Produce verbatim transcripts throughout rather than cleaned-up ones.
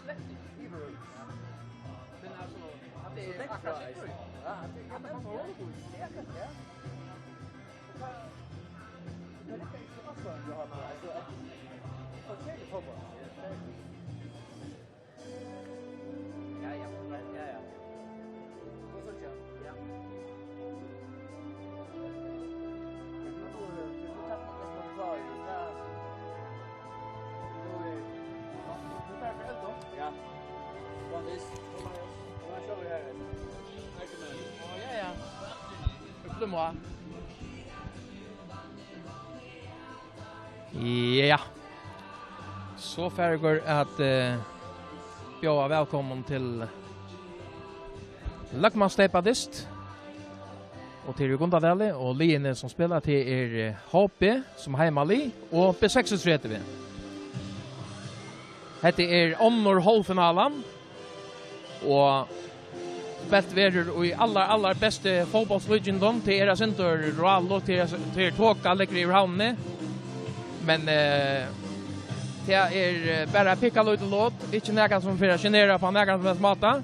Slett ikki yvirhøvur. Men altso, at tað er akkurát sum fyrr. Ja, at tað er akkurát sum fyrr. Ja, ja. Og tað, tað riggar ikki so ofta, Jóhanna, altso, at, at tað er fótbólt. Ja, ja, ja, ja. Hon síggja. Ja. Ja. Hon er sjálv her. Ja, ja. Upp til mål. Ja. So fara vit at, eh, bjóða vælkomin til løgmanssteypadyst. Og til í Gundadali, og liðini sum spæla, tað er, eh, H B sum heimalið og B seksogtretivu. Hetta er onnur hálvfinalan. Og spælt verður í allar, allar bestu fótbóltslíkindum. Tað er eitt sindur ráðligt, tað er, tað er toka liggur yvir Havnini. Men, eh, tað er, eh, bara eitt pinkulítið lot, ikki nakað sum fer at sjenera á nakran sum helst máta.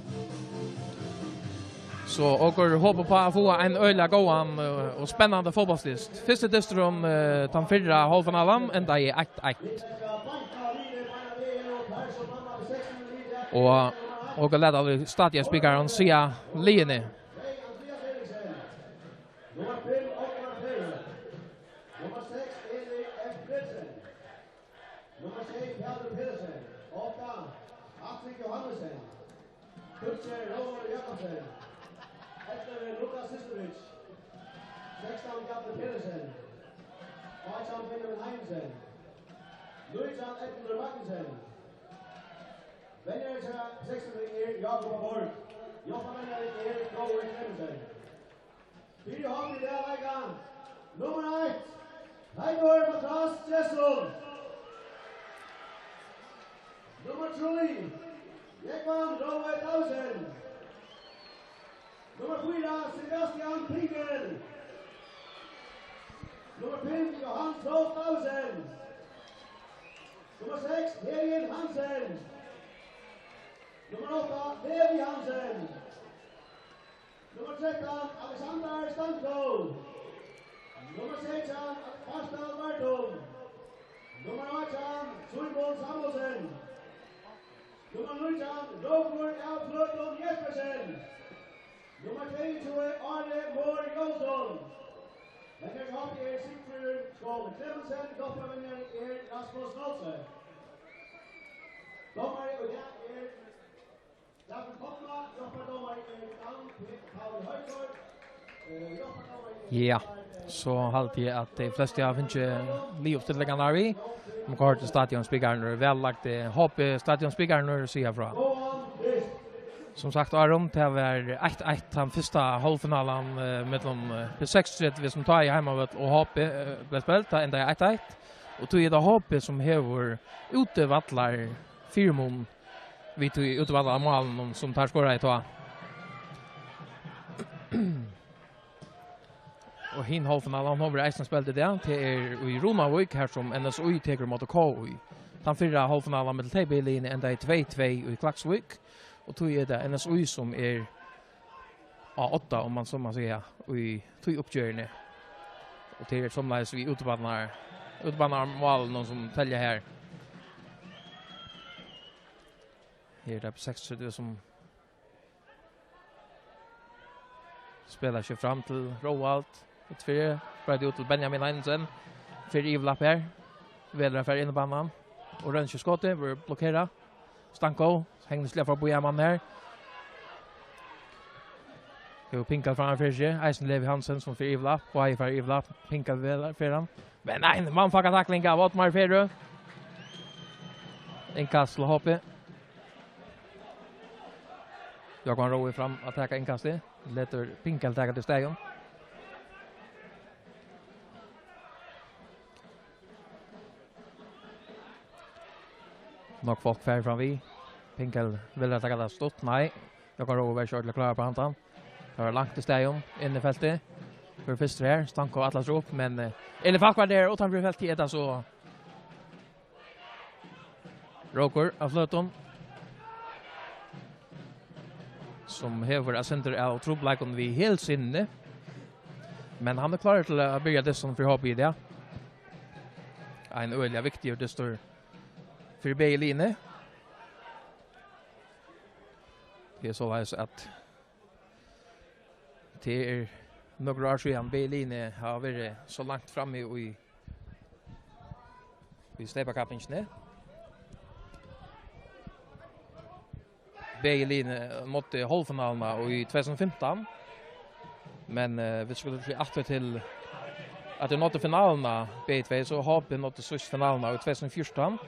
So okur hopa upp á at fáa ein øgiliga góðan, eh, og spennandi fótbóltsdyst. Fyrsti dysturin, eh, tann fyrra hálvfinalan, endaði eitt eitt. Og, og lata stadig spikaran siga liðini. Nummar fimm, Óttar Pedersen. Nummar seks, Eli F. Nielsen. Nummar sjey, Pætur Pedersen. Átta, Patrik Johannesen. Tíggju, Rómar Jakobsen. Ellivu, Lukas Sistovic. Sekstan, Bjarni Pedersen. Átjan, Benjamin Heinsen. Nítjan, Edmundur Magnussen. Venjari hjá Sekstan er Jákup Borg. Hjálparvenjari er Gói Clemmensen. Fyri H B í dag leika nummar eitt, Teitur Matras Jessel. Nummar trý, Jógvan Rói Davidsen. Nummar fýra, Sebastian Pinkel. Nummar fimm, Johan Rolf Davidsen. Nummar seks, Hegin Hansen. Nummar átta, Levi Hansen. Nummar trettan, Alexander Stanko. Nummar seytjan, Bartal Bartum. Nummar átjan, Símun Samuelsen. Nummar nítjan, Rókur av Fløtum Jespersen. Nummar tveyogtjúgu, Ari Mohr Jónsson. Venjari hjá H B er Sigfríður Skál Clemmensen, hjálparvenjari er Rasmus Nolsøe. Dómari í dag er David Kopma, hjálpardómari er Dan P. Paul Højgaard. Eh, hjálpardómari er Ja, so haldi eg at tey flestu hava fingið liðuppstillingarnar við. Um kortini stadionspeakararnir, væl lagt, eh, H B stadionspeakararnir siga frá. Sum sagt, Aron, tað var eitt eitt, tann fyrsta hálvfinalan, eh, millum, eh, B seksogtretivu, sum tá í heimavøll, og H B, eh, bleiv spæld, tá endaði eitt eitt. Og tí er tað H B, sum hevur útivallar fyrimun við tí útivallarmálunum, sum teir skoraði tá. Og hin hálvfinalan, hon verður eisini spæld í dag. Tað er í Runavík, har sum N S Í tekur ímóti K Í. Tann fyrra hálvfinalan millum tey bæði liðini endaði tvey tvey í Klaksvík. Og tí er tað N S Í, sum er á odda, um man so má siga, í tí uppgerðini. Og tað er somuleiðis við útibannar-, útibannamálinum, sum telja her. Her er tað B seksogtretivu, sum spælir seg fram til Roald. Út fyri, spælir út til Benjamin Heinsen. Fer í yvirlapp her. Velur at fara inn í banan. Og rønskir skotið, verður blokkerað. Stanko, hegnisliga forbi ein mann her. Hevur Pinkel fram fyri seg. Eisini Levi Hansen, sum fer í yvirlapp. Og Áki fer í yvirlapp. Pinkel velur, fer hann. Men nei, mannfakkatakling av Oddmar Ferø. Innkast til H B. Jógvan Rói fram at taka innkastið. Letur Pinkel taka tað í staðin. Nógv fólk fer fram við. Pinkel vil taka tað stutt. Nei. Jógvan Rói var ikki ordiliga klárur uppá handan. Tað var langt í staðin. Inn í feltið. Fer fyrstur her. Stanko ætlar seg upp, men, eh, Eli Falk var har. Uttanfyri feltið er tað so Rókur av Fløtum. sum hevur eitt sindur av trupulleikum við hælsinni. Men hann er klárur til at byrja dystin fyri H B í dag. Ein øgiliga viktigur dystur fyri bæði liðini. Tað er soleiðis, at tað er nøkur ár síðan bæði liðini hava verið so langt frammi í, í steypakappingini. Bæði liðini náddu hálvfinaluna í tvey túsund og fimtan. Men, eh, vit skulu siga aftur til, at tey náddu finaluna bæði tvey, so H B náddi síðst finaluna í tvey túsund og fjúrtan.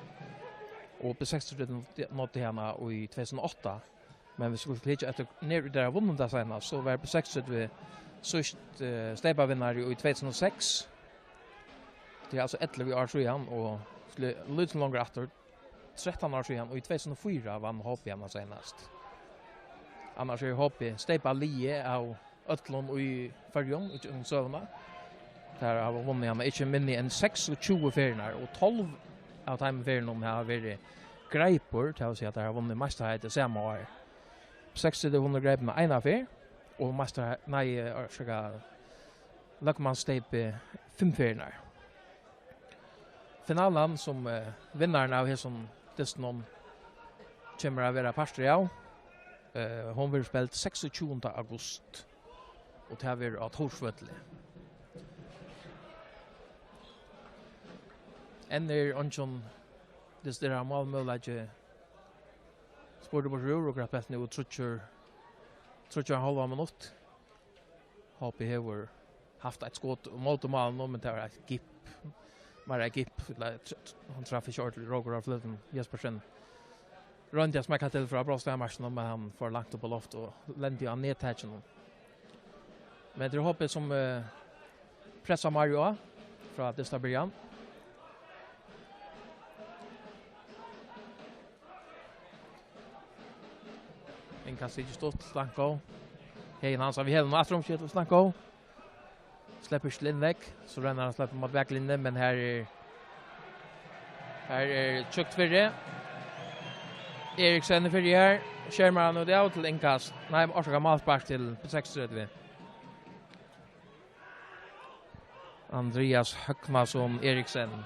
Og B seksogtretivu náddi hana í tvey túsund og átta. Men vit skulu hyggja eftir, nær í dag vunnu tað seinast, so var B seksogtretivu síðst, eh, steypavinnari í tvey túsund og seks. Tað er altso ellivu ár síðan, og sli-, lítið longur aftur, trettan ár síðan, og í tvey túsund og fýra vann H B hana seinast. Annars er H B steypaliðið av øllum í Føroyum í gjøgnum søguna. Tey hava vunnið hana ikki minni enn seksogtjúgu ferðirnar, og tólv av teimum ferðunum hava verið greipur, tað vil siga, at tey hava vunnið meistaraheitið sama ár. Seksogtretivu vunnu greipuna eina ferð, og meistar-, nei, orsaka, løgmanssteypið fimm ferðirnar. Finalan, sum, eh, vinnarin av hesum dystinum kemur at vera partur av, eh, hon verður spæld seksogtjúgunda august, og tað verður á Tórsvølli. Enn er eingin desideraður málmøguleiki spurdur burtur úr, og greitt belt nú tríggjar, tríggjar og ein hálvan minutt. H B hevur havt eitt skot móti málinum, men tað var eitt gip. Meira eitt gip, ella tr-, tr-, hann traf ikki ordiliga Rókur á fløtum. Jespersen royndi at smekka til frá bróstamarkinum, men hann fór langt upp á loft og lendi á nettakinum. Men tað er H B sum, eh, pressar meira á frá dysta byrjan. Innkast ikki stutt, Stanko. Heðin Hansen við hælunum, aftur um skjøt, Stanko. Sleppur ikki til innlegg, so roynir hann at sleppa mot baklinjuni, men her er, her er tjúkt fyri. Eriksen er fyri her, skermar hann út av til innkast. Nei, orsaka, málspark til B seksogtretivu. Andrias Høgnason Eriksen.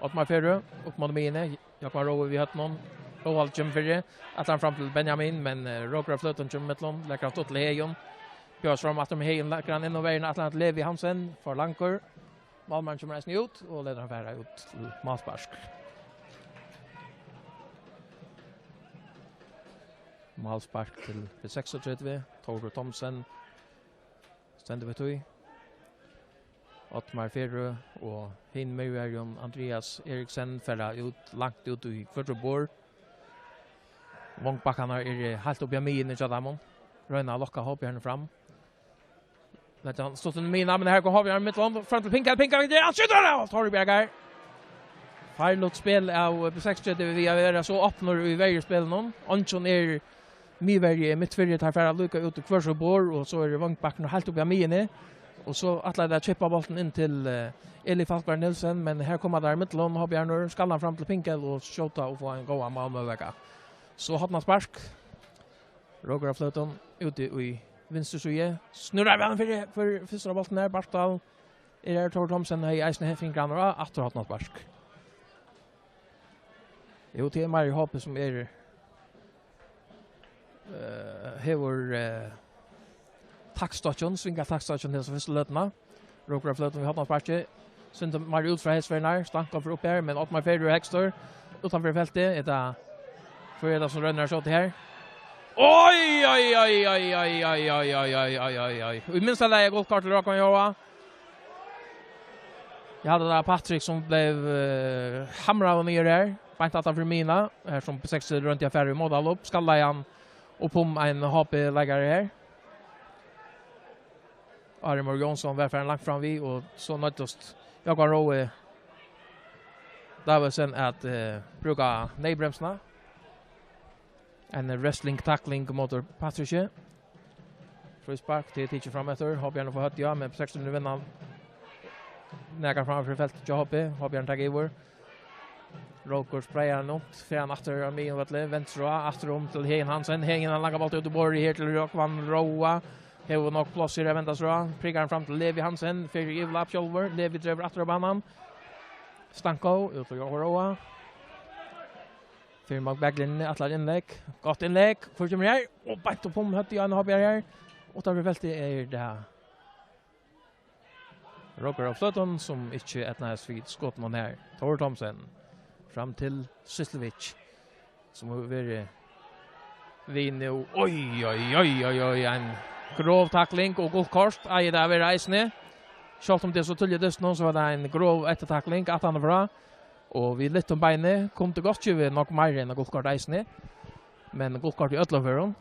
Oddmar Ferø, upp mot miðjuni. Jógvan Roe við høvdinum. Roald kemur fyri. Ætlar hann fram til Benjamin, men, eh, Rókur av fløtum kemur millum. Leggur hann stutt til Heðin. Bjóðast fram aftur um Heðin, leggur hann inn á vegin. Ætlar hann til Levi Hansen. For langur. Málmaðurin kemur eisini út og letur hann fara út til málspark. Málspark til B seksogtretivu. Tórður Thomsen stendur við tí. Oddmar Ferø og hin miðverjin Andrias Eriksen fara út, langt út í hvørjum borð. Vongbakkarnir eru heilt uppi á miðjuni hjá teimum. Royna at lokka H B-arnar fram. Letur hann stutt inn í miðjuna, men her kom H B-arnir millum. Fram til Pinkel, Pinkel, hann skjýtur av! Tórður bjargar. Farligt spæl av B seksogtretivu við at vera so opnur í verjuspælinum. Eingin er miðverji er mitt fyri, teir fara líka út í hvør sítt borð, og so eru vongbakkarnir heilt uppi á miðjuni. Og so ætla teir at chippa bóltin inn til, eh, Eli Falkvang Nielsen, men her koma teir í millum, H B-arnir, skallar hann fram til Pinkel og skjóta og fáa ein góðan málmøguleika. So hornaspark. Rókur av fløtum, úti í vinstru síðu. Snurrar við hann fyri, fyri fyrsta bóltin her, Bartal er her, Tórður Thomsen hevði eisini fingrarnar á, aftur hornaspark. Jú, tað er meira H B sum er, eh, hevur, eh, taktstokkin, svingar taktstokkin hesa fyrstu løtuna. Rókur av fløtum við hornasparki. Sindur meira út frá hesvegin her. Stanko fer upp her, men Oddmar Ferø er hægstur. Uttanfyri feltið, er tað, hvør er tað sum roynir at skjóta her? Oj, oj, oj. Í minsta lagi gult kort til Rókur Jóa. Eg haldi, tað var Patrik sum bleiv, eh, hamraður niður her. Beint aftan fyri miðjuna. Her sum B seks royndi at fara í mótalopp. Skallaði hann upp um ein H B-leikara her. Ari Már Jónsson var farin langt fram við, og so noyddist Jógvan Rói Davidsen at, eh, brúka neyðbremsuna. Ein wrestling tackling móti Patriki. Fríspark, tað er tikið fram eftir. H B-arnir fáa høvdið á, men B seks vinna nakað framman fyri feltið hjá H B. H B-arnir taka yvir. Rókur sprayar hann upp, fer hann aftur á miðjum vølli, venstru á, aftur um til Hegin Hansen. Hegin, hann langar bóltin út í borðið her til Jógvan Róa. Hevur nokk pláss her at venda seg á. Prikar hann fram til Levi Hansen, fer í yvirlap sjálvur. Levi dregur aftur á banan. Stanko, út til Jógvan Róa. Fer móti baklinjuni, ætlar innlegg. Gott innlegg. Hvør kemur her? Og beint upp um høvdið á ein hoppara her. Uttanfyri feltið er tað Rókur á fløtum, sum ikki eydnaðist við skotinum her. Tór Thomsen. Fram til Syslevic, sum hevur verið við nú. Oj, oj, oj, oj, oj, ein grov takling og gult kort. Eigur tað at vera eisini. Sjálvt um tað er so týðiligt dystin, so var tað ein grov eftirtakling aftaná frá. Og við lyftum beini kundi gott givið nokk meira enn gult kort eisini. Men gult kort í øllum førum.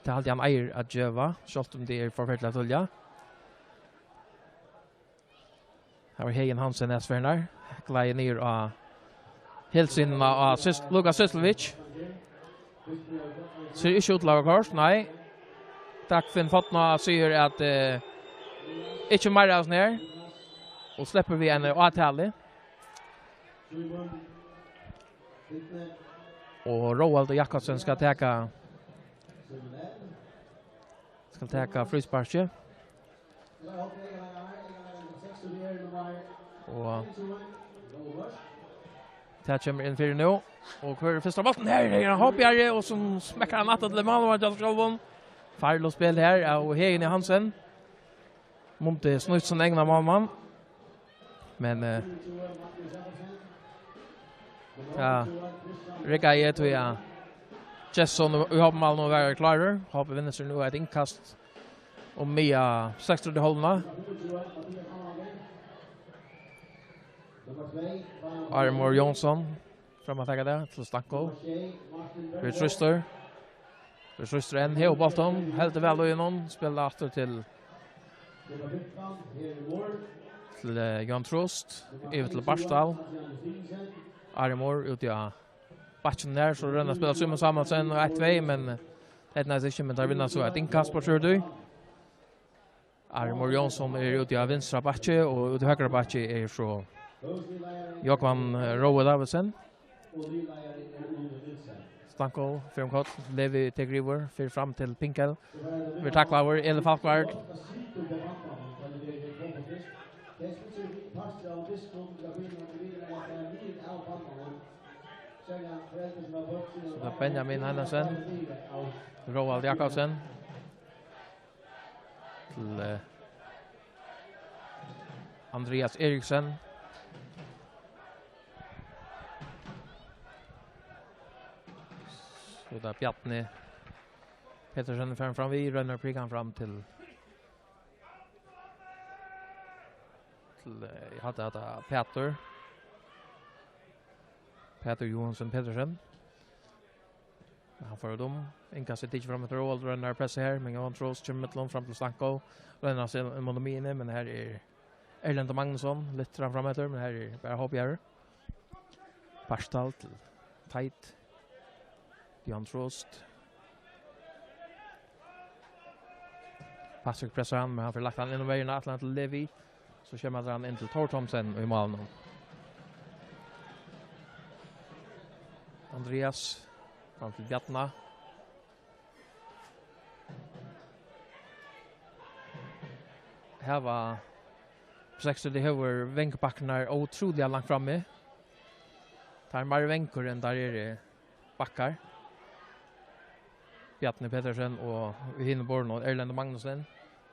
Tað haldi eg hann eigur at geva, sjálvt um tað er forferdiliga týðiligt. Her var Hegin Hansen, næstferðin her. Gleiðir niður á hælsinina á Sys-, Lukas Syslevic. Sær ikki út til at vera kort, nei. Dagfinn Fodna sigur at, eh, ikki meira av sånn her. Og sleppur við eini avtalu. Og Róaldur Jakobsen skal taka, skal taka frísparkið. Og tað kemur inn fyri nú. Og hvør er fyrsta bóltin? Her er hann, Hoppjari, og sum smekkar hann aftur til málmann, Jan Skjálvum. Farligt spæl her av Hegin Hansen. Mundi snýtt sín egna málmann. Men, eh, ja, riggaði eg, tí, ja. Gesson í hálvmál nú var klárur. Hoppið vinnur seg nú eitt innkast um miðja seksogtretivu hálvuna. Armor Jónsson. Fram at taka tað til Stanko. Verður trýstur. Verður trýstur enn. Hevur bóltin. Heldur væl í honum. Spælir aftur til, til, eh, Johan Trost. Yvir til Bartal. Armor úti á bakkinum her. So royna at spæla Símun Samuelsen og eitt tvey, men, eh, tað eydnaðist ikki, men teir vinna so eitt innkast á trýogtretivu. Armor Jónsson er úti á vinstra bakki, og úti á høgra bakki er so Jógvan, eh, Rói Davidsen. Stanko fer um koll, Levi tekur yvir, fer fram til Pinkel. Verður taklaður, Eli Falkvard. So tað er Benjamin Hansen, Róald Jakobsen. Til, eh, Andreas Eriksen. So tað er Bjarni Petersen fer fram við, roynir at prika hann fram til, til, eh, eg havi hatta Pætur. Pætur Johansen Petersen. Men hann fer út um. Innkastið tikið fram eftir Róald, roynir at pressa her, men Johan Trost kemur millum fram til Stanko. Roynir at seta inn móti miðjuni, men her er Erlendur Magnusson, litt fram, fram eftir, men her er bara Hoppjari. Bartal til Teit. Johan Trost. Patrick pressar hann, men hann fer lagt hann inn um vegin, ætlar hann til Levi. So kemur hann inn til Tór Thomsen í málinum. Andreas, fram til Bjarna. Her var seksogtretivu, hevur vingbakkarnar ótrúliga langt frammi. Teir eru meira vingar enn teir eru bakkar. Bjarni Petersen og í hinum borðinum, Erlendur Magnussen.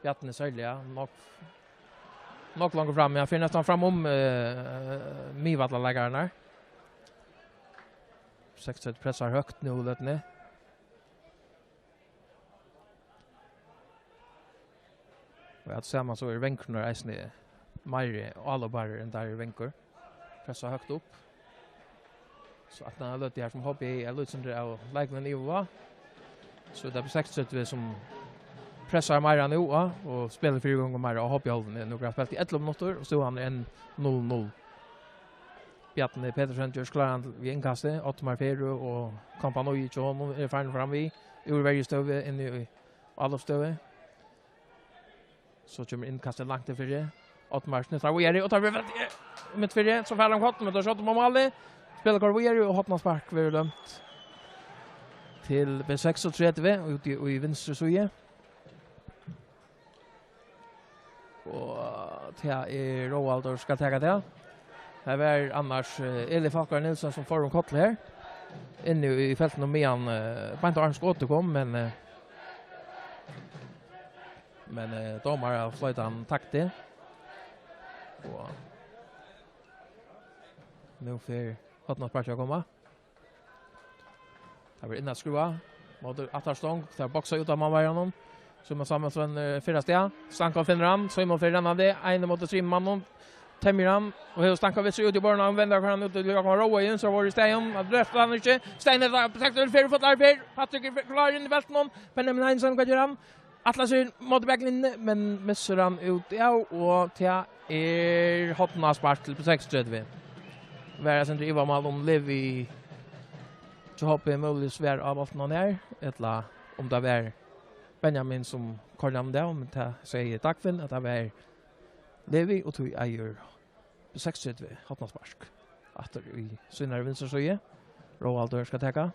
Bjarni serliga, nokk, nokk langt frammi. Hann fer næstan fram um, eh, miðvallaleikaran her. Seksogtretivu pressar høgt nú í løtuni. Og at sama so eru vangirnir eisini meiri álopar enn teir eru vangar. Pressa høgt upp. So at hann hevur løtið her sum H B er lýsandi av leikmenn yvir. So tað er seksogtretivu sum pressar meira nú, og spælir fyri gongu meira, og H B-hálvan er nú bara spælt í ellivu minuttir, og so er hann enn null null. Bjarni Petersen ger klár við innkastið. Ottmar Ferø og kompani hjá honum eru farin fram við úr verjustøðu inn í álopsstøðu. So kemur innkastið langt inn fyri. Ottmar snittar og er í, og tar við, mitt fyri, so fær hann kott, men tað skjótur á málið. Spæl koyrt víðari, og hornaspark verður dømt til B seksogtretivu úti í vinstru síðu. Og tað er Róaldur skal taka tað. Her var annars, eh, Eli Falkvang Nielsen, sum fór um koll her. Inni í feltinum meðan, eh, beint áðrenn skotið kom, men, eh, men, eh, dómarin floytaði hann takti. Og nú fer hornasparkið at koma. Tað verður inn at skrúva. Móti aftaru stong. Tað boksar út av mannverjanum. Símun Samuelsen, eh, fyrra stað. Stanko finnur hann. Símun fer rennandi. Ein móti trimum monnum. Temjir hann. Og hevur Stanko við seg út í borðið. Hann vendir hann út til Jákup Róa í vinstra vár í staðin. Hann drepur hann ikki. Stein er der. Protector fer í fullar fer. Patrick er klár inn í feltinum. Benjamin Heinsen, hvat ger hann? Atlas er móti baklinjuni, men missir hann út av, og tað er hornaspark til B seksogtretivu. Var eitt sindur ivamál um Levi hjá H B møguliga var á bóltinum her, ella um tað var Benjamin sum koyrdi hann av, men tað segði Dagfinn, at tað var Levi, og tí eigur B seksogtretivu, hornaspark. Aftur í sínari vinstru síðu. Róaldur skal taka.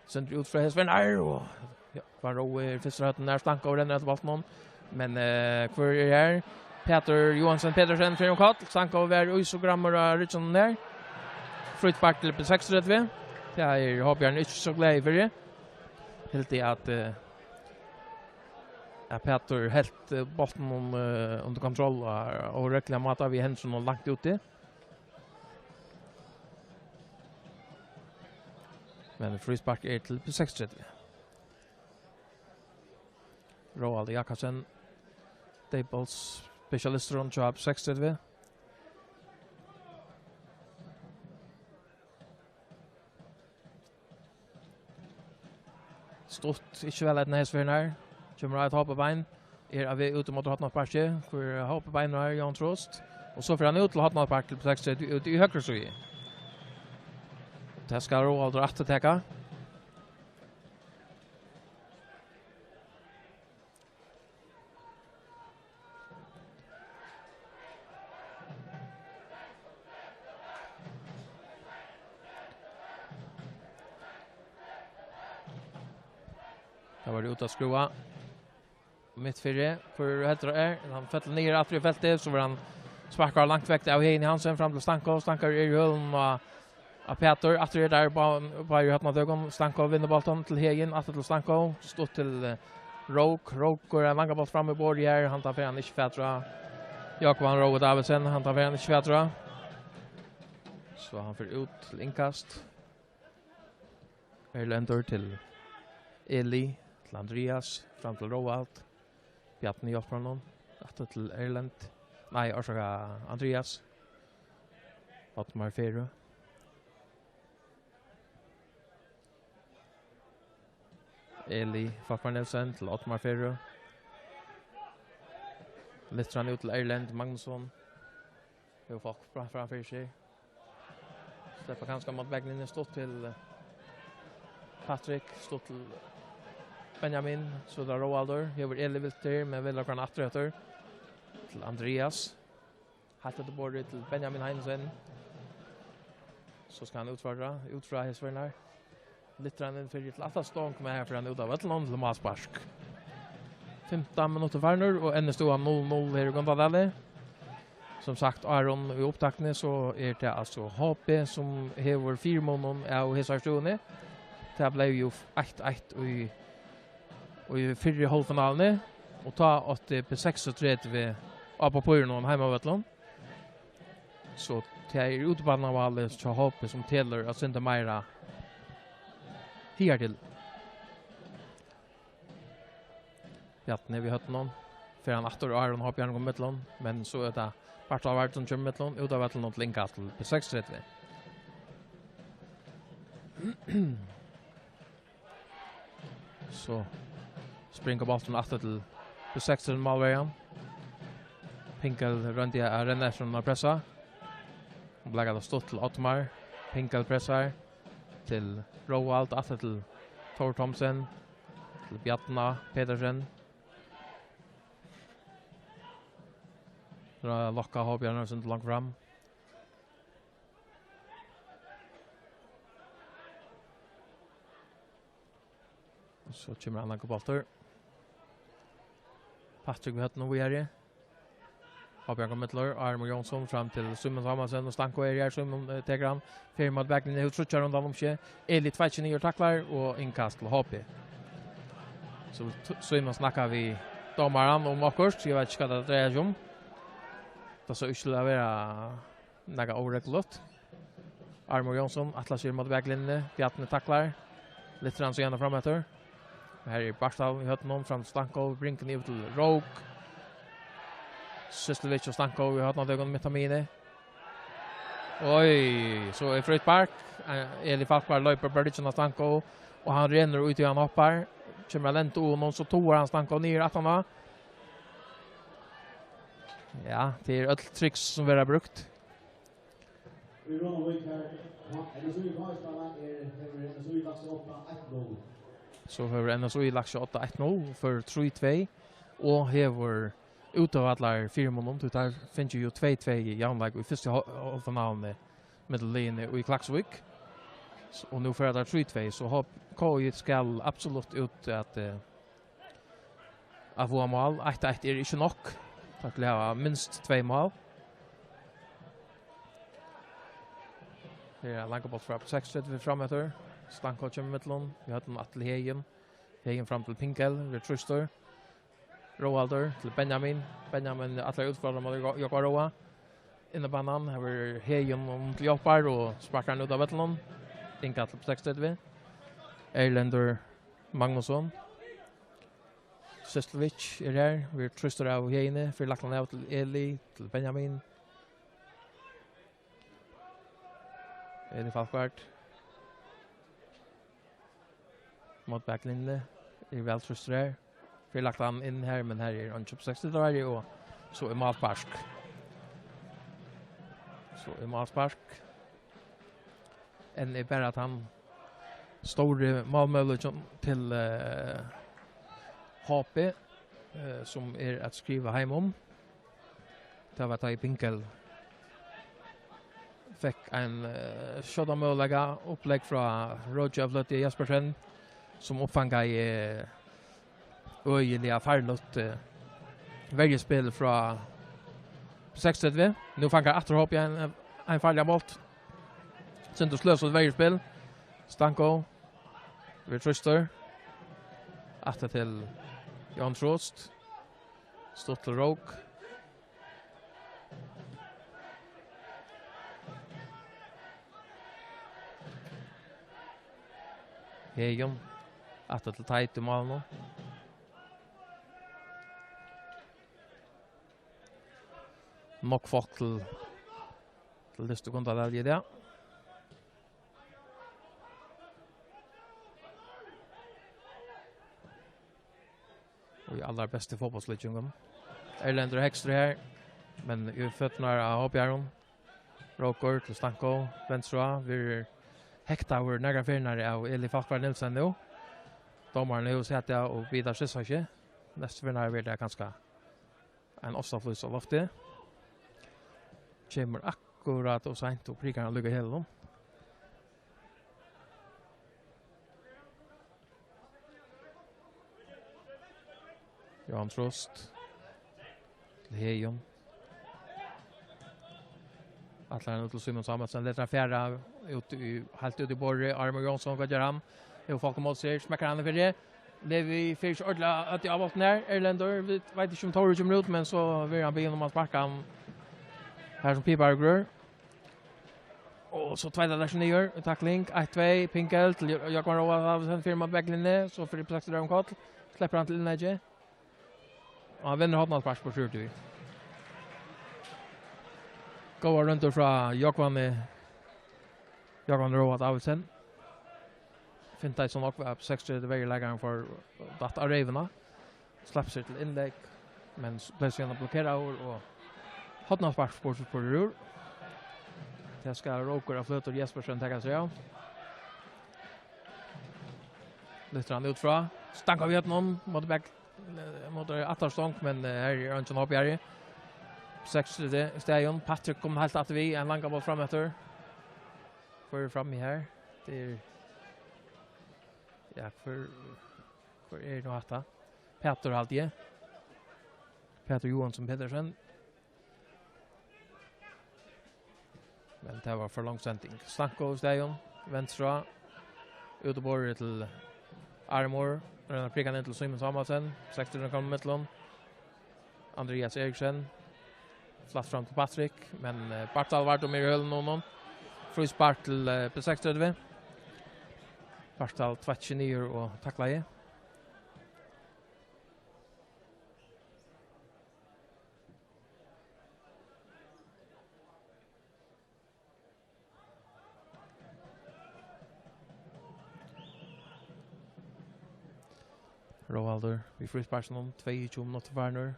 Sendur út frá hesvegin her, og ja, Rói er fyrst og høvdin der, Stanko rennur eftir bóltinum. Men, eh, hvør er her? Petur Johansen Petersen, fyri um kall. Stanko var í so grammur av rygginum der. Frítt spark til B seksogtretivu. Tað er H B-arnir ikki so glaðir fyri. Helt at, eh, at Petur helt, eh, bóltin um, eh, undir kontroll og, og røkliga mata við hendunum og langt úti. Men fríspark er til B seksogtretivu. Róald Jakobsen, dødbóltsspesialistur hjá B seksogtretivu. Stutt, ikki væl eydnað hesa ferðina her. Kemur á eitt hopibein. Er á veg út móti hornasparki. Hvør hopibeinur her, Jón Trost. Og so fer hann út til hornaspark til B seksogtretivu út í høgru síðu. Tað skal Róaldur aftur taka. Tað var út at skrúva. Mitt fyri, hvør heldur er, hann fell niður aftur í feltið, so verður hann sparkaður langt vekk av Heðin Hansen fram til Stanko. Stanko er í hølunum á, á Pætur, aftur er tað bá-, báðir í høvdinum á teimum. Stanko vinnur bóltin til Heðin, aftur til Stanko, stutt til, eh, Rók. Rók gongur ein langan bólt fram í borðið her, handan fær hann ikki fatur á. Jákup Rói Davidsen, handan fær hann ikki fatur á. So hann fer út til innkast. Erlendur til Eli, til Andrias, fram til Róald. Bjarni hjálpir honum. Aftur til Erlend. Nei, orsaka, Andrias. Oddmar Ferø. Eli Falkvang Nielsen til Oddmar Ferø. Lyftir hann út til Erlend Magnusson. Hevur fólk fram-, framfyri seg. Sleppa kanska móti baklinjuni, stutt til, eh, Patrick, stutt til Benjamin, so er tað Róaldur, hevur Eli viltur, men velur hann aftur eftir til Andrias. Heilt eftir borðið til Benjamin Heinesen. So skal hann útfordra, út frá hesvegin her. Lyftir hann inn fyri til aftan stong, men her fer hann út av vøllinum til málspark. Fimtan minuttir farnir, og enn er støðan null null her í Gundadali. Sum sagt, Aron, í upptaktini, so er tað altso H B, sum hevur fyrimunin av hesari støðuni. Tað bleiv jú eitt eitt í, í fyrru hálvfinaluni, og tá átti B seksogtretivu á pappírinum á heimavølli. So tað er útibarnavalið hjá H B, sum telur eitt sindur meira higartil. Bjarni við høvdinum. Fer hann aftur, Aron H. Bjarni kemur millum, men so er tað Bartol Vard sum kemur millum, út av vøllinum til innkast til B seksogtretivu. So springur bólturin aftur til B seksogtretivu málverjan. Pinkel royndi at renna eftir honum og pressa. Hann blakar tað stutt til Oddmar. Pinkel pressar til Róald, aftur til Tór Thomsen, til Bjarna Petersen. Lokka H. Bjarnason langt fram. So kemur annar boltur. Patrik við høvdinum víðari. Hábjørg á millur, Armur Jónsson fram til Símun Samuelsen og Stanko er her, Símun, eh, tekur hann, fer mot baklinjuni, hevur tríggjar rundan um seg, Eli tveiggir niður, taklar og innkast til H B. So t-, Símun snakkar við dómaran um okkurt, eg veit ikki hvat tað dreiar seg um. Tað sá ikki út til at vera nakað óregluligt. Armur Jónsson ætlar sær mot baklinjuni, Bjarni taklar, lyftir hann síðan fram eftir. Her er Bartal í høvdinum, fram til Stanko, bringur hann yvir til Rók. Sysselvic og Stanko í høvdinum, tekur mitt á miðjuni. Oj, so er frítt spark. Eh, Eli Falkvang loypur bara ryggen av Stanko, og hann rennur út í hann hoppar. Kemur at lenda honum, so togar hann Stanko niður aftan á. Ja, tað er øll triks sum verða brúkt. Í Runavík her, N S U í Kári spæla, er, hevur N S U lagt seg upp á eitt null. So hevur N S U lagt seg upp á eitt null, fer trý tvey, og hevur útøvallar fyrimunum, tí teir fingu jú tvey tvey í javnleik í fyrstu hál-, hálvfinaluni millum liðini í Klaksvík. S-, og nú fer tað trý tvey, so H-, K I skal absolutt út at, eh, at fáa mál. Eitt eitt er ikki nokk. Teir skulu hava minst tvey mál. Her er langur bóltur frá seksogtretivu fram eftir. Stanko kemur í millum. Vit høvdu Atle Hegin. Hegin fram til Pinkel. Vit trýstur. Róaldur til Benjamin. Benjamin ætlar at útfordra mot Jó-, Jógvan Róa. Inn á banan. Her verður Hegin um til hjálpar og sparkar hann út av vøllinum. Innkast til seksogtretivu. Erlendur Magnusson. Sestelvic er her. Vit trýsta av Hegini. Fer lagt hann av til Eli, til Benjamin. Eli Falkvang. Mot baklinjuni. Er væl trýstur her. Fer lagt hann inn her, men her er hann kjøpt seks til, og so er málspark. So er málspark. Enn er bara at hann stóri málmøguleikin til, eh, H B, eh, sum er at skriva heim um. Tað var tá ið Pinkel fekk ein, eh, skjótan møguleika, upplegg frá Roger Fløtti Jespersen, sum uppfangaði, eh, øgiliga farligt, eh, verjuspæl frá seksogtretivu. Nú fangar aftur H B ein, ein farligan bólt. Sindur sløsut verjuspæl. Stanko. Vit trýsta. Aftur til Jan Trost. Stutt til Rók. Hegin. Aftur til Teit í málinum. Nokk fólk til, til dyst og kundavalg í dag. Og í allarbesta fótbóltslíkinum. Erlendur Hekstrø her, men í føturnar á H B-arum. Rókur til Stanko, venstra, verður hektaður nakrar ferðir av Eli Falkvang Nielsen nú. Dómarin hevur sæð tað og bitar seg ikki. Næstu ferð verður tað kanska ein ofsaflís á lofti. Kemur akkurát ov seint og prikar hann líka í hælunum. Johan Trost. Til Hegin. Ætlar hann út til Símun Samuelsen. Letur hann fara út í, heilt út í borðið. Armur Jónsson, hvat ger hann? Hevur fólk ímóti sær. Smekkar hann fyri. Levi fer ikki ordiliga høvdið á bóltin her. Erlendur, vit veit ikki um Tórur kemur út, men so verður hann biðin um at sparka hann her sum piparurin gror. Og so tveitar hann seg niður í takling. Eitt tvey, Pinkel til Jo-, Jógvan Róa Davidsen, fyri mot baklinjuni, so fyri protestur um koll. Sleppur hann til innleggi. Og hann vinnur hornaspark á trýogtjúgu. Góðar rúndur frá Jógvani, Jógvan Róa Davidsen. Fintaði so nokk av seksogtretivu verjuleikaran, fór datt á reyvina. Slapp sær til innlegg, men s-, bleiv síðan blokkeraður og hornaspark burtur, burtur úr. Tað skal Rókur á Fløtur Jespersen taka seg av. Lyftir hann út frá. Stanka við høvdinum, móti bak, eh, móti aftarstong, men, eh, her er eingin hopp her. Seks í staðin. Patrik kom heilt aftur við, ein langan bólt fram eftir. Hvør er frammi her? Tað er, ja, hvør Hvør er nú hatta? Pætur, haldi eg. Pætur Johansson Petersen. Men tað var for long sending. Stanko í staðin. Venstra. Út á borðið til Armor. Royna at prika hann inn til Símun Samuelsen. Seksogtrýss kom í millum. Andreas Eriksen. Flatt fram til Patrick, men, eh, Bartal var dømur í hølunum nú. Fríspark til, eh, B seksogtretivu. Bartal tveitti seg niður og taklaði. Róaldur við frísparkinum, tveyogtjúgu minuttir farnir.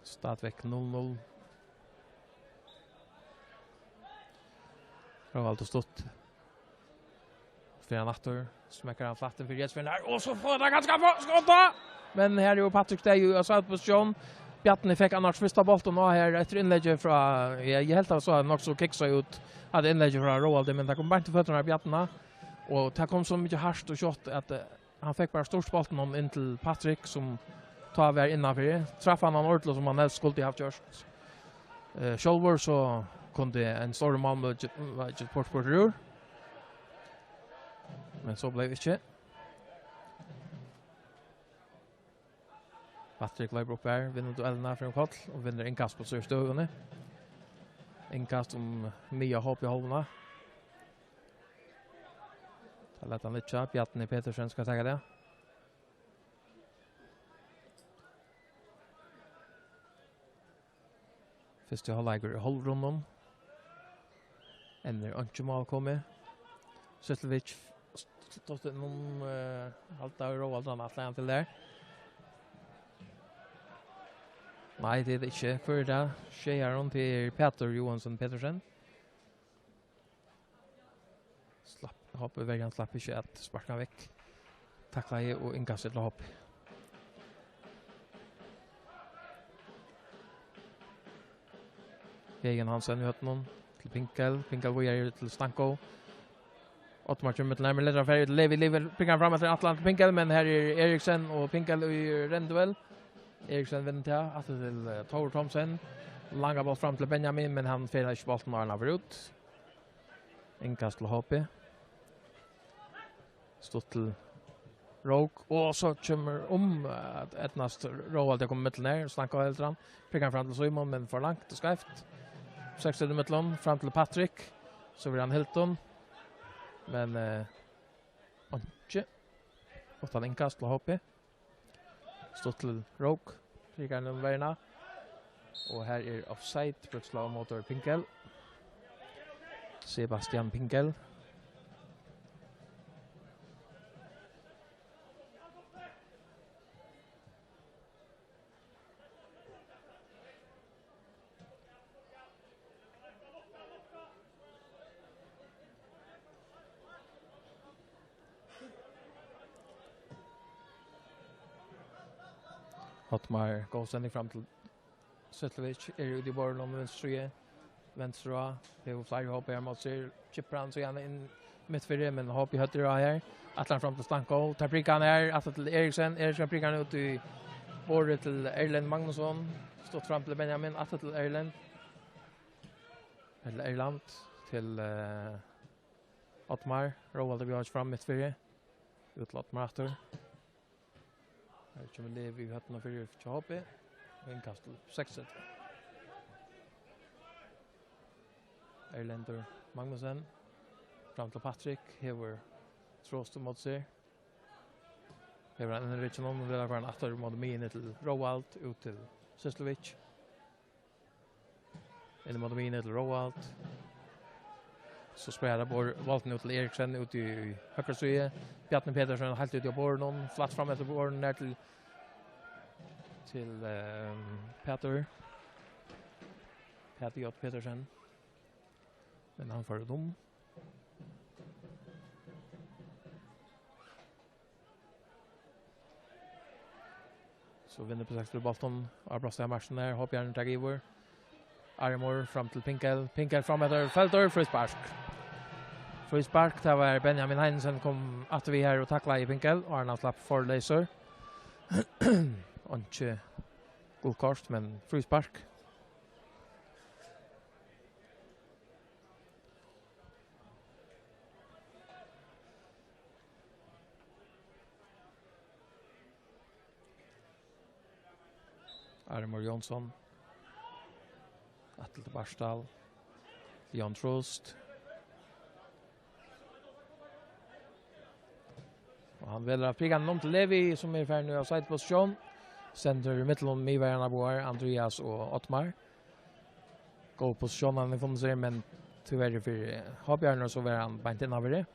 Stadigvekk null null. Róaldur stutt. Fer hann aftur, smekkar hann flatt inn fyri Jens Bjørnar, og so fáa teir kanska fá skot á! Men her er jú Patrick Stay í offside-posisjón. Bjarni fekk annars fyrsta bóltin á her eftir innleggi frá, ja, eg helt tað sá nokk so kiksað út, at innleggi frá Róaldi, men tað kom beint í føturnar á Bjarna. Og tað kom so mikið hart og skjótt at, eh, hann fekk bara stýrt bóltin inn til Patrick, sum tá var innanfyri. Traff hann hann ordiliga, sum hann helst skuldi havt gjørt. Eh, sjálvur so kundi ein stórur málmøguleiki burturspældur úr. Men so bleiv ikki. Patrick loypur upp her, vinnur duellina fyri um koll og vinnur innkast á síðstu støðuni. Innkast um miðja H B-hálvuna. Tað læt hann liggja. Bjarni Petersen skal taka tað. Fyrsti hálvleikur er hálvrunnum. Enn er einki mál komið. Sýsluvić st-, stóð inn um, eh, halda Róaldur hann ætlaði hann til har. Nei, tað er tað ikki. Hvør er tað? Skeiðarin, tað er Pætur Johansson Petersen. Slapp, H B-verjan slapp ikki at sparka hann vekk. Taklaði og innkastið til H B. Regin Hansen í høvdinum til Pinkel. Pinkel víðari til Stanko. Ottmar kemur til nærmari, letur hann fara til Levi. Levi prikar hann fram eftir, ætlar hann til Pinkel, men her er Eriksen og Pinkel í renduell. Eriksen vinnur tað, aftur til, eh, Tór Thomsen. Langa bólt fram til Benjamin, men hann fær ikki bóltin áðrenn hann fer út. Innkast til H B. Stutt til Rók. Og so kemur um at eydnast Róaldi at koma í millum her. Stanko heldur hann. Prikar hann fram til Símun, men for langt og skeivt. Seksogtretivu í millum, fram til Patrick. So verður hann hildin. Men, eh, einki. Uttan innkast til H B. Stutt til Rók. Prikar hann um verjuna. Og her er offside, brotslag móti Pinkel. Sebastian Pinkel. Ottmar, góð sending fram til Sýsluvić, er úti í borðinum á vinstru síðu. Venstre á, hevur fleiri hopp her móti sær. Kippir hann síðan inn mitt fyri, men hopp í høvdið á her. Ætlar hann fram til Stanko, teir prika hann her, aftur til Eriksen. Eriksen prikar hann út í borðið til Erlend Magnusson. Stutt fram til Benjamin, aftur til Erlend. Ella Erland til, eh, Ottmar. Róaldur bjóðar ikki fram mitt fyri. Út til Ottmar aftur. Her kemur Levi í høvdina fyri hjá H B. Og innkast til seksogtretivu. Erlendur Magnussen. Fram til Patrick. Hevur Trost móti sær. Hevur hann inn í rygginum og vil fara aftur móti miðjuni til Róald, út til Sýsluvić. Inn móti miðjuni til Róald. So spælir hann ból-, bóltin út til Eriksen, út í, í høgru síðu. Bjarni Petersen heilt úti á borðinum, flatt fram eftir borðinum nær til, til, ehm, Pætur. Pætur J. Petersen. Men hann fór út um. So vinnur B seksogtretivu bóltin á brotslaga markinum her. H B-arnir taka yvir. Armur fram til Pinkel. Pinkel fram eftir feltur. Fríspark. Fríspark. Tað var Benjamin Heinesen kom aftur við her og taklaði Pinkel. Og hann slapp forleysur. Einki gult kort, men fríspark. Armur Jónsson. Aftur til Bartal. Jon Trost. Og hann velur at prika hann um til Levi, sum er farin í offside-posisjón. Stendur í millum miðverjarnar báðar, Andrias og Ottmar. Góð posisjón hann hevur funnið sær, men tíverri fyri, eh, H B-arnar, so var hann beint innanfyri.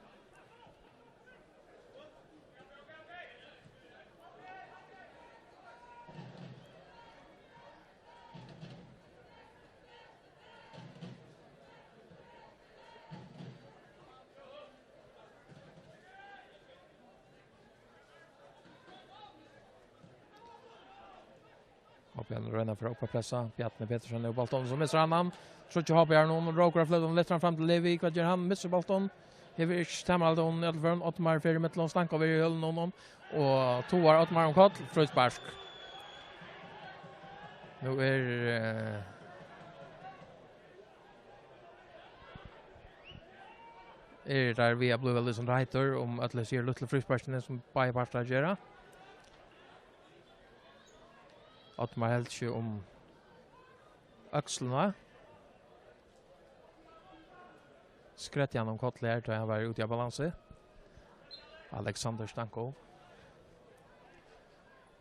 H B-arnir royna at fara upp at pressa. Bjarni Petersen hevur bóltin, so missir hann hann. Tríggir H B-arar nú, Rókur á fløtum, lyftir hann fram til Levi. Hvat ger hann? Missir bóltin. Hevur ikki tamarhald á honum í øllum førum. Ottmar fer í millum, Stanko verður í hølunum á honum. Og togar Ottmar um koll, fríspark. Nú er, eh, er teir við at blíva líka sum tað eitur, um øll hesi lítlu frísparkini sum báðir partar gera. Ottmar helt seg um økslina. Skræddi hann um koll her, tá hann var úti á balansi. Alexander Stanko.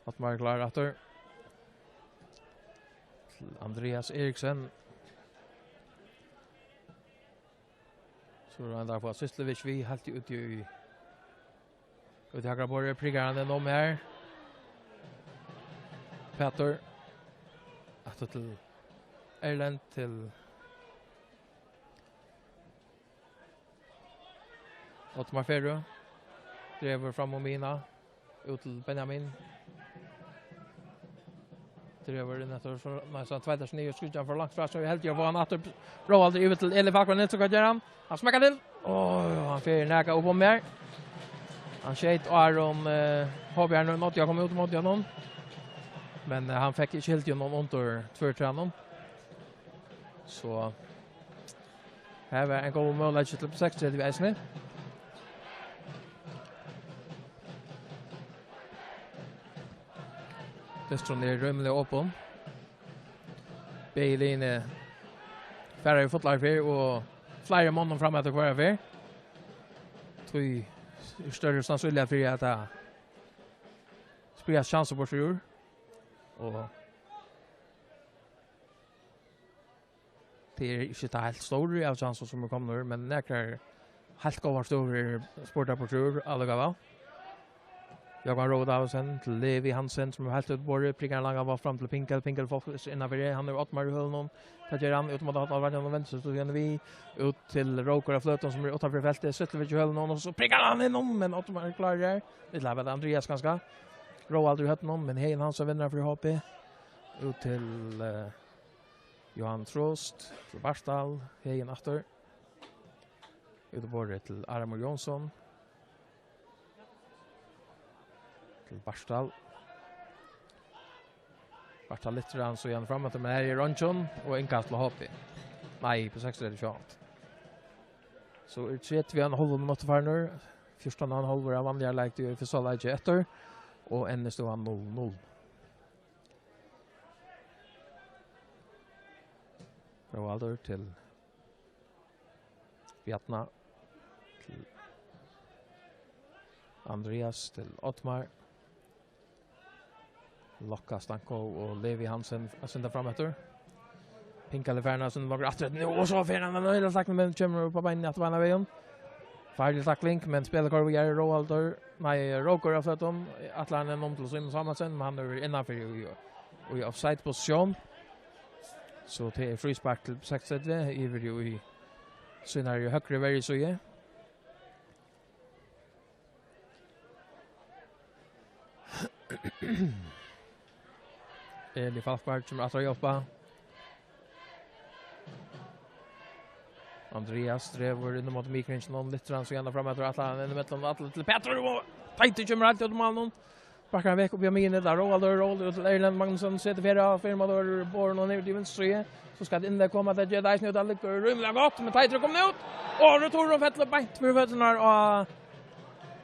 Ottmar er klár aftur. Til Andreas Eriksen. So er hann har, fáa Syslevic við, heilt úti í, úti í hægra borði, prikar hann inn um her. Petur. Aftur til Erlend, til Ottmar Ferø. Dregur fram um miðjuna. Út til Benjamin. Dregur inn eftir, so, nei, so hann tveitar seg niður, skjýtur hann for langt frá, so er heldigur at fáa hann aftur. Róaldur yvir til Eli Falkvang Nilsen, hvat ger hann? Hann smekkar til. Áh, hann fer nakað upp um her. Hann skeyt áðrenn, eh, H B-arnir náddu at koma út móti honum. Men, eh, hann fekk ikki hildið honum undir tvørtræðunum. So her var ein góður møguleiki til B seksogtretivu eisini. Dysturin er rímiliga opin. Bæði liðini fara í fullari ferð og fleiri monnum fram eftir hvørja ferð. Tí er størri sannsynligheit fyri, at tað spælir seg burtur úr. Og tað er ikki tað heilt stóru av kjansum sum eru komnir, men nakrar heilt góðar støður eru spurtar burtur úr allíkavæl. Jógvan Róa Davidsen til Levi Hansen, sum er heilt út borðið, prikar ein langan bólt fram til Pinkel. Pinkel fekk seg innanfyri, hann hevur Ottmar í hølunum. Hvat ger hann? Út móti hornið, hann vendir seg so við, út til Rókur á fløtum, sum er uttanfyri feltið, Syslevic í hølunum, og so prikar hann inn um, men Ottmar er klárur her. Ella var tað Andreas kanska? Róaldur í høvdinum, men Heðin Hansen vinnur fyri H B. Út til, eh, Johan Trost, til Bartal, Heðin aftur. Út á borðið til Armur Jónsson. Til Bartal. Bartal lyftir hann so Jan fram eftir, men her er eingin, og innkast til H B. Nei, B seksogtretivu. So er tretivu og ein hálvur minuttir farnir. Fjúrtan og ein hálvur av vanligari leiktíð í fyrsta hálvleiki eftir, og enn er støðan null null. Róaldur til Bjarna, til Andreas, til Ottmar. Lokka Stanko og Levi Hansen at senda fram eftir. Pinkel er farin at senda longur aftur eftir nú, og so fer hann, men øgiliga takling, men kemur upp á beinini aftur beinanvegin. Farlig takling, men spælið koyrir víðari. Róaldur, nei, Rókur av fløtum. Ætlar hann inn um til Símun Samuelsen, men hann er innanfyri í, í offside-posisjón. So tað er fríspark til B seksogtretivu, yvir jú í sínari høgru verjusíðu. Eli Falkvang kemur aftur at hjálpa. Andreas dregur inn móti miðkringinum, lyftir hann so gjarna fram eftir, ætlar hann inn í millum, ætlar til Petur, og Teitur kemur heilt út um málinum. Sparkar hann vekk upp í miðjuni, der Roaldur, Roaldur til Erlend Magnusson, setur fyri, fyri mål, og Born og ned til vinstru síðu. So skal tað innlegg koma, tað ger tað eisini, og tað liggur rímiliga gott, men Teitur er komin út, og returen fellur beint fyri føturnar á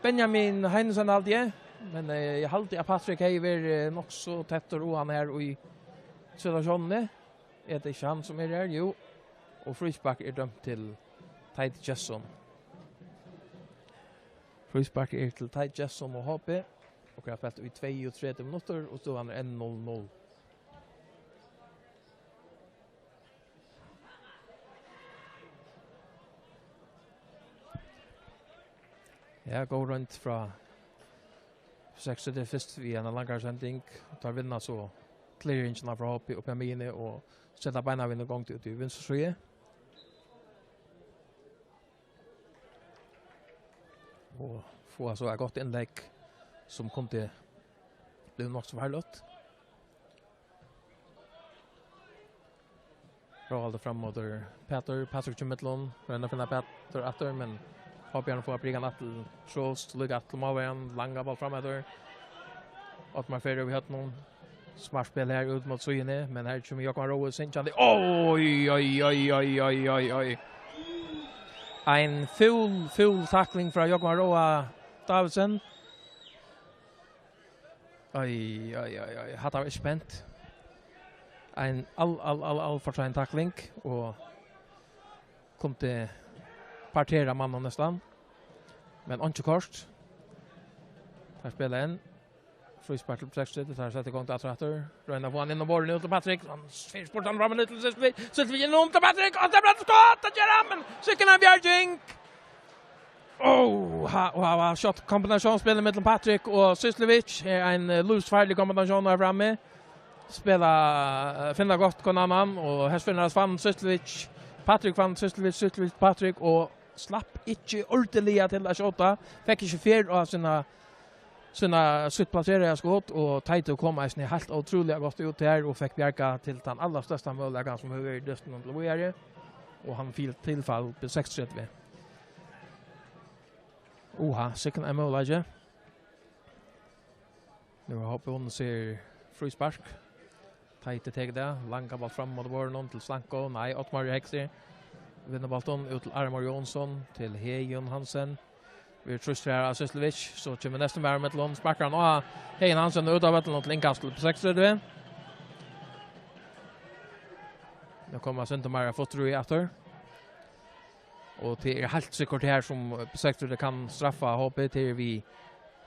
Benjamin Heinesen, haldi eg. Men, eh, eg haldi at Patrick hevði verið, eh, nokk so tettur á hann her í situatiónini. Er tað ikki hann sum er her? Jú. Og fríspark er dømt til Teit Gesson. Fríspark er til Teit Gesson og H B. Og har spælt í tveyogtretivu minuttir, og støðan er enn null null. Ja, góð roynd frá Sexteti fyrst við eina langari sending. Teir vinna so clearingina frá H B uppi á miðjuni og seta beinanvegin í gongd út í vinstru síðu. Og fáa so eitt gott innlegg, sum kundi blivið nokk so farligt. Róaldur fram móti Pætur. Pætur kemur millum. Roynir at finna Pætur aftur, men H B fáa prikan aftur til Trost. Líka aftur til Mávaran. Langa ball fram eftir. Ottmar fer yvir høvdinum. Smart spæl her út móti síðuni, men her kemur Jógvan Róa syngjandi. Oj, oj, oj. Ein fúl, fúl takling frá Jógvan Róa Davidsen. Oj, oj, oj, oj. Hatta var ikki pent. Ein al, al, al, al for sein takling, og kundi partera mannin næstan. Men einki koyrt. Teir spæla enn. Fríspark til Sexteti, teir seta í gongd aftur, aftur. Royna at fáa hann inn á borðið, út til Patrick. Hann fer spurt hann fram til Syslevic. Syslevic inn um til Patrick. Og tað bleiv skot, tað ger hann, men sikkurt ein bjarging. Oh, ha, ha, ha, skjótt kombinatiónspæl millum Patrick og Syslevic. Her er ein, eh, lívsfarlig kombinatión her frammi. Spæla, eh, finna gott hvønn annan, og her spælir hann fann Syslevic. Patrick fann Syslevic, Syslevic Patrick, og slapp ikki ordiliga til at skjóta. Fekk ikki ferð á sína, sína, sítt plasseraða skot, og Teitur kom eisini heilt ótrúliga gott út her og fekk bjargað til tann allarstørsta møguleikan sum hevur verið í dystinum til víðari, og hann fekk tilfall til seksogtretivu. Oha, sikkurt ein møguleiki. Nú hevur H B vunnið sær fríspark. Teitur tekur tað, langar ball fram móti vørrunum til Stanko. Nei, Ottmar er hægri. Vinnur bóltin út til Armar Jónsson, til Heðin Hansen. Verður trýstur her av Syslevic, so kemur næstur maður millum, sparkar hann á Heðin Hansen út av vøllinum til innkast til seksogtretivu. Nú koma Sindumar og Fotterud aftur. Og tað er heilt sikkurt her, sum seksogtretivu kann straffa H B, tað er við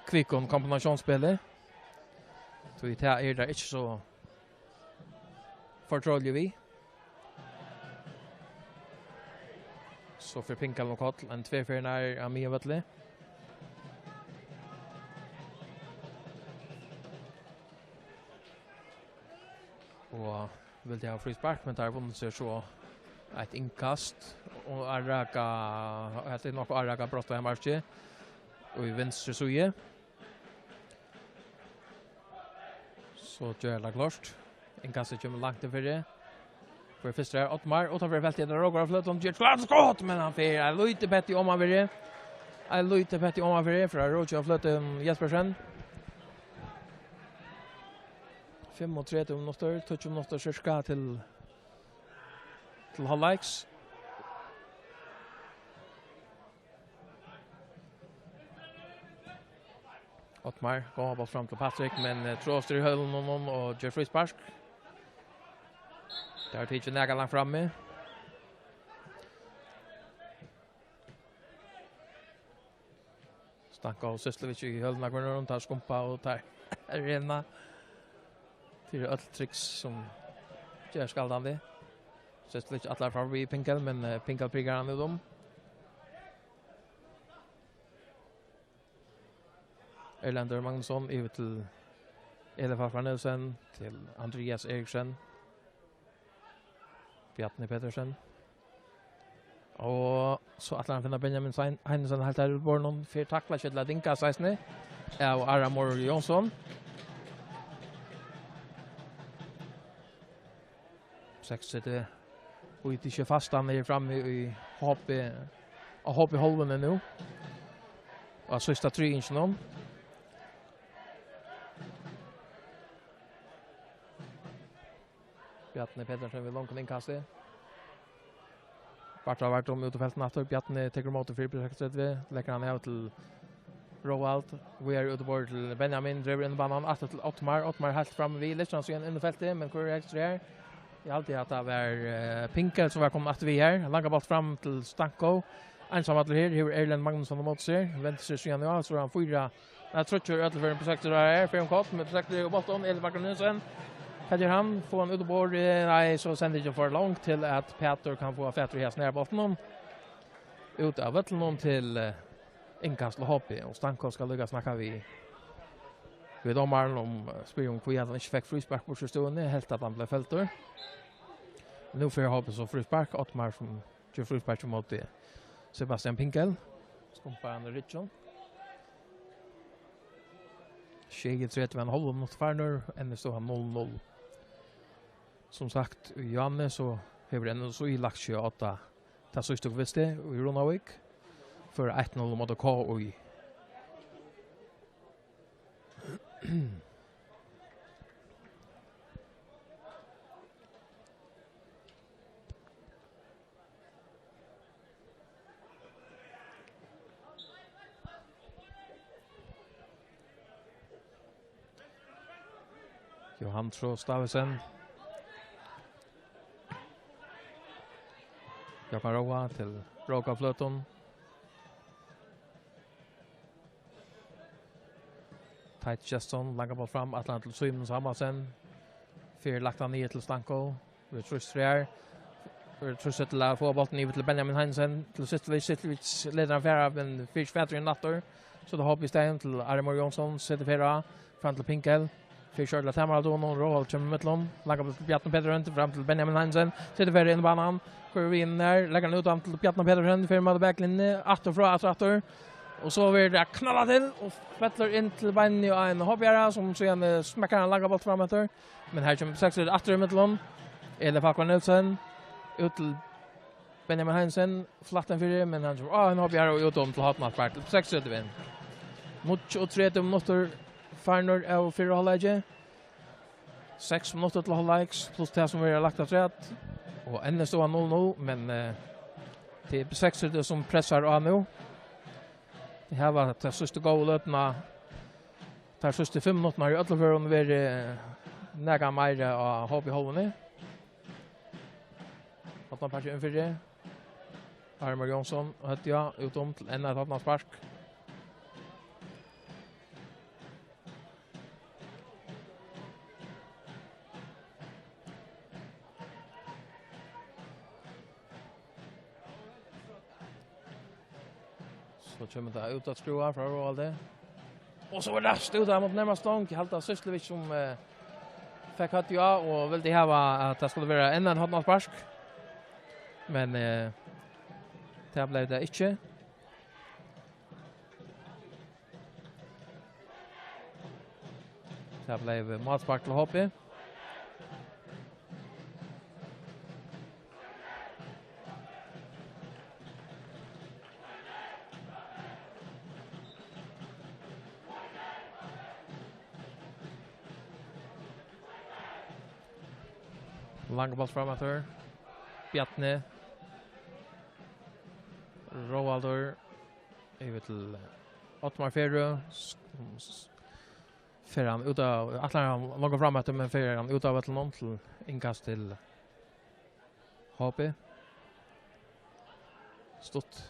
kvikkum kombinatiónsspæli. Tí tað er tað ikki so fortroliga við. So fer Pinkalin og Koll, ein tvær ferðir nær av miðjum vølli. Og vildi hava fríspark, men teir vunnu sær so eitt innkast. Og Araka, hetta er nokk Araka brotið av marki. Og í vinstru síðu. So ger tað klárt. Innkastið kemur langt inn fyri. Fyri fyrst er Ottmar, uttanfyri feltið, tað rókur av fløtum, ger klart skot, men hann fer eitt lítið petti omanfyri. Eitt lítið petti omanfyri, frá Róki av fløtum Jespersen. Fimmogtretivu minuttir, tíggju minuttir sirka til, til hálvleiks. Ottmar, góðan bólt fram til Patrick, men, eh, Trost er í hølunum og ger fríspark. Tað er tikið nakað langt frammi. Stanko og Syslevic í hølunum, teir skumpa og teir renna. Tað eru øll triks sum ger skaldandi. Syslevic ætlar fram við Pinkel, men, eh, Pinkel prikar hann út um. Erlendur Magnusson yvir til Elif Hallfar Nielsen, til Andreas Eriksen, Bjarni Petersen. Og so ætlar hann finna Benjamin Sein-, Heinesen heilt her út borðinum, fer takla, skjótla, dinga, seksten av Aramor Jónsson. Seks setir. Og tað er ikki fast, hann er frammi í H B, á H B hálvuni nú. Og síðsta trýinginum. Bjarni Petersen við longum innkasti. Bartha Vardum út í feltið aftur. Bjarni tekur ímóti fyri B seksogtretivu. Leggur hann av til Roald. Víðari út í borð til Benjamin. Dregur inn banan aftur til Ottmar. Ottmar heilt fram við. Lyftir hann síðan inn í feltið, men hvør er ekstra her? Eg haldi at tað var eh, Pinkel sum var komin aftur við her. Langar bólt fram til Stanko. Einsamallur her, hevur Erlend Magnusson ímóti sær. Vendir seg síðan í á, so er hann fýra. Nei, tríggjar í øllum førum, prosjektet er her. Fyrrum kort, men prosjektet er jo bóltin. Elin Bakker Nielsen. Hvat ger hann? Fær hann út á borðið? Nei, so sendir ikki for langt til at Pætur kann fáa fatur í hasum her bóltin. Út av vøllinum til eh, innkast til H B, og Stanko skal líka snakka við við dómaran um eh, spyrja um hví at hann ikki fekk fríspark burtur úr støðuni, helt at hann bleiv feltur. Nú fær H B so fríspark, Ottmar sum ger fríspark ímóti Sebastian Pinkel. Skumpar hann í ryggin. Sjeyogtretivu og ein hálvur minuttur farnir, enn er støðan null null. Sum sagt, Johannes, so hevur N S I lagt seg á tað, tað síðsta kvisti í Runavík. Førir eitt null móti K I. Johan Trost Davidsen. Jakob Roa til Róka Fløtum. Teit Gesson, langar bólt fram, ætlar hann til Símun Samuelsen. Fer lagt hann niður til Stanko. Verður trýstur her. Verður trýstur til at fáa bóltin yvir til Benjamin Heinsen. Til Sitlovic, Sitlovic letur hann fara, men fær ikki fatur í hann aftur. So tað H B í staðin til Armor Jónsson, setur ferð á, fram til Pinkel. Fær ikki ordiliga tamarhald á honum, Roald kemur ímillum. Langar bólt til Bjarni Petersen, fram til Benjamin Heinsen. Setur ferð inn í banan, koyrir við inn her, leggur hann út til Bjarni Petersen, fer móti baklinjuni, aftur frá, aftur, aftur. Og so verður tað knallað til, og fellur inn til beinini á ein H B-ara, sum síðan eh, smekkar ein langan bólt fram eftir. Men her kemur B seksogtretivu aftur ímillum. Eli Falkvang Nielsen, út til Benjamin Heinsen, flatt inn fyri, men hann kemur, á, ein H B-ara og út um til hornaspark til B seksogtretivu. Níggju og tretivu minuttir farnir av fyrra hálvleiki. Seks minuttir til hálvleiks, pluss tað sum verður lagt afturat. Og enn er støðan null null, men eh, tað er B seksogtretivu sum pressar á nú. Tey hava tær síðstu góðu løtuna, tær síðstu fimm minuttirnar í øllum førum verið nakað meira á H B-hálvuni. Hornaspark inn fyri. Armar Jónsson, høvdið á, út um til enn eitt hornaspark. So kemur tað út at skrúva frá Roaldi. Og so er rætt út av mot nærmast stong. Eg haldi at Syslevic sum eh, fekk høvdið á og vildi hava at tað skuldi vera enn ein hornaspark. Men eh, tað bleiv tað ikki. Tað bleiv málspark til H B. Langur bóltur fram eftir. Bjarni. Róaldur. Yvir til Ottmar Ferø. S- s- Fer hann út av, ætlar hann longur fram eftir, men fer hann út av vøllinum til innkast til H B. Stutt.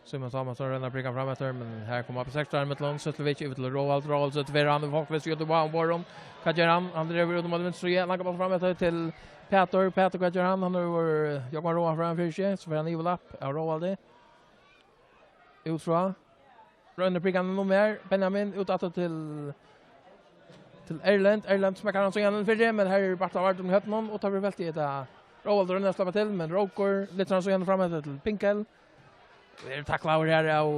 Símun Sámasson roynir at prika fram eftir, men her koma B seksogtretivu ímillum. Syslevic yvir til Róald. Róald setur fyri hann, og fólk vil skjóta á hann, Borum. Hvat ger hann? Hann dregur út mot vinstru, ja, langur bóltur fram eftir til Pætur. Pætur, hvat ger hann? Hann hevur Jógvan Róa framfyri seg, so fer hann í yvirlapp av Róaldi. Út frá. Roynir at prika hann um her. Benjamin út aftur til, til Erlend. Erlend smekkar hann so gjerne fyri, men her er Bartha Vardum í høvdinum, og tar við feltið, hetta Róald roynir at sleppa til, men Rókur lyftir hann so gjerne fram eftir til Pinkel. Og er taklaður her av,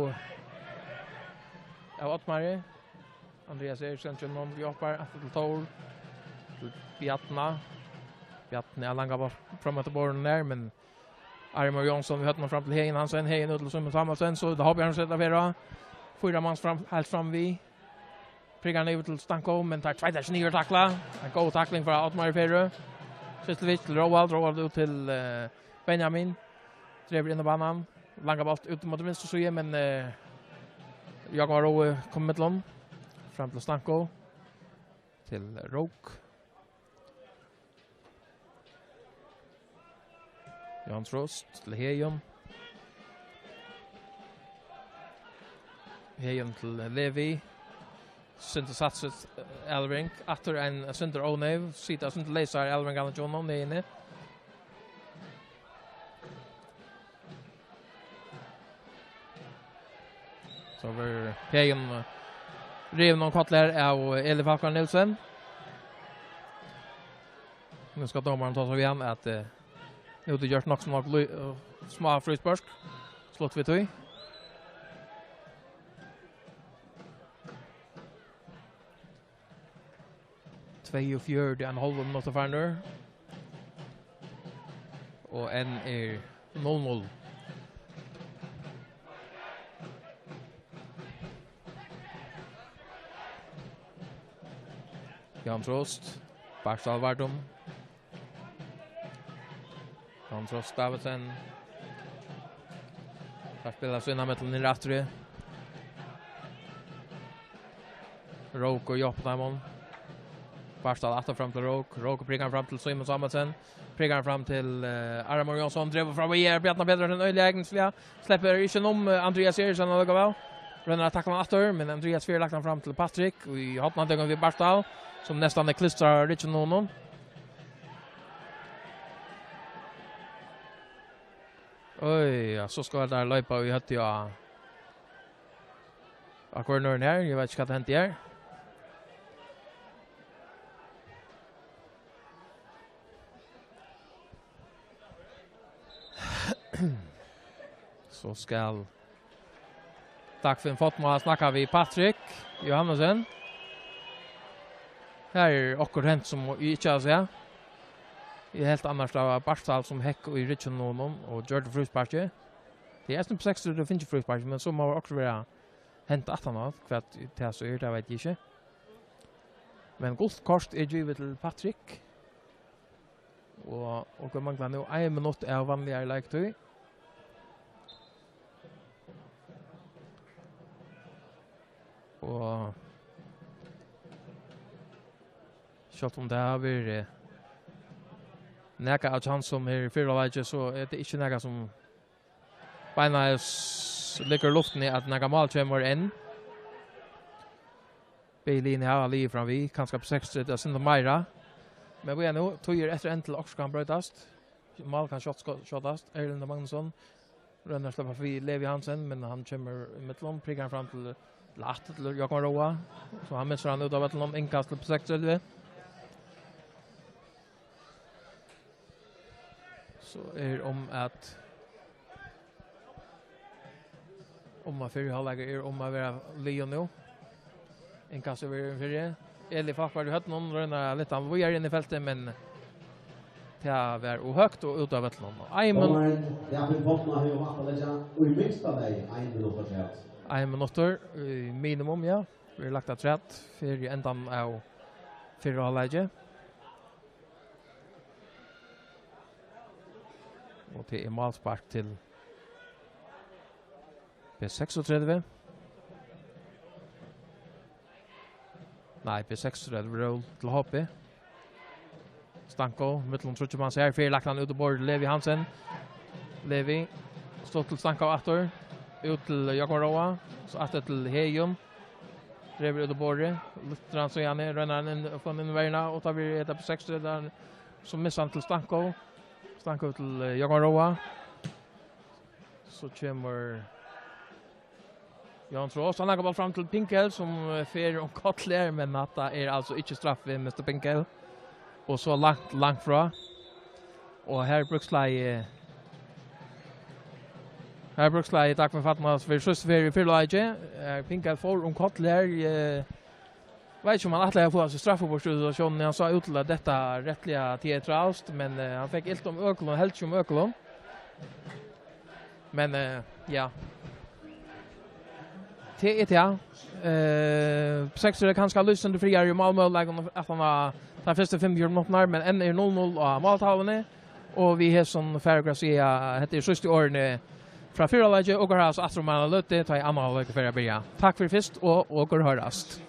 av Ottmari. Andreas Eriksen kemur um, Joppar, aftur til Tór. Til Bjarna. Bjarni er langt bak fram eftir borðinum der, men Armar Jónsson við høvdinum fram til Heðin Hansen. Heðin út til Símun Samuelsen, so tað H B hann setur fyri. Fýra mans fram, heilt fram við. Prikar hann yvir til Stanko, men tær tveitar ikki niður og takla. Ein góð takling frá Ottmar Ferø. Sýsluvík til Róald, Róald út til, eh, Benjamin. Dregur inn á banan. Langar bólt út móti vinstru síðu, men, eh, Jákup Rói kom í millum. Fram til Stanko. Til Rók. Johan Trost til Heðin. Heðin til Levi. Sindur satset, eh, Elvring. Aftur ein, eh, sindur óneyv. Sita sindur leysar, Elvring, hann er John, hann er inni. So verður Heðin, eh, rivin um koll her av, eh, Eli Falkvang Nielsen. Nú skal dómarin tosa við hann at, eh, nú hevur tú gjørt nokk so nokk lí-, eh, smá fríspark. Slott við tí. Tveyogfjøruti og ein hálvur minuttur farnir. Og enn er null null. Jan Trost, Bartal Vardum. Jan Trost Davidsen. Teir spæla so inn á millum niðri aftur í. Rók og Jopp Daimon. Bartal aftur fram til Rók. Rók prikkar fram til Símun Samuelsen. Prikkar fram til, eh, Armur Jónsson. Dregur fram og gir Bjarna Petersen øgiliga egensliga. Sleppur ikki inn um, eh, Andrias Eriksson allíkavæl. Roynir at takla hann aftur, men Andrias fær lagt hann fram til Patrick. Og í hotnantekum við Bartal, sum næstan er klistrað á ryggjin á honum. Oj, ja, so skal tað leypa í høvdið á, á kornerinum her. Eg veit ikki hvat hendi her. So skal Dagfinn Fotmo snakka við Patrick Johannesen. Her er okkurt hent sum eg ikki havi sæð. Eg helt annars, tað var Bartal sum hekk í ryggjin á honum og gjørdi frísparkið. Tað er eisini P seksogtretivu fingið frísparkið, men so má okkurt vera hent aftan á, hvat tað so er, tað veit eg ikki. Men gult kort er givið til Patrick. Og, og okur mangla nú ein minutt av vanligari leiktíð. Og sjálvt um tað hevur verið, eh, nakað av kjansum her í fyrra leiki, so er tað ikki nakað sum beinleiðis liggur í luftini at nakað mál kemur enn. Bæði liðini hava ligið framvið, kanska P seksogtretivu, eitt sindur meira. Men bíða nú, tíðir eftir enn til okkurt kann broytast. Mál kann skjót-, skó-, skjótast. Erlindur Magnusson roynir at sleppa við Levi Hansen, men hann kemur í millum, prikkar hann fram til, til aftur til Jákup Róa. So hann missir hann út av vøllinum, innkast til P seksogtretivu. So er um at, um at fyrri hálvleikur er um at vera liðugur nú. Innkastið verður inn fyri. Eli Falkvang í høvdinum, roynir at lyfta hann víðari inn í feltið, men tað var ov høgt og út av vøllinum. Og ein min-, Dómarin, David Botna, hevur valt at leggja í minsta lagi ein minutt afturat. Ein minuttur, í minimum, ja. Verður lagt afturat fyri endan av fyrra hálvleiki. Og tað er málspark til B seksogtretivu. Nei, B seksogtretivu, Rók til H B. Stanko, millum tríggjar manns her, fær lagt hann út á borðið til Levi Hansen. Levi, stutt til Stanko aftur. Út til Jákup Róa, so aftur til Heðin. Dregur út á borðið, lyftir hann síðani, roynir hann inn, fáa hann inn í verjuna, og tá verður hetta B seksogtretivu, so missir hann til Stanko. Stanko til, eh, Jákup Róa. So kemur Jan Trost, hann leggur bólt fram til Pinkel, sum, eh, fer um koll her, men hatta er altso ikki straffi, mister Pinkel. Og so langt, langt frá. Og her brúkslagið, her brúkslagið Dagfinn Fatmas fyri síðstu ferð í fyrra leiki. Eh, Pinkel fór um koll her, eh, veit ikki um hann ætlaði at fáa seg straffa burtur úr situatiónini. Hann sá út til at detta rættiliga teatralskt, men, eh, hann fekk ilt um økulin, helt ikki um økulin. Men, eh, ja. Tað er tað. Eh, Seyður er kanska lýsandi fríari í málmøguleikunum aftan á teir fyrstu fimmogfjøruti minuttirnar, men enn er null null á máltalvuni. Og við hesum fara okur at siga, hetta er síðstu orðini frá fyrra leiki. Okur hoyrast aftur um eina løtu, tá ið annar hálvleikur fer at byrja. Takk fyri fyrst, og okur hoyrast.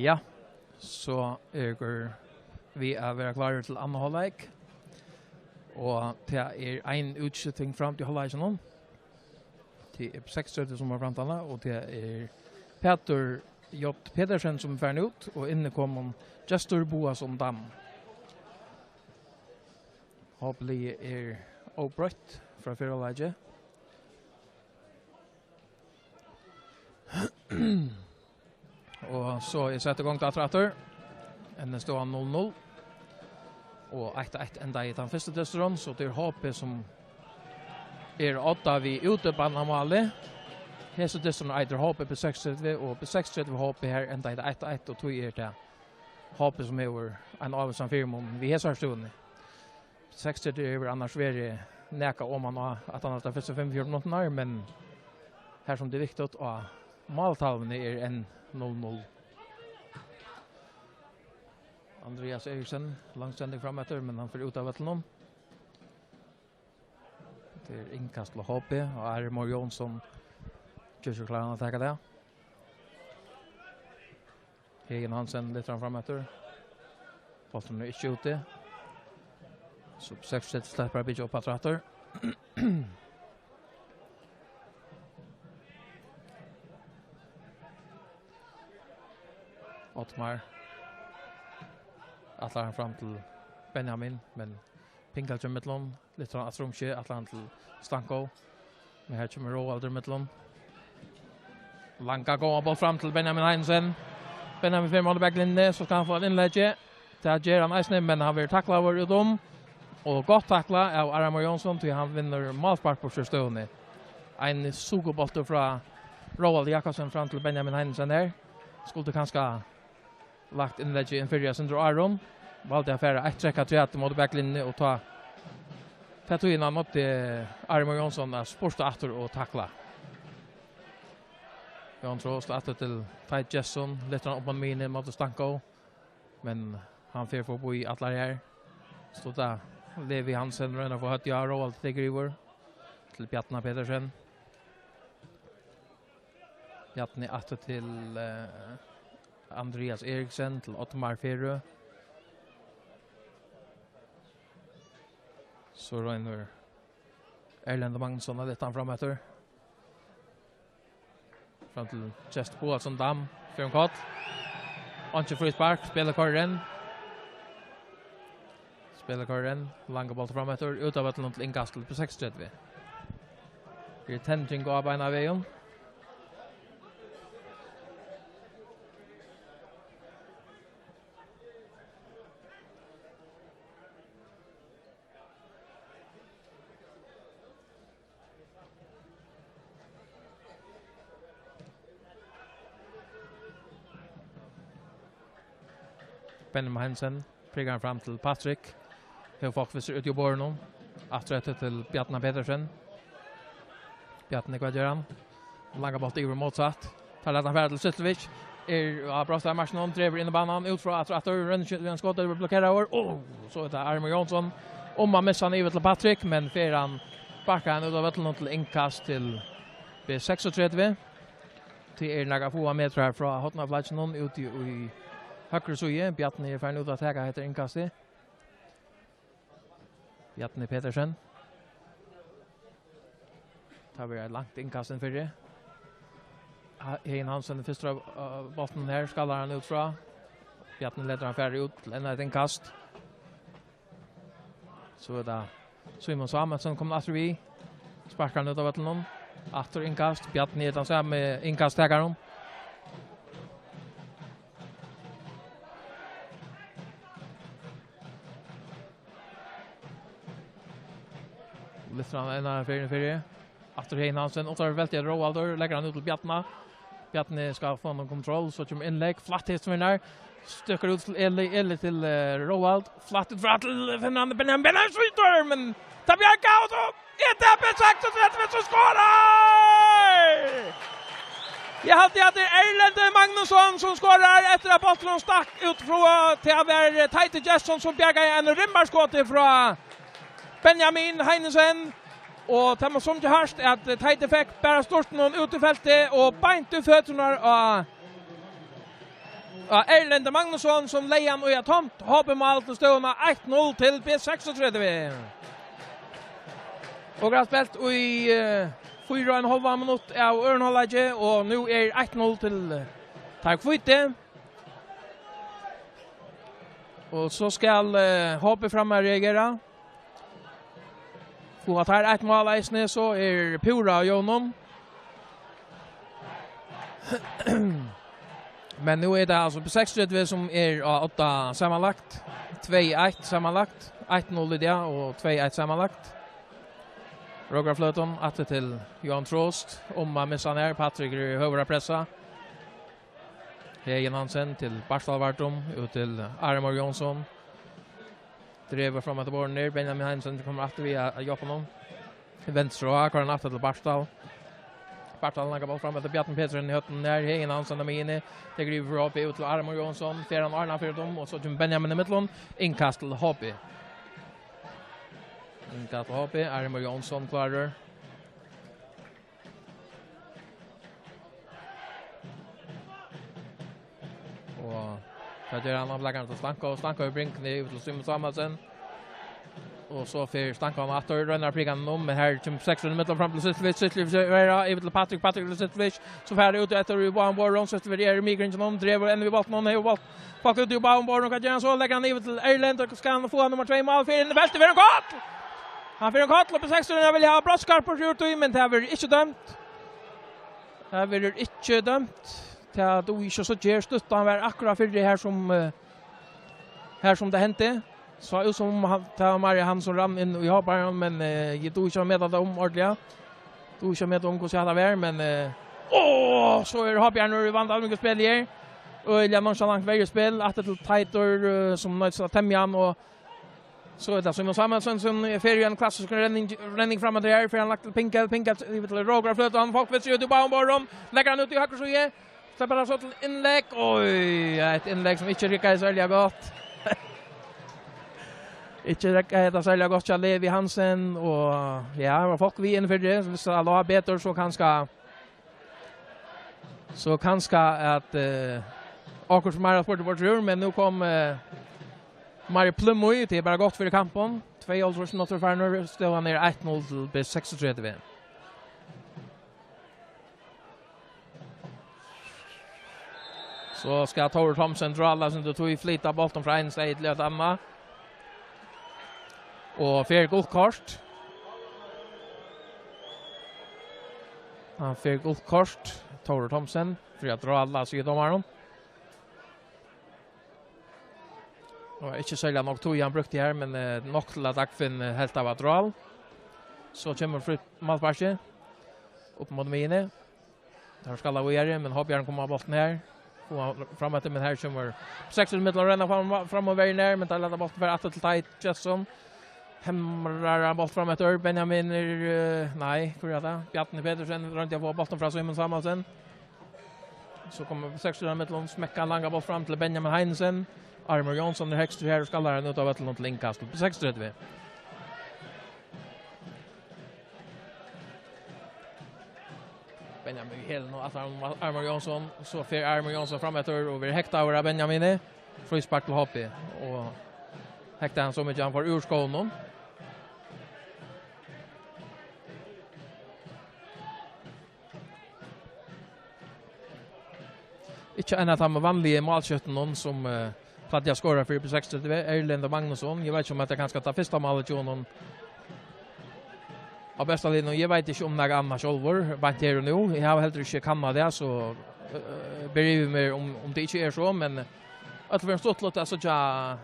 Ja, so eru vit við at vera klárir til annan hálvleik. Og tað er ein útskifting fram til hálvleikin. Tað er B seksogtretivu, sum er framtala, og tað er Pætur J. Petersen, sum er farin út, og inn er komin Gestur Boasson Dam. H B-liðið er óbroytt frá fyrra leiki. Og so er sett í gongd aftur, aftur. Enn er støðan null null. Og eitt eitt endaði tann fyrsti dysturin, so tað er H B, sum er á odda við útibannamáli. Hesin dysturin eitur H B B seksogtretivu, og B seksogtretivu H B, her endaði tað eitt eitt, og tí er tað H B, sum hevur ein ávísan fyrimun við hesari støðuni. Seksogtretivu hevur annars verið nakað oman á, at hann har fyrstu fimmogfjøruti minuttirnar, men har sum tað er viktigt, og máltalvuni er enn null null. Andrias Eriksen, langstending fram eftir, men hann fer út av vøllinum. Tað er innkast til H B, og Ari Már Jónsson ger seg kláran at taka tað. Heðin Hansen lyftir hann fram eftir. Bólturin er ikki úti. So B seksogtretivu sleppur at byggja upp aftur, aftur. Ottmar. Ætlar hann fram til Benjamin, men Pinga kemur millum. Lyftir hann aftur um seg, ætlar hann til Stanko. Men her kemur Roaldur millum. Langa góðan bolt fram til Benjamin Heinesen. Benjamin fer móti baklinjuni, so skal hann fáa eitt innlegg. Tað ger hann eisini, men hann verður taklaður út um. Og gott taklað av Ari Már Jónsson, tí hann vinnur málspark burtur úr støðuni. Ein sukuboltur frá Roald Jakobsen fram til Benjamin Heinesen her. Skuldi kanska lagt innleggið inn fyri eitt sindur áðrenn. Valdi at fara eitt trekk afturat móti baklinjuni og tá, tá tíðina mátti Ari Már Jónsson at spurta aftur og takla. Jón Trost aftur til Teit Gesson, lyftir hann upp á miðjuna móti Stanko, men hann fer forbi allar her. Stutta Levi Hansen roynir at fáa høvdið á, Roald tekur yvir til Bjarna Petersen. Bjarni aftur til, eh, Andrias Eriksen, til Ottmar Ferø. So roynir Erlendur Magnusson at lyfta hann fram eftir. Fram til Gestur Boasson Dam, fer um koll. Einki fríspark, spælir koyrir inn. Spælir koyrir inn, langur bóltur fram eftir, út av vøllinum til innkast til B seksogtretivu. Her er tendring á beinanvegin. Benjamin Hansen prikar hann fram til Patrick. Hevur fólk við sær úti á borðinum. Aftur eftir til Bjarna Petersen. Bjarni, hvat ger hann? Langar bóltin yvir mótsatt. Teir lata hann fara til Sutlovic. Er á brotsteðarmarkinum, dregur inn í banan, út frá aftur, aftur, rennur ikki, rennur skot, er blokkeraður. Ó, so er tað Ari Már Jónsson. Um at missa hann yvir til Patrick, men fer hann, sparkar hann út av vøllinum til innkast til B seksogtretivu. Tað er nakrar fáar metrar frá hornaflagginum úti í høgru síðu. Bjarni er farin út at taka hetta innkastið. Bjarni Petersen. Tað verður eitt langt innkast inn fyri. Ha-, Heðin Hansen er fyrstur av, av bóltinum her, skallar hann út frá. Bjarni letur hann fara út til enn eitt innkast. So er tað Símun Sámuelsen komin aftur við. Sparkar hann út av vøllinum. Aftur innkast. Bjarni er tann sami innkasttakarin. Lyftir hann eina ferð inn fyri. Aftur Heðin Hansen, og so er veltið Roaldur, leggur hann út til Bjarna. Bjarni skal fáa ein kontroll, so kemur innlegg, flatt hist vinnar. Støkkur út til Eli, Eli til, eh, Roald. Flatt út frá til, finnur hann Benjamin, Benjamin skjýtur, men tað bjargar, og so er tað B seksogtretivu sum skorar! Eg haldi, at tað er Erlendur Magnusson, sum skorar eftir at bólturin stakk út frá, tað var Teitur Gestsson, sum bjargaði einum rimmarskoti frá Benjamin Heinesen. Og tað má sum ger hart, at Teitur fekk bara sturtin út í feltið og beint í føturnar á, á Erlend Magnusson, sum legði hann í eitt tómt H B-mál til støðuna eitt null til B seksogtretivu. Og har spælt í, eh, fýra og ein hálvan minutt av øðrum hálvleiki, og nú er eitt null til, eh, teir hvítu. Og so skal, eh, H B framar reagera. Fáa teir eitt mál eisini, so er púra á Jónum. Men nú er tað altso B seksogtretivu, sum er á odda samanlagt. Tvey eitt samanlagt. Eitt null í dag og tvey eitt samanlagt. Rókurfløtan aftur til Johan Trost. Um at missa hann her. Patrik er í høgra pressa. Hegin Hansen til Bartal Vardum, út til Armor Jónsson. Dregur fram eftir borðinum her. Benjamin Hansen kemur aftur við at, at hjálpa honum. Venstre og koyrir hann aftur til Bartal. Bartal langar bolt fram eftir Bjarni Petersen í høvdinum her. Hegin Hansen er við inni. Tekur yvir frá H B út til Armor Jónsson. Fer hann Arna fyri dom, og so kemur Benjamin í midten. Innkast til H B. Innkast til H B. Armor Jónsson klárur. Og tað ger hann, hann blakar til Stanko, og Stanko í bringuni yvir til Simon Samuelsen. Og so fer Stanko hann aftur, roynir at prika hann um, men her kemur Seksurin í midten fram til Sysselvik, Sysselvik er yvir til Patrik, Patrik til Sysselvik, so fer hann út eftir í báðum borðum, Sysselvik er í miðkringinum, dregur enn við bóltin, hevur bolt, pakka út í báðum borðum, hvat ger hann so? Leggur hann yvir til Erlend, og skal hann fáa nummar tvey í mál, fer inn í feltið, fer ein koll! Hann fer ein koll, og Seksurin vilja hava brotskast burtur úr tí, men tað verður ikki dømt. Tað verður ikki dømt. Tað dugi ikki, so ger stuttan var akkurát fyri her sum, eh, her sum tað hendi. Sá út sum um hann, tað var meira hann sum rann inn í hoparan, men, eh, eg dugi ikki at meta tað um ordiliga. Dugi ikki at meta um hvussu hatta var, men, eh, áh, so er Hoppjørn í vandamikið spæli her. Øgiliga nonchalant verjuspæl, aftur til Teitur, eh, sum noyðist at temja hann, og so er tað Simon Samuelsen sum fer í ein klassisk renning, renning fram eftir her, fer hann lagt til Pinkel, Pinkel yvir til Rókurfløtan, hann fekk við seg út í báðum borðum, leggur hann út í høgru síðu, sleppur hann so til innlegg, oj, ja, eitt innlegg sum ikki riggaði serliga gott. Ikki riggaði hetta serliga gott hjá Levi Hansen, og ja, hann fekk við inn fyri, viss hann lá betur, so kanska So kanska at, eh, okkurt meira spurt burtur úr, men nú kom, eh, Mari Plum í, tað er bara gott fyri kampin. Tveyoghálvtrýss minuttir farnir, støðan er eitt null til B seksogtretivu. So skal Tórður Thomsen drála seg til tí, flyta bóltin frá einum stað til eitt annað. Og fær gult kort. Hann fær gult kort, Tórður Thomsen, fyri at drála, sigur dómarin. Og ikki serliga nógv tíð hann brúkti her, men, eh, nokk til at Dagfinn, eh, helt av at drál. So kemur frítt málspark upp móti miðjuni. Teir skalla víðari, men Hoppjørn kemur á bóltin her. Kemur fram eftir, men her kemur Seksurin í midten, roynir fram, fram og verjir nær, men teir lata bóltin fara aftur til Teitur Gestsson. Hemrar hann bóltin fram eftir. Benjamin er, eh, nei, hvør er tað? Bjarni Petersen royndi at fáa bóltin frá Simon Samuelsen. So kemur Seksurin í midten, smekkar hann langan bólt fram til Benjamin Heinesen. Armor Jónsson er hægstur her og skallar hann út av vøllinum til innkast til B seksogtretivu. Benjamin við hælunum, aftan á Armor Jónsson, so fer Armor Jónsson fram eftir og verður hektaður av Benjamini. Fríspark til H B, og hektaði hann so mikið, hann fór úr skónum. Ikki ein av teimum vanligu málskjøttunum, sum, eh, plagdi at skora fyri B seksogtretivu, Erlendur Magnusson. Eg veit ikki, um hetta er kanska tað fyrsta málið hjá honum á besta liðnum. Eg veit ikki um nakað annað sjálvur, beint her og nú. Eg havi heldur ikki kannað tað, so, eh, ber yvir mær, um, um tað ikki er so, men, eh, øll verða stuttligt at síggja,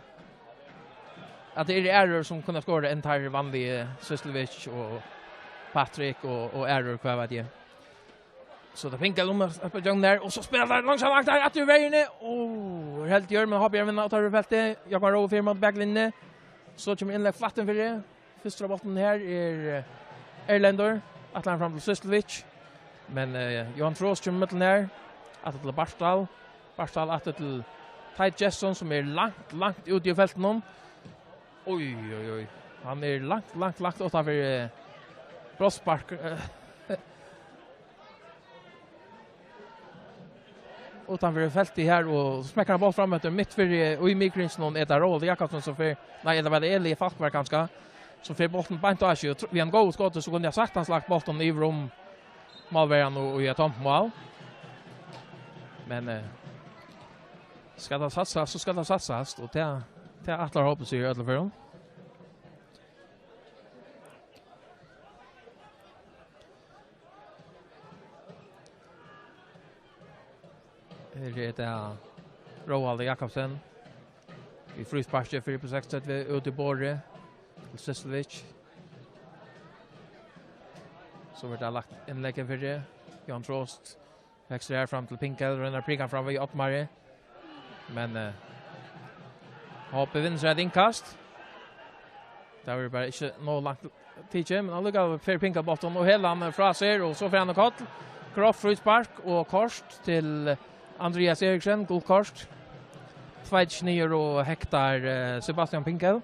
at tað eru aðrir, sum kunnu skora enn teir vanligu, Sysselvik og Patrik og, og aðrir, hvat veit eg. So tað pinkar um at sleppa ígjøgnum har, og so spælir teir langt, langt har, aftur í verjuni. Ó, er heldur, men Hoppjørn vinnur og tekur feltið. Jákvæð Rói fer móti baklinjuni. So kemur innlegg flatt inn fyri. Fyrstur á bóltin her er, eh, Erlendur. Ætlar hann fram til Sysselvik. Men eh, Johan Trost kemur millum her. Aftur til Bartal. Bartal aftur til Teit Gesson, sum er langt, langt úti í feltinum. Oj, oj, oj. Hann er langt, langt, langt uttanfyri eh, brotsspark. Eh, uttanfyri feltið her, og smekkar hann bólt fram eftir mitt fyri í miðgrindini, og er tað Róald Jakobsen sum fer, nei, er tað bara Eli Falkberg kanska, sum fer bóltin beint á seg, og tr- við ein góð skot, so kundi hann saktans lagt bóltin yvir um málverjan og, og í eitt tómt mál. Men eh, skal tað satsast, so skal tað satsast, og tað, tað ætlar H B seg í øllum førum. Her er tað Róald Jakobsen. Í frísparki fyri B seksogtretivu, út í borðið til Sysselvic. So verður tað lagt innlegg fyri Johan Trost. Vekst her fram til Pinkel, roynir at prika fram við Oddmari. Men eh, H B vinnur sær eitt innkast. Tað var bara ikki nóg langt tikið, men allíkavæl fer Pinkel bóltin og helar hann frá sær, og so fer hann á koll. Grovt fríspark og kort til Andreas Eriksen, gult kort. Tveitt niður og hektar eh, Sebastian Pinkel.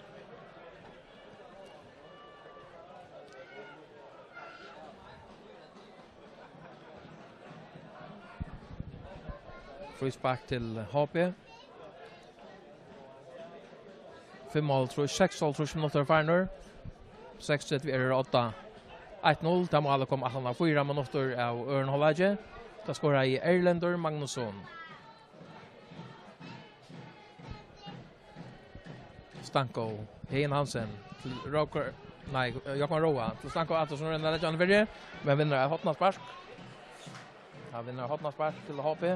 Fríspark til H B. Fimmoghálvtrýss, seksoghálvtrýss minuttir farnir. Seksogtretivu eru odda eitt null. Tað málið kom aftan á fýra minuttir av øðrum hálvleiki. Tað skoraði Erlendur Magnusson. Stanko, Heðin Hansen til Rókur, nei, Jákvan Róa til Stanko aftur, sum roynir at leggja hann fyri, men vinnur av hornaspark. Hann vinnur av hornaspark til H B.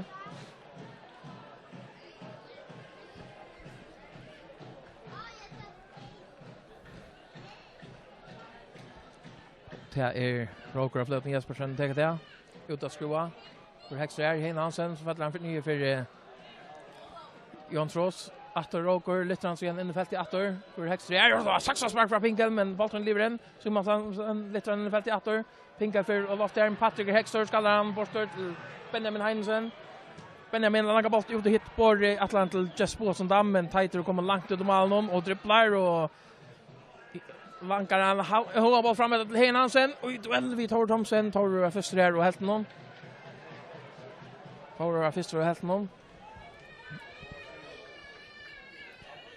Tað er Rókur av Fløtum Jespersen, tekur tað. Út at skrúva. Hvør hekst er Heðin Hansen, so fellur hann fyri niður fyri eh, Jón Trost. Aftur Rókur, lyftir hann seg inn í feltið aftur. Hvør hekst er, og so saksaspark frá Pinkel, men bólturin livir enn. Símonsen lyftir hann inn í feltið aftur. Pinkel fer og loftar, Patrik Hektor skallar hann burtur til Benjamin Heinesen. Benjamin langar bólt út og hitt Borri, ætlar hann til Jesper Olsen Dam, men Teitur er komin langt út um málinum og driblar og langar hann ha-, hóvar bólt fram til Heðin Hansen, og í duell við Tór Thomsen, Tór var fyrstur her og helt hann. Tór var fyrstur og helt hann.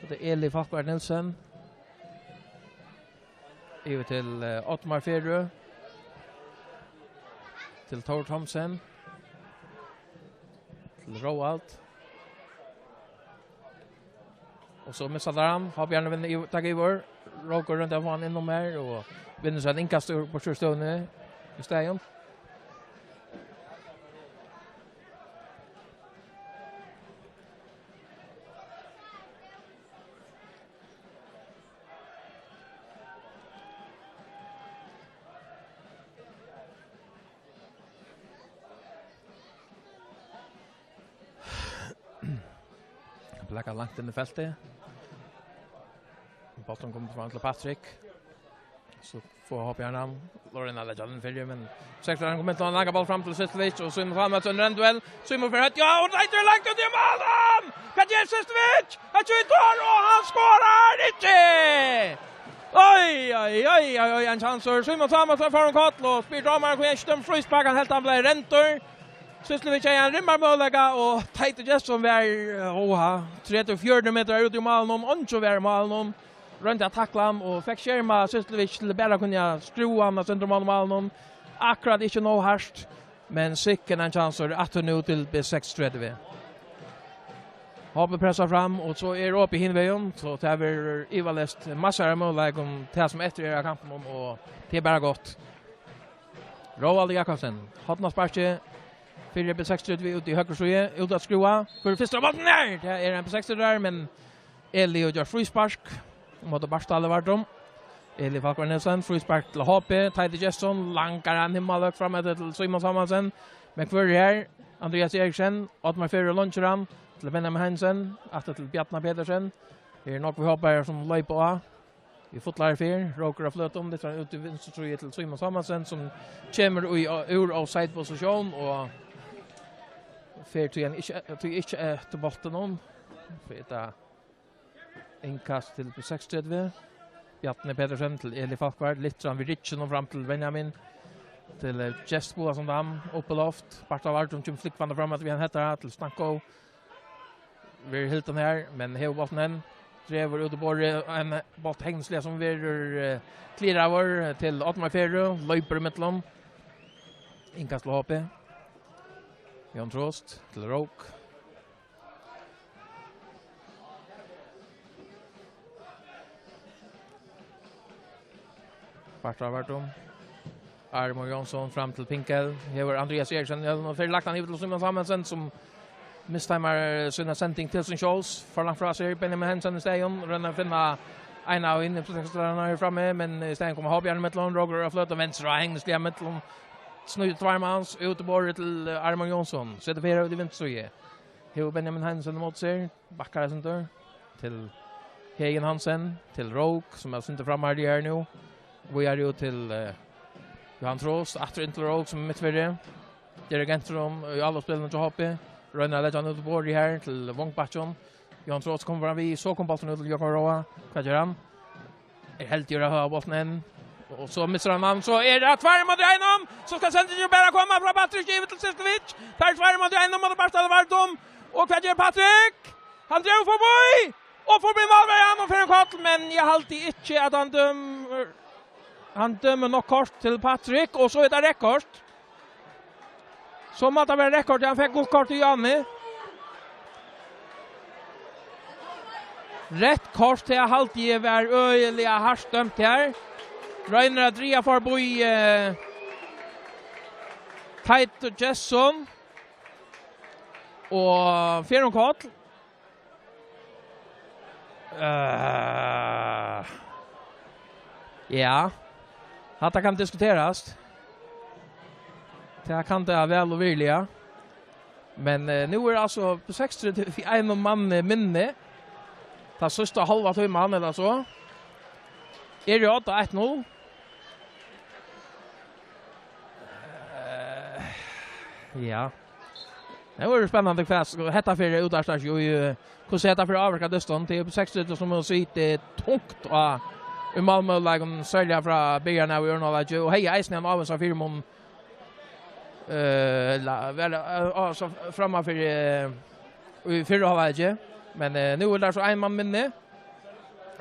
Og tað er Eli Falkberg Nielsen. Yvir til eh, Oddmar Ferø. Til Tór Thomsen. Til Róald. Og so missar hann. Hábjarni vinnur, taka yvir. Rókur roynir at fáa hann inn um her og vinnur sær eitt innkast úr burturstøðuni í staðin. Blaka langt inn í feltið. Bólturin kemur fram til Patrik. So fáa Hábjarni hann. Lorraine leggur hann fyri, men sektor hann kemur til ein langan bólt fram til Sysselvic, og Símun Samuelsen, ein duell. Símun fer høgt, ja, og Teitur langt út í mál! Hvat ger Sysselvic? Hann skjýtur, og hann skorar ikki! Oj, oj, oj, oj, oj, ein kjansur. Símun Samuelsen fær ein koll og spyr dómaran, hví hann ikki dømir fríspark, hann helt hann bleiv rendur. Sysselvic hevði ein rímiligan møguleika, og Teitur Gestsson var, eh, óha, tretivu, fjøruti metrar út í málinum, eingin var í málinum. Royndi at takla hann og fekk skermað Sysselvic til bara at kunna skrúva hann av sentrum av málinum. Akkurát ikki nóg hart, men sikkin ein kjansur aftur nú til B seksogtretivu. Hábjarni pressar fram, og so er opið hin vegin, so tað verður ivaleyst massar av møguleikum tað sum eftir er av kampinum, og tað er bara gott. Róald Jakobsen, hornasparkið fyri B seksogtretivu út í høgru síðu, út at skrúva. Hvør er fyrst á bóltin? Nei, tað er ein B seksogtretivu, men Eli hevur gjørt fríspark. Móti Bartali var dømt. Eli Falkberg Nielsen, fríspark til H B. Teitur Gestsson, langar hann himmalhøgt fram eftir til Símun Samuelsen. Men hvør er her? Andreas Eriksen, Oddmar Ferø longir hann til Benjamin Heinesen, aftur til Bjarna Petersen. Her er nógvir H B-arar sum leypa á. Í fullari ferð, Rókur á fløtum, dyttar hann út í vinstru síðu til Símun Samuelsen, sum kemur í, úr offside-posisjón og fer tí hann ikki, tí ikki eftir bóltinum. Fer tað innkast til B seksogtretivu. Bjarni Petersen til Eli Falkvard, lyftir hann við rygginum fram til Benjamin. Til, eh, Djessbo, sum hann upp í loft. Bartha Vardum kemur flúgvandi fram eftir við ein headara til Stanko. Verður hildin her, men hevur bóltin enn. Dregur út í borðið, ein bólt hegnisliga sum verður, eh, kliraður til Oddmar Ferø, loypur ímillum. Innkast til H B. Jón Trost til Rók. Bartha Vardum. Armur Jónsson fram til Pinkel. Hevur Andrias Eriksson í hølunum og fer lagt hann yvir til Símun Samuelsen, sum mistimar sína sending til sín sjálvs. For langt frá sær, Benjamin Hansen í staðin. Roynir at finna ein av hinum forsvarsspælararnar her frammi, men í staðin koma H B ímillum, Rókur á fløtum, venstra, hegnisliga ímillum. Snýr tveir mans, út í borðið til, eh, Armur Jónsson. Setur fyri út í vinstru síðu. Hevur Benjamin Hansen ímóti sær. Bakkar eitt sindur til Heðin Hansen, til Rók, sum er eitt sindur framari her nú. Víðari út til, eh, Johan Trost, aftur inn til Rók sum er mittfyri. Dirigenturin í áloppsspælinum hjá H B. Roynir at leggja hann út á borðið her til Wong Bak-chun. Johan Trost kemur fram við, so kom bólturin út til Jógvan Roa. Hvat ger hann? Er heldigur at hava bóltin enn. Og so missir hann hann, so er tað tveir móti einum. So skal sendingin bara koma frá Patrik yvir til Sirkovic. Tað eru tveir móti einum, og tað er bara staðið vart um. Og hvat ger Patrik? Hann dregur forbi, og forbi málverjan og fer ein koll, men eg haldi ikki at hann dømir, hann dømir nokk kort til Patrik, og so er tað reytt kort. So má tað vera reytt kort, hann fekk gult kort í áðni. Reytt kort, tað haldi eg var øgiliga hart dømt her. Roynir at draga forbi, eh, Teitur Gestsson. Og fer um koll. Eh, ja. Hatta kann diskuterast. Tað kann tað væl og virðiliga. Men, eh, nú er altso B seksogtretivu við einum manni minni. Tað síðsta hálva tíman, ella so. Er í odda eitt null. Eh, ja. Tað verður spennandi, hvat hetta fer út av start, og, eh, hvussu hetta fer at ávirka dystin. Tað er B seksogtretivu sum hevur sitið tungt á í málmøguleikum, serliga frá byrjan av í øðrum hálvleiki, og hevði eisini ein ávísan fyrimun, eh, la-, vel, eh, altso framman fyri, eh, í fyrra hálvleiki. Men, eh, nú er tað so ein mann minni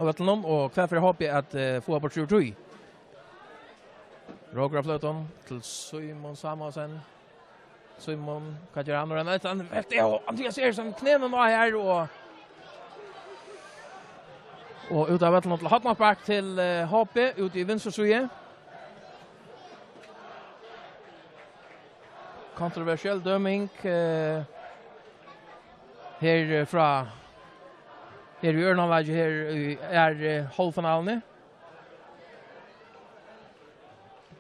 á vøllinum, og hvat fer H B at, eh, fáa burtur úr tí? Rókur á fløtum til Símun Samuelsen. Símun, hvat ger hann? Hann, hann, hann, Andrias Eriksson, knæið á her, og, og út av vøllinum til hornaspark til, eh, H B, út í vinstru síðu. Kontroversiell døming, eh, her, eh, frá, her í øðrum hálvleiki, her í, er, eh, hálvfinaluni.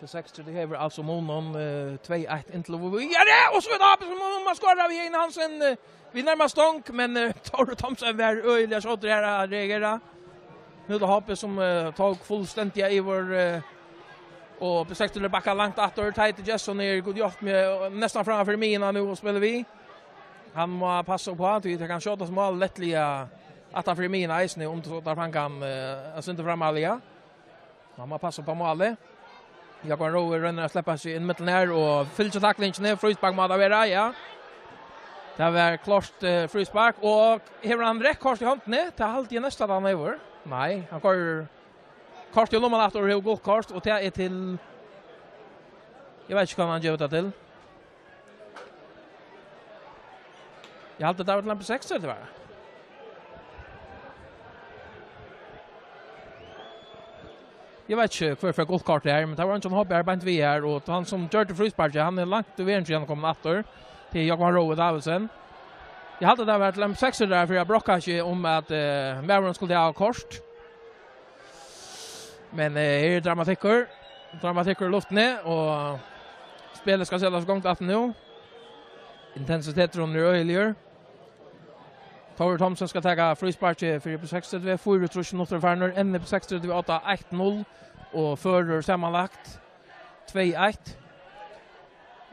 B seksogtretivu hevur altso munin, eh, tvey eitt inntil víðari, og so er tað H B sum um at skora við Heðin Hansen, eh, við nærmast stong, men, eh, Tore Thomsen var øgiliga skjótur her at reagera. Nú er tað H B sum, eh, tók fullstendiga yvir, eh, og B seksogtretivu bakkar langt aftur. Teitur Gestsson er, Gud hjálpi meg, næstan framman fyri miðjuna nú og spælir við. Hann má passa upp á, tí tað kann skjótast mál lættliga aftan fyri miðjuna eisini, um so teir fanga hann, eh, eitt sindur frammarliga. Hann má passa upp á málið. Jógvan Roe roynir at sleppa seg inn millum her og fylgja taklingini. Fríspark má tað vera, ja. Tað var klárt, eh, fríspark, og hevur hann reytt kort í hondini? Tað haldi eg næstan at hann hevur. Nei, hann koyrir kort í lumman aftur og hevur gult kort, og tað er til, eg veit ikki hvat hann gevur tað til. Eg haldi, tað var til nummer seks, tað var. Eg veit ikki, hvør fekk gult kort her, men tað var eingin H B her beint við her, og hann sum gjørdi frísparkið, hann er langt í verðini síðan hann kom aftur til Jógvan Roe Davidsen. Eg haldi, tað var til nummer seks her, fyri at brokka seg um at, eh, maðurin skuldi hava kort. Men, eh, her er dramatikkur. Dramatikkur í luftini, og spælið skal setast í gongd aftur nú. Intensiteturin er øgiligur. Tórður Thomsen skal taka frísparkið fyri B seksogtretivu. Fýraogtrýss minuttir farnir, enn B seksogtretivu átta, eitt null og førir samanlagt tvey eitt.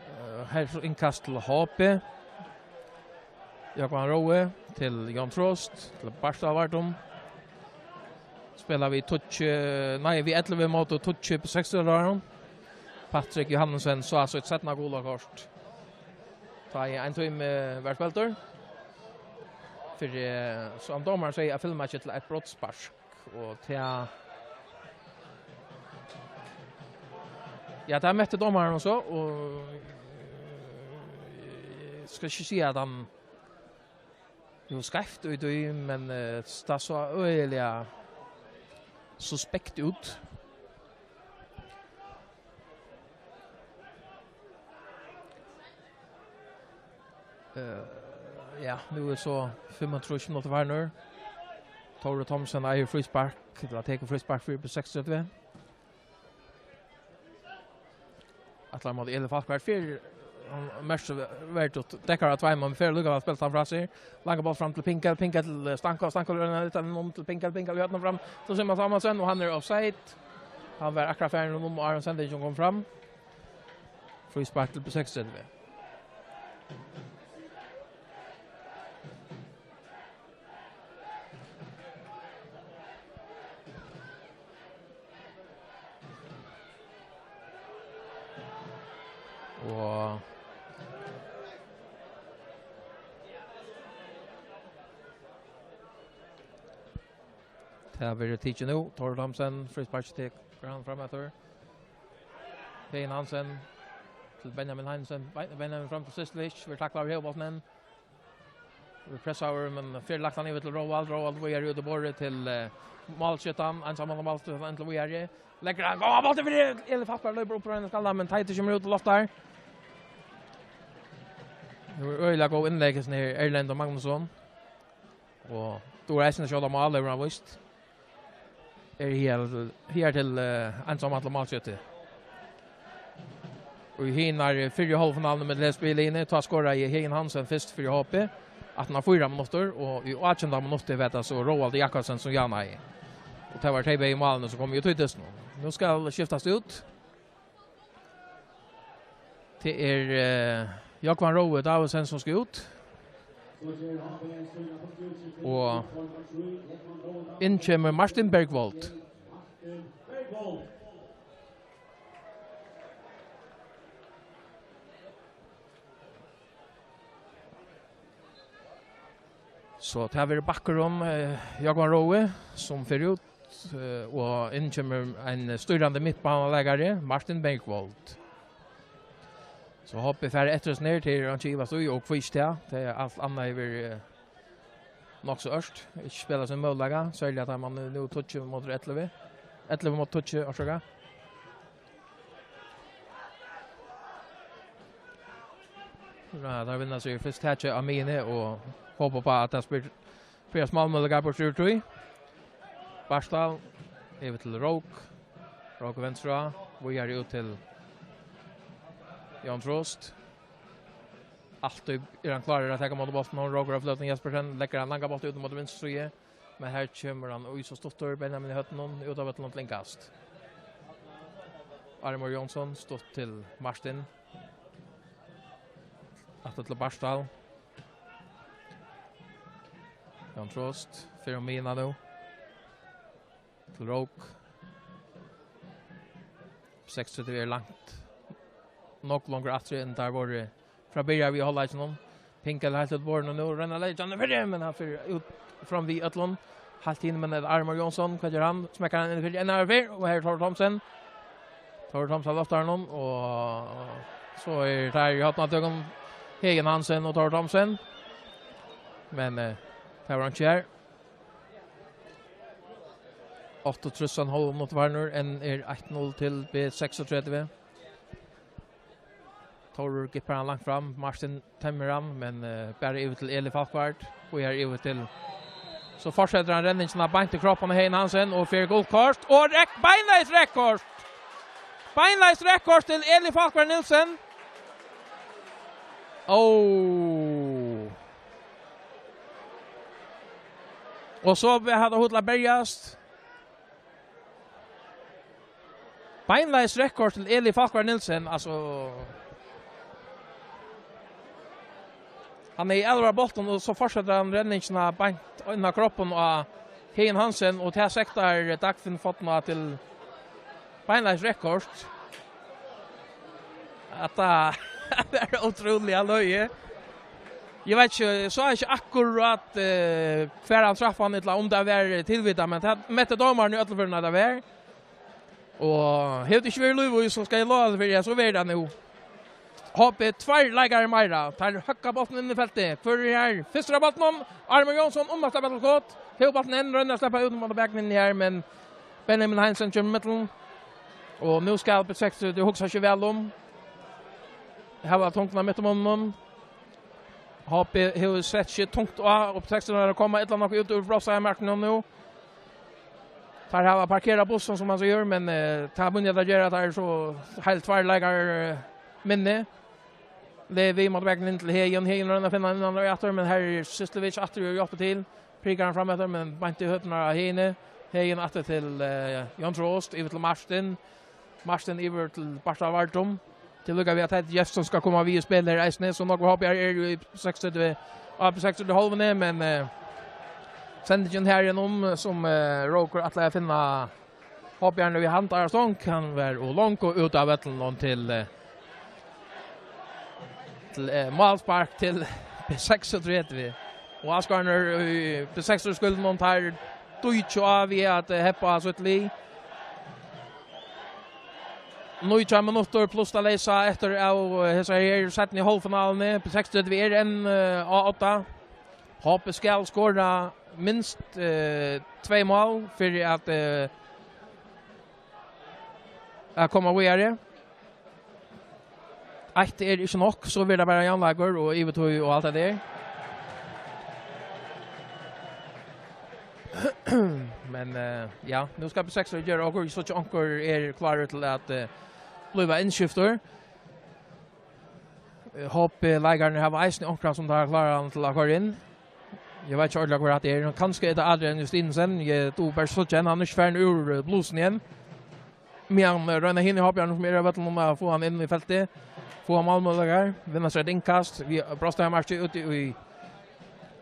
Eh, her er so innkast til H B. Jógvan Rói til Jón Trost, til Bartal Vardum. Spælir við tíggju, nei, við ellivu móti tíggju B seksogtretivu. Patrik Johannesen sá sítt seinna gula kort. Tá ið ein tími var spældur. Fyri, eh, sum dómarin segði, at filma ikki til eitt brotsspark. Og tað, ja, tað møtti dómarin og so, og, eh, skal ikki siga at hann, jú, skeivt í tí, men, eh, tað sá øgiliga suspekt út. Eh, ja, nú er so fimmogtrýss minuttir farnir. Tórður Thomsen eigur fríspark, ella tekur fríspark fyri B seksogtretivu. Ætlar móti Eli Falkvart, fer hann mest verðugt dekkar av tveimum, men fer allíkavæl at spæla hann frá sær. Langan bólt fram til Pinkel, Pinkel til, eh, Stanko, Stanko rennur litt um til Pinkel, Pinkel í høvdinum fram til Simon Samuelsen, og hann er offside. Hann var akkurát farin um, áðrenn sendingin kom fram. Fríspark til B seksogtretivu. Og tað verður tikið nú. Tórður Thomsen, fríspark, tekur hann fram eftir. Heðin Hansen til Benjamin Hansen. Be-, Benjamin fram til Syslich. Verður taklaður av Høgboltnen. Verður pressaður, men fer lagt hann yvir til Róald. Róald víðari út í borðið til, eh, málskjúttan. Einsamallur málskjúttan, enn til víðari. Leggur hann, góðan bóltin fyri Eli Falkvart, loypur upp úr einum skalla, men Teitur kemur út og loftar. Nú er øgiliga góð innlegg, hesin her, Erlendur Magnusson. Og tú er eisini skjóta mál, hevur hann víst. Er her, her til, eh, einsamallur málskjútti. Og í hinari fyrru hálvfinaluni millum hesi bæði liðini, tá skoraði Heðin Hansen fyrst fyri H B, aftan á fýra minuttir, og í átjandu minutti var tað so Róaldur Jakobsen sum javnaði. Og tað var tey bæði málini sum komu út í dystinum. Nú skal skiftast út. Tað er, eh, Jógvan Rói Davidsen sum skal út. Og inn kemur Martin Bergvold. So tað verður bakkurin, eh, Jógvan Rói, sum fer út, eh, og inn kemur ein stýrandi midtbanaleikari, Martin Bergvold. So H B fer eftir hesum her, tað er ikki ivast í, og hví ikki tað? Tað er alt annað yvir, eh, nokk so ørt. Ikki spæla sín møguleika, serliga tá man er nú tíggju móti ellivu. Ellivu móti tíggju, orsaka. Ja, teir vinna so fyrst takið av miðjuni og hopa upp á, at tað spyr-, spyrjast málmøguleikar burtur úr tí. Bartal, yvir til Rók. Rók venstra, víðari út til Jón Trost. Altíð er hann klárur at taka móti bóltinum. Rókur á fløtum, Jespersen leggur ein langan bólt út móti vinstru síðu. Men her kemur hann í so stuttur, Benjamin í høvdinum, út av vøllinum til innkast. Armur Jónsson, stutt til Martin. Aftur til Bartal. Jón Trost, fer um miðjuna nú. Til Rók. Seksogtretivu er langt. Nokk longur aftur enn teir vóru frá byrjan við hálvleikinum. Pinkel heilt út borðinum nú, roynir at leggja hann fyri, men hann fer út fram við øllum. Heilt inn, men er Armur Jónsson, hvat ger hann? Smekkar hann inn fyri enn eina ferð, og her er Tórður Thomsen. Tórður Thomsen loftar honum, og so er tað í hornatøkum Heðin Hansen og Tórður Thomsen. Men, eh, tað var hann ikki her. Áttaogtrýss og ein hálv minuttir farnir, enn er eitt null til B seksogtretivu. Tórður gippar hann langt fram, Martin temmir hann, men, eh, bara yvir til Eli Falkvart, og er yvir til. So fortsetur hann renningina beint í kroppen á Heðin Hansen, og fær gult kort, og reytt, beinleiðis reytt kort! Beinleiðis reytt kort til Eli Falkvart Nielsen. Oh. Og so hevur hann hug til at berjast. Beinleiðis reytt kort til Eli Falkvang Nielsen, altso. Hann er í alvara bóltin, og so fortsetur hann renningina beint inn á kroppin á Heðin Hansen, og tað sektar Dagfinn Forna til beinleiðis reytt kort. At tað er ótrúliga løgið. Eg veit ikki, eg sá ikki akkurát, eh, hvar hann traff hann, ella um tað var tilvitað, men tað metti dómarin í øllum førum, at tað var. Og hevur tað ikki verið lív í, so skal eg lova tað fyri, ja, so verður tað nú. H B tveir leikarar meira. Teir høgga bóltin inn í feltið. Hvør er her? Fyrstur av bóltinum. Armur Jónsson, umvælt av Battle Court. Hevur bóltin enn, roynir at sleppa út um baklinjuna her, men Benjamin Heinsen kemur í millum. Og nú skal B seksogtretivu hugsa seg væl um. Her var tungt mitt um honum. H B hevur sett seg tungt á, og B seksogtretivu er at koma illa nokk út úr brotsseiðarmarkinum nú. Teir hava parkerað bussin, sum man sigur, men, eh, tað munnu teir gera, teir eru so heilt tveir leikarar, eh, minni. Levi móti vegnum inn til Heðin. Heðin roynir at finna ein annan veg aftur, men her er Syslevic aftur og hjálpir til. Prikar hann fram eftir, men beint í høvdið á Heðini. Heðin aftur til, eh, Jon Trost, yvir til Martin. Martin yvir til Bartha Vardum. Til lukka við at Teitur Jeffsson skal koma við í spæl her eisini, so nógv hopp er, er jo í seksogtretivu, á seksogtretivu hálvuni, men, eh, sendingin her gjennom, sum, eh, Rókur ætlar at finna hopp er nú í handara stong, hann var og langt og út av vøllinum til, eh, til, eh, málspark til B seksogtretivu. Og Askarnir í B seksogtretivu skuldu noen tar dýtja av í at, eh, heppa av sitt lið. Nítjan minuttir pluss tað leysa eftir av, eh, hesa her seinnu hálvfinaluni. B seksogtretivu er enn, eh, á odda. H B skal skora minst, eh, tvey mál fyri at, eh, at koma víðari. Eitt er ikki nokk, so verður tað bara javnleikur og yvirtíð og alt tað har. Men, eh, ja, nú skal B seksogtretivu gera okkurt, so ikki onkur er klárur til at, eh, blíva innskiftur. Eh, H B-leikararnir hava eisini onkran sum teir klára hann til at koyra inn. Eg veit ikki ordiliga, hvør hatta er. Kanska er tað Adrian Justinsen. Eg dugi bara so ikki enn. Hann er ikki farin úr, eh, blusen enn. Meðan, eh, royna hinir H B-arnir sum eru á vøllinum at fáa hann inn í feltið. Fáa málmøguleikar. Vinna sær eitt innkast. Við brotsseiðarmarkið úti í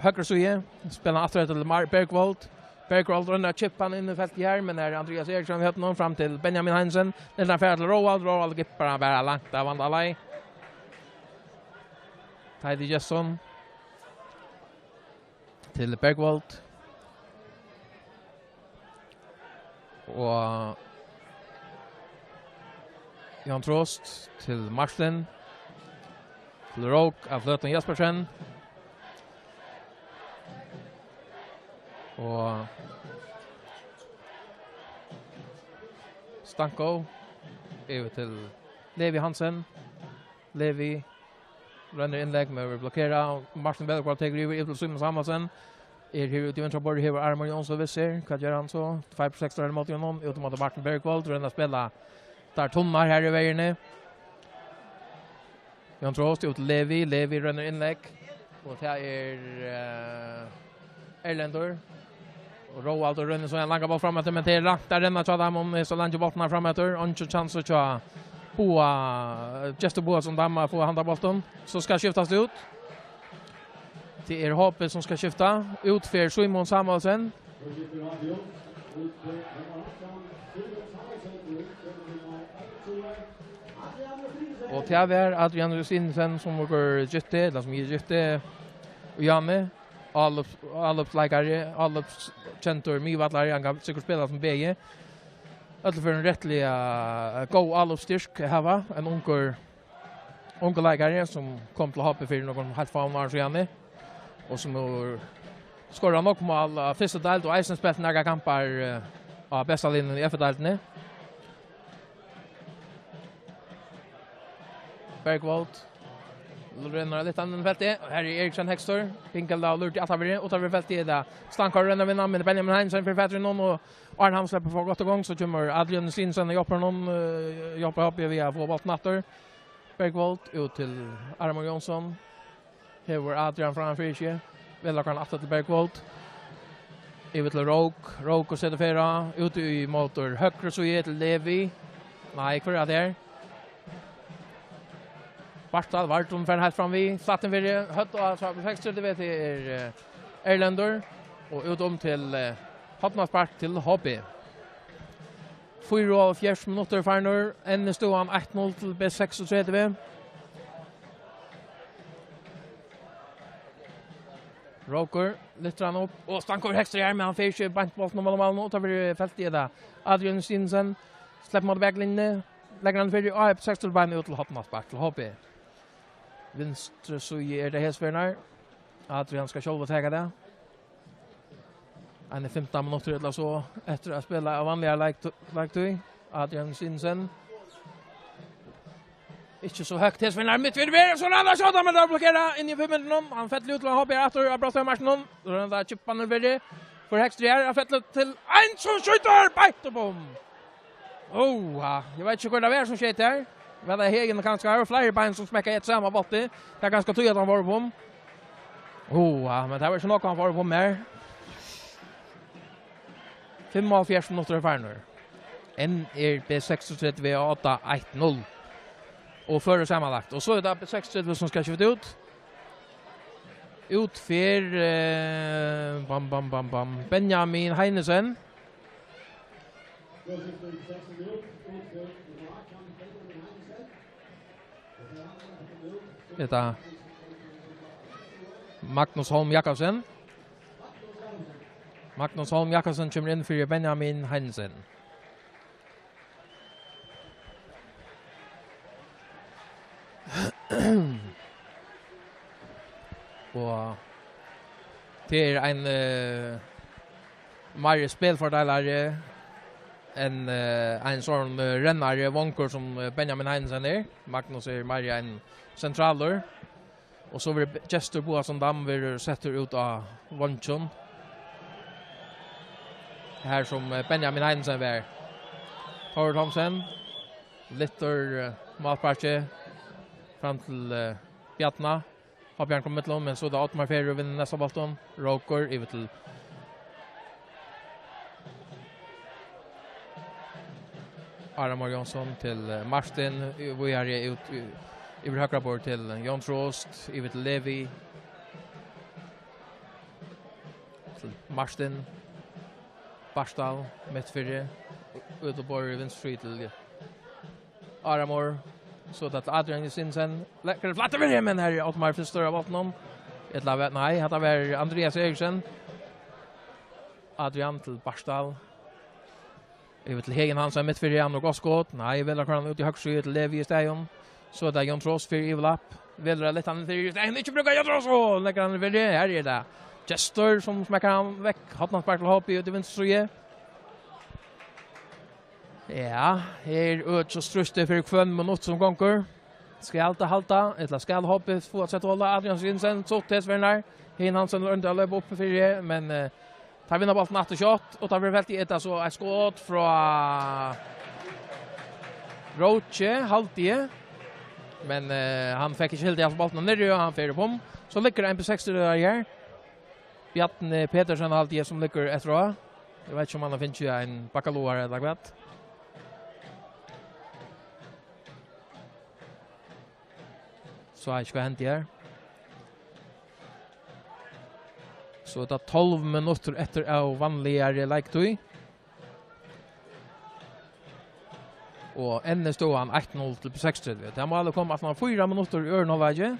høgru síðu. Spælir hann aftur til Mar-, Bergvold. Bergvold roynir at chippa hann inn í feltið her, men her er Andreas Eriksson við høvdinum fram til Benjamin Heinsen. Letur hann fara til Roald. Roald gippar hann bara langt av vanda leið. Teitur Jeffsson. Til Bergvold. Og Jon Trost til Martin. Til Rók av Fløtum Jespersen. Og Stanko yvir til Levi Hansen. Levi roynir innlegg, men verður blokkerað. Martin Bellegaard tekur yvir, yvir til Símun Samuelsen. Er her úti í vinstra borði, hevur Armar Jónsson við sær. Hvat ger hann so? Tveir protector móti honum, út móti Martin Bergvold, roynir at spæla tær tunnar her í vegini. Jon Trost út til Levi, Levi roynir innlegg. Og tað er, eh, Erlendur. Og Roald og Rønne, so ein langan bólt fram eftir, men tað er langt at renna hjá teimum, so langt bóltin er fram eftir. Eingin chance hjá Boa, Gestur Boa sum dæmir at fáa handa bóltin. So skal skiftast út. Tað er H B sum skal skifta. Út fer Símun Samuelsen. Og tað var Adrian Justinsen sum okur gifti, ella sum eg gifti, og Janne. Álop-, álopsleikari, álopskendur miðvallari, hann kann sikkurt spæla sum bæði. Øll fyri ein rættiliga, eh, góð álopsstyrk at hava, ein ungur, ungur leikari, sum kom til H B fyri nøkrum heilt fáum árum síðani, og sum hevur skorað nógv mál á fyrstu deild og eisini spælt nakrar kampar, eh, á besta liðnum í F-deildini. Bergvold. Rennur litt annan felti. Her er Eriksen Hextor. Pinkel da lurti alt har væri. Utanför felti er det Stankar renner vinner, men Benjamin Heinsen fyri fatur í noen, og Arne Hamslepp får godt i gang, så kommer Adrian Stinsen og hjálper noen, eh, hjálper opp, vi har fått bolten etter. Bergvold ut til Armand Jonsson. Her var Adrian framfyri seg. Vel akkurat aftur til Bergvold. Yvir til Rók. Rókur setur ferð á. Út í mótur høgru síðu til Levi. Nei, hvør er tað? Bartal, Vardum fer heilt fram við. Slættin fyri. Høvd á, so B seksogtretivu, tað er, eh, Erlendur. Og út um til, eh, hornaspark til H B. Fýraoghálvfjerðs minuttir farnir. Enn er støðan eitt null til B seksogtretivu. Rókur lyftir hann upp, og Stanko er hekst her, men hann fer ikki beint boltin um málið, og tá verður feltið, er tað Adrian Stinsen, sleppur móti baklinjuni, leggur hann fyri, og B seksogtretivu bein út til hornaspark til H B. Vinstru síðu er tað hesvegnar. Adrian skal sjálvur taka tað. Hann er fimtan minuttir ella so eftir at spæla av vanligari leik-, leiktíð. Adrian Stinsen. Ikki so høgt, hesvegnar mitt fyri, so er hann at skjóta, men tað er blokkerað inni í fimm minuttunum. Hann fellur út til H B aftur á brotsteinamarkinum. So er hann tað, kippar hann fyri. Fyri hekst her, hann fellur til ein sum skjýtur beint upp um. Oha, eg veit ikki hvør tað var sum skeyt her. Var tað Hegen kanska? Her eru fleiri bein sum smekka í eitt sama bólti. Tað er kanska tí at hann fór upp um. Oha, men tað var ikki nokk hann fór upp um her. Fimmoghálvfjerðs minuttir eru farnir. Enn er B seksogtretivu á odda, eitt null. Og førir samanlagt. Og so er tað B seksogtretivu sum skal skifta út. Út fer, eh, bam, bam, bam, bam, Benjamin Heinesen. Hetta Magnus Holm Jakobsen. Magnus Holm Jakobsen kemur inn fyri Benjamin Heinesen. Og tað er ein, eh, meiri spælfordeilari enn, eh, ein sånn, eh, rennari vongur sum, eh, Benjamin Heinesen er. Magnus er meiri ein sentralur. Og so verður Gestur Boasson Dam verður settur út á vongin. Her sum, eh, Benjamin Heinesen var. Tórður Thomsen. Lyftir, eh, málsparkið. Fram til, eh, Bjarna. Fabian kom millum, men so er tað Oddmar Ferro vinnur næsta bóltin. Rókur yvir til Aramor Jónsson til, eh, Martin, eh, víðari út, eh, yvir høgra borð til, eh, Jón Trost, yvir til Levi. Til Martin. Bartal, mitt fyri. Út á borð, vinstru til Aramor. So er tað Adrian Jusinsen. Leggur flatt yvir, men her er Oddmar fyrstur av bóltinum. Ella ve-, nei, hatta var Andreas Eriksen. Adrian til Bartal. Yvir til Hegen Hansen, mitt fyri hann og gott skot. Nei, velur hann út í høgru síðu til Levi í staðin. So er tað Jón Trost fyri yvirlapp. Velur at leta hann fyri í staðin. Ikki brúka Jón Trost. Og leggur hann fyri. Her er tað Gestur sum smekkar hann vekk. Hornaspark til H B út í vinstru síðu. Ja, her er øki og strústi fyri hvønn minutt sum gongur. Skal tað halda, ella skal H B fáa sett á Adrian Jensen, so til Svernar. Hegen Hansen er undir at leypa upp fyri, men, eh, teir vinna bóltin aftur skjótt, og tá verður feltið, er tað so eitt skot frá Roche, haldi eg. Men, eh, hann fekk ikki hildið av bóltin niðri, og hann fer upp um. So liggur ein B seksogtretivu her. Bjarni Petersen, haldi eg, sum liggur eftir á. Eg veit ikki, um hann hevur fingið ein bakkalógara ella hvat. Sá ikki, hvat hendi her. So er tað tólv minuttir eftir av vanligari leiktíð. Og enn er støðan eitt null til B seksogtretivu. Tað málið kom aftan á fýra minuttir í øðrum hálvleiki.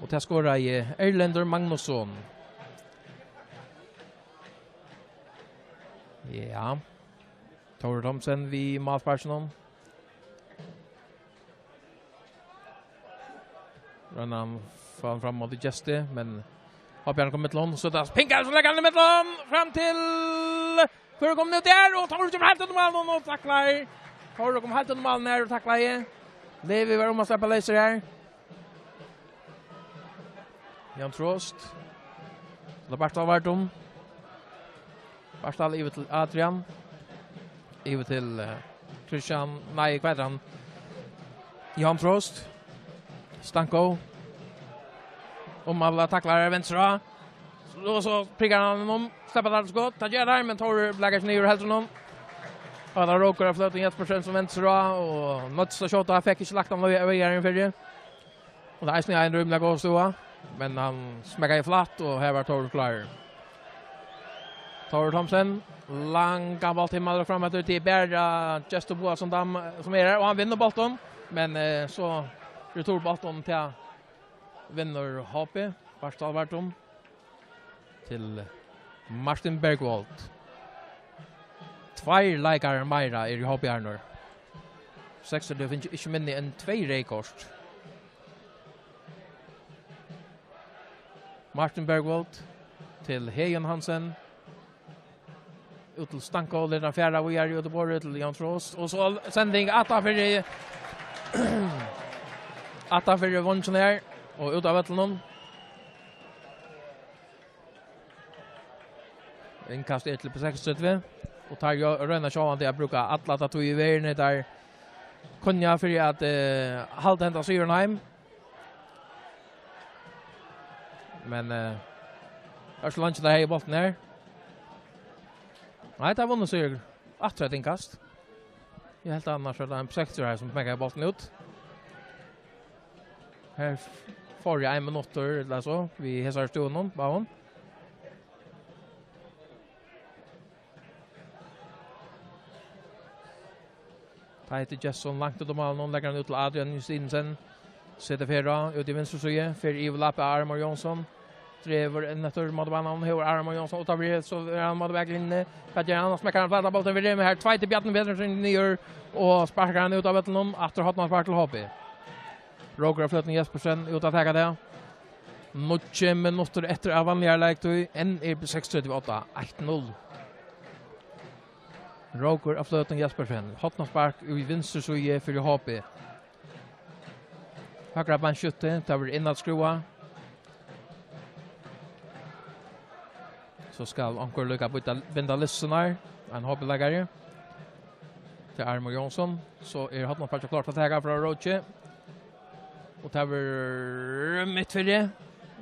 Og tað skoraði Erlendur Magnusson. Ja. Tórður Thomsen við málsparkinum. Roynir hann fram, fram móti Gesti, men Fabian kom millum, so tað er Pinkar sum leggur hann í millum, fram til, hvør kom nú der, og Tórður kemur heilt undir málið og taklar. Tórður kom heilt undir málið her og taklar. Levi var um at sleppa leysur her. Jan Trost. Roberto Vardum. Bartal yvir til Adrian. Yvir til, eh, Christian, nei, hvat eitur hann? Jan Trost. Stanko. Umaftur taklar venstra. Og so prikkar hann um, sleppur hann til skot. Tað ger hann, men Tórur blakar ikki niður heldur honum. Og tað er Rókur av Fløtum Jespersen sum vendir seg á, og noyddist at skjóta, hann fekk ikki lagt hann vei-, vegin fyri. Og tað er eisini ein rímiliga góð støða, men hann smekkar í flatt, og her var Tórur klárur. Tórur Thomsen, langan bólt himmel fram eftir, til bara Gestur Boasson dam, sum er her, og hann vinnur bóltin, men, eh, so returboltin til vinnur H B, Bartal Vardum til Martin Bergvold. Tveir leikarar meira eru í H B her nú. Seksogtretivu fingu ikki minni enn tvey reyð kort. Martin Bergvold til Heðin Hansen. Út til Stanko, letur hann fara víðari út í borðið til Jan Trost. Og so sending aftan fyri, aftan fyri vongin her, og út av vøllinum. Innkast er til B seksogtretivu, og teir jo-, royna sjálvandi at brúka alla ta tíð í verðini, teir kunna fyri at, eh, halda henda sigurin heim. Men, eh, tað er so leingi, teir hava bóltin her. Nei, teir vunnu sigur. Aftur eitt innkast. Eg helt annars at ein B seksogtretivu her sum smekkaði bóltin út. Her f-, fór eg ein minuttur ella so, við hesar støðuna, báðum. Teitur Gestsson langt út á mál, nú leggur hann út til Adrian Justinussen. Setur ferð á, út í vinstru síðu, fer yvir lappið á Armar Jónsson. Dregur inn eftir móti banan, hevur Armar Jónsson út av brið, so er hann móti baklinjuni. Hvat ger hann? Hann smekkar hann flat av bóltin við rimið her. Tveiti Bjarni Petersen niður og sparkar hann út av vøllinum. Aftur hornaspark til H B. Rókur av Fløtum Jespersen út at taka tað. Níggju minuttir eftir av vanligari leiktíð. Enn er B seksogtretivu átta, eitt null. Rókur av Fløtum Jespersen. Hornaspark í vinstru síðu fyri H B. Høgra beinskjútti, tað verður inn at skrúva. So skal onkur líka býta, binda lissurnar. Ein H B-leikari. Til Armur Jónsson. So er hornasparkið klárt at taka frá Róki. Og tað verður mitt fyri.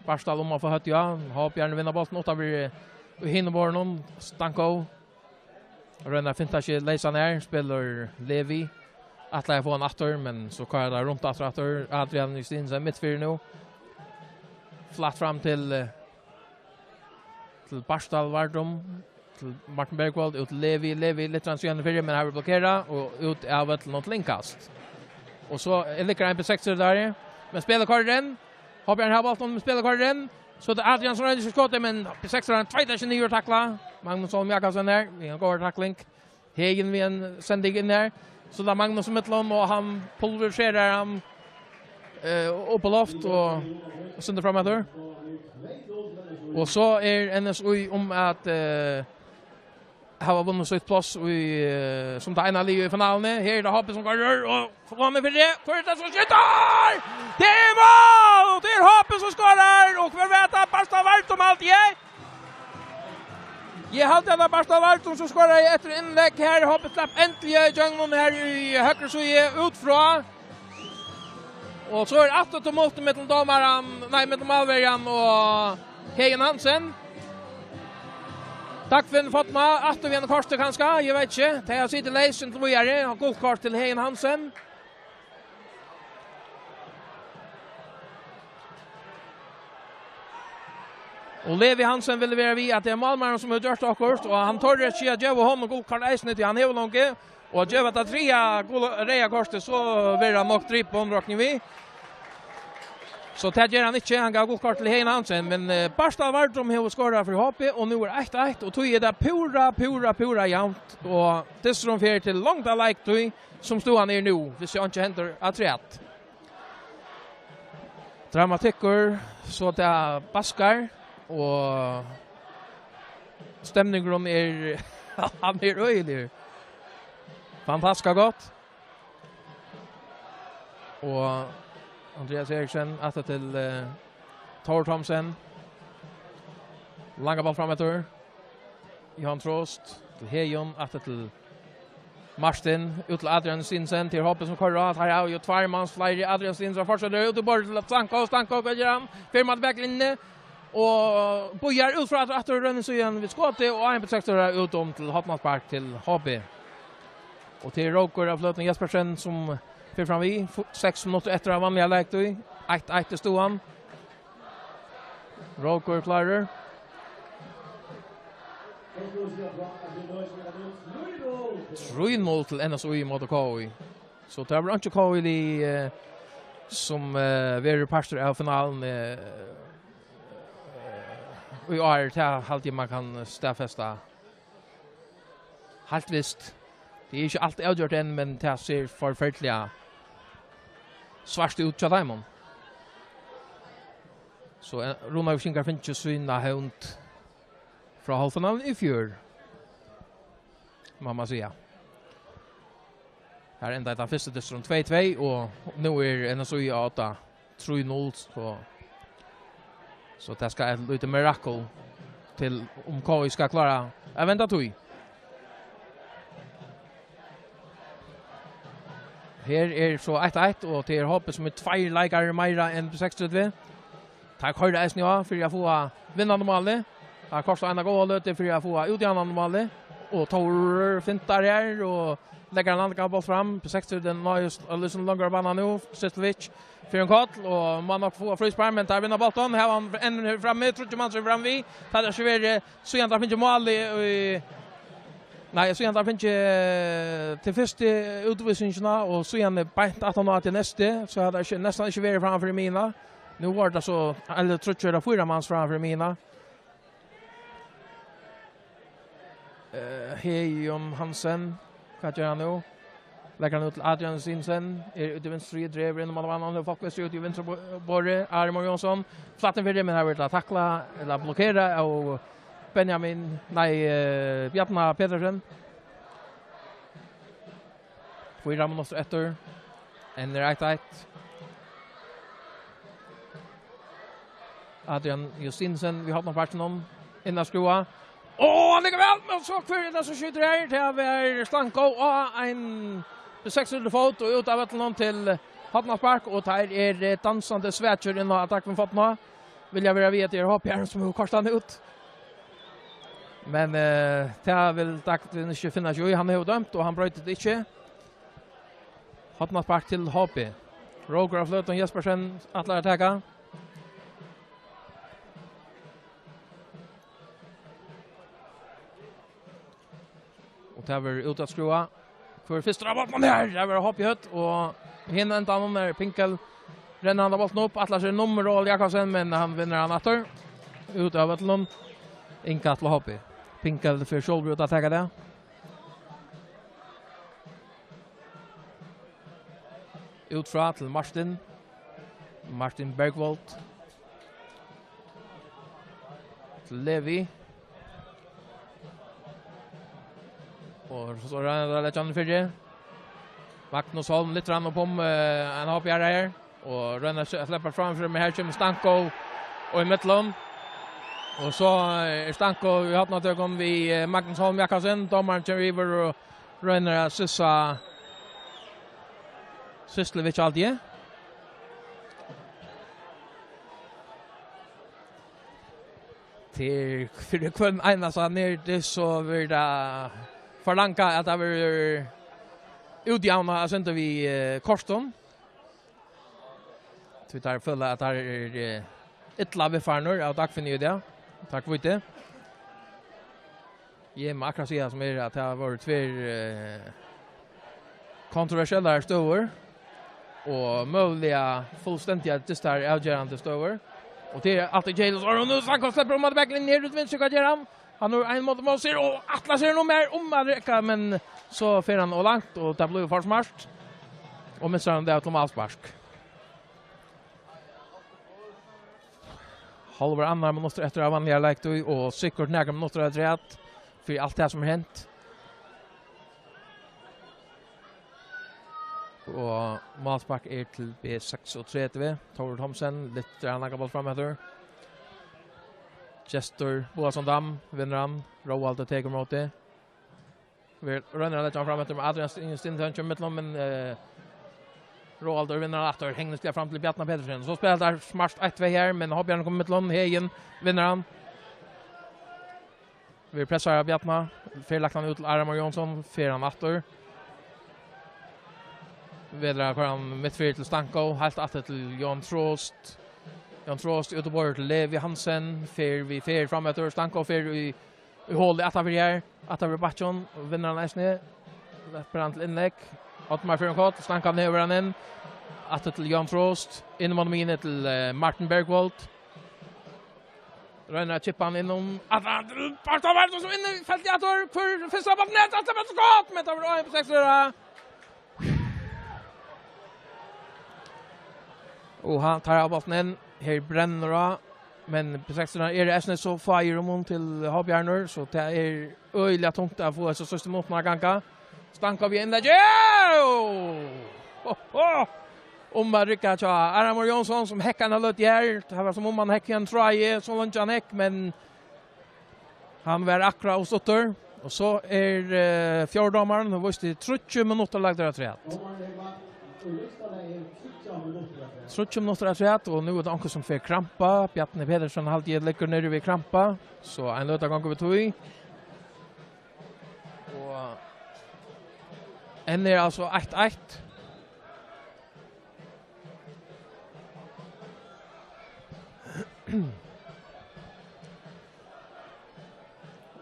Bartal um at fáa høvdið á. H B gjørdi vinna bóltin. Og tað verður í hinum borðinum. Stanko. Royna at finta seg leysan her, spælir Levi. Ætlaði at fáa hann aftur, men so koyrir tað runt aftur, aftur. Adrian Justinussen mitt fyri nú. Flatt fram til, eh, til Bartal Vardum, til Martin Bergvold, út til Levi. Levi litt síðan fyri, men her vil blokkera, og út av vøllinum og til innkast. Og so, eh, liggur ein B seksogtretivu har, men spælir koyrir inn. H B har bóltin, men spælir koyrir inn. So er tað Adrian sum roynir seg skotið, men B seksogtretivu tveitar seg niður og taklar. Magnus Holm Jakobsen her, við ein góð takling. Heðin við ein sending inn her. So er tað Magnus í millum, og hann pulveriserar hann, eh, upp á loft og, og sendir fram eftir. Og so er N S Í um at, eh, hava vunnið sítt pláss í, eh, sum tað eina liðið í finaluni. Her er tað H B sum koyrir, og fáa meg fyri. Hvør er tað sum skjýtur? Tað er mál! Tað er H B sum skorar, og hvør veit tað? Bartal Vardum, haldi eg. Eg haldi, at tað er Bartal Vardum sum skorar eftir innlegg her. H B slapp endiliga ígjøgnum her í høgru síðu út frá. Og so er aftur tumult millum dómaran, nei, millum málverjan og Heðin Hansen. Dagfinn Fodma, aftur við einum korti kanska, eg veit ikki. Tey hava sitið leys inntil víðari, og gult kort til Heðin Hansen. Og Levi Hansen vil vera við, at tað er málmaðurin, sum hevur gjørt okkurt, og hann torir ikki at geva honum gult kort eisini, tí hann hevur longu. Og geva tað triðja gula, reyða kortið, so verður hann nokk dripin, rokni eg við. So tað ger hann ikki, hann gav gult kort til Heðin Hansen, men, eh, Bartal Vardum hevur skorað fyri H B, og nú er eitt eitt, og tí er tað púra, púra, púra javnt, og dysturin fer til longda leiktíð, sum støðan er nú, hvis ikki hendir afturat. Dramatikkur, so tað baskar, og stemningurin er, hann er øgiligur. Fantastiskt gott. Og Andreas Eriksen, aftur til, eh, Tórur Thomsen. Langa bólt fram eftir. Johan Trost til Heðin, aftur til Martin, út til Adrian Justinussen, til H B sum koyrir á, her er jo tvær mans fleiri, Adrian Justinussen fortsetur út í borðið til Stanko, Stanko, hvat ger hann? Fer móti baklinjuni, Og bíðar út frá aftur, aftur rennur so igjen við skoti, og ein B seksogtretivu út um til hornaspark til H B. Og til Rókur av Fløtum Jespersen, sum fer fram við. F-, seks minuttir eftir av vanliga leiktíð. Eitt eitt í støðuni. Rókur klárur. Trý null til N S U í móti K I. So tað verður ikki K I, eh, sum, eh, verður partur av finaluni, eh, í ár, tað haldi eg man kann staðfesta. Heilt vist. Tað er ikki alt avgjørt enn, men tað sær forferdiliga svart út hjá teimum. So, eh, Runavíkingar fingu sína hevnd frá hálvfinaluni í fjør, má man siga. Her endaði tann fyrsti dysturin tvey tvey, og nú er N S U á odda trý null, so, so tað skal eitt lítið mirakel til, um K I skal klára at venda tí. Her er so eitt eitt, og tað er H B sum er tveir leikarar meira enn B seksogtretivu. Teir koyra eisini á fyri at fáa vinnandi málið. Teir koyra eina góða løtu fyri at fáa út í annan málið. Og Tórur fintar her og leggur ein annan bolt fram. B seksogtretivu náir just, eh, líkasum longur á banan nú. Syslovic fyri ein koll og má nokk fáa fríspark, men teir vinna bóltin. Her var hann enn frammi, tríggir manns eru frammi. Tað er ikki verið, síðan teir fingu mál í, í, nei, síðan teir fingu, eh, til fyrstu útvísingina, og síðan er beint aftan á til næstu, so hevur tað ikki, næstan ikki verið framfyri miðjuna. Nú var tað so, ella tríggir ella fýra manns framfyri miðjuna. Eh, Heðjón Hansen, hvat ger hann nú? Leggur hann út til Adrian Stinsen, er ute í vinstru, dregur inn um allan, hann hevur fólk vestur út í vinstra bo-, borði, Ari Már Jónsson, flatt inn fyri, men her verður tað takla, ella blokkera av Benjamin, nei, eh, Bjarna Petersen. Fýra minuttir eftir. Enn er eitt eitt. Adrian Justinsen við hornasparkinum. Inn at skrúva. Og allíkavæl, men so hvør er tað sum skjýtur her? Tað er Stanko og ein seks fót og út av vøllinum til hornaspark, og teir eru, eh, dansandi svakir inn á Dagfinn Fotna. Vilja vera við at tað er H B R sum hevur koyrt hann út. Men, eh, tað vil Dagfinn ikki finna seg í. Hann hevur dømt, og hann broytir tað ikki. Hornaspark til H B. Rókur av Fløtum Jespersen ætlar at taka. Og tað verður út at skrúva. Hvør fyrstur av bóltinum her? Tað verður H B høvd, og hin endan er Pinkel. Rennur hann bóltin upp, ætlar sær nummar Róald Jakobsen, men hann vinnur hann aftur. Út av vøllinum. Innkast til H B. Pinkel fer sjálvur út at taka tað. Út frá til Martin. Martin Bergvold. Til Levi. Og so roynir at leggja hann fyri. Magnus Holm lyftir hann upp um, eh, ein H B R her. Og roynir at sleppa fram fyri, men her kemur Stanko og í millum. Og so, eh, er Stanko í hornatøkum við, eh, Magnus Holm Jakobsen. Dómarin kemur yvir og roynir at sissa Syslovic alt í. Til fyri hvønn einasta nýting, so verður tað forlangað, at tað verður útjavnað, at senda við, eh, kortum. Tí teir føla, at teir eru, eh, illa viðfarnir av Dagfinni í dag. Takk fyri tað. Eg má akkurát siga sum er, at tað vóru tvær, eh, kontroversiellar støður og møguliga fullstendiga dystar avgerandi støður. Og tað er aftur Jadon Orr, og nú Stanko sleppur um at bekka inn her út vinstru, hvat ger hann? Hann hevur ein móti Mosir og ætlar sær nú meir um at reka, men so fer hann ov langt, og tað blívur for smart. Og missar hann tað til málspark. Hálvar annar minuttir eftir av vanligari leiktíð, og sikkurt nakrar minuttir afturat fyri alt tað sum er hent. Og málspark er til B seksogtretivu. Tórur Thomsen lyftir ein langan bólt fram eftir. Gestur Boasson Dam vinnur hann. Róaldur tekur móti. Vit royna at leggja hann fram eftir, men Adrian Stin-, Stinsen kemur millum, men, eh, Roaldur vinnur hann aftur, hegnisliga fram til Bjarna Petersen. So spælir hann smart eitt tvey her, men Hobbjørn kemur í miðjuna, Hegin vinnur hann. Verður pressaður av Bjarna, fer lagt hann út til Aramor Jónsson, fer hann aftur. Verður hann koyrir hann mitt fyri til Stanko, heilt aftur til Jan Trost. Jan Trost út og borar til Levi Hansen, fer við ferð fram eftir, Stanko fer í, í holið aftan fyri her, aftan fyri bakkin, og vinnur hann eisini. Sleppi hann til innlegg. Oddmar fer um kort, Stanko hevur hann inn. Aftur til Jan Trost, inn mot miðjuni til, eh, Martin Bergvold. Roynir at chippa hann inn um, at hann, Bartha Vardo sum inn í feltið aftur, hvør fyrsta bóltin er, aftur bóltin skot, men tað var ein P seks-ara. Og hann tar av bóltin inn, her brennur á, men P seks-arar eru eisini so fáir um mun til Hobbjørnur, so tað er øgiliga tungt at fáa hesar síðstu minuttirnar at ganga. Stanko við innleggi. Ho, ho! Um at rigga hjá Aramor Jónsson, sum hekk eina løtu her. Tað var sum um hann hekk í ein tráð, so leingi hann hekk, men hann var akkurát ov stuttur. Og so er, eh, fjórði dómarin, hon vísti tríggjar minuttir lagdar afturat. Tríggjar minuttir afturat, og nú er tað onkur sum fær krampa. Bjarni Petersen haldi eg liggur niðri við krampa. So ein løta gongur við tí. Og enn er altso eitt eitt.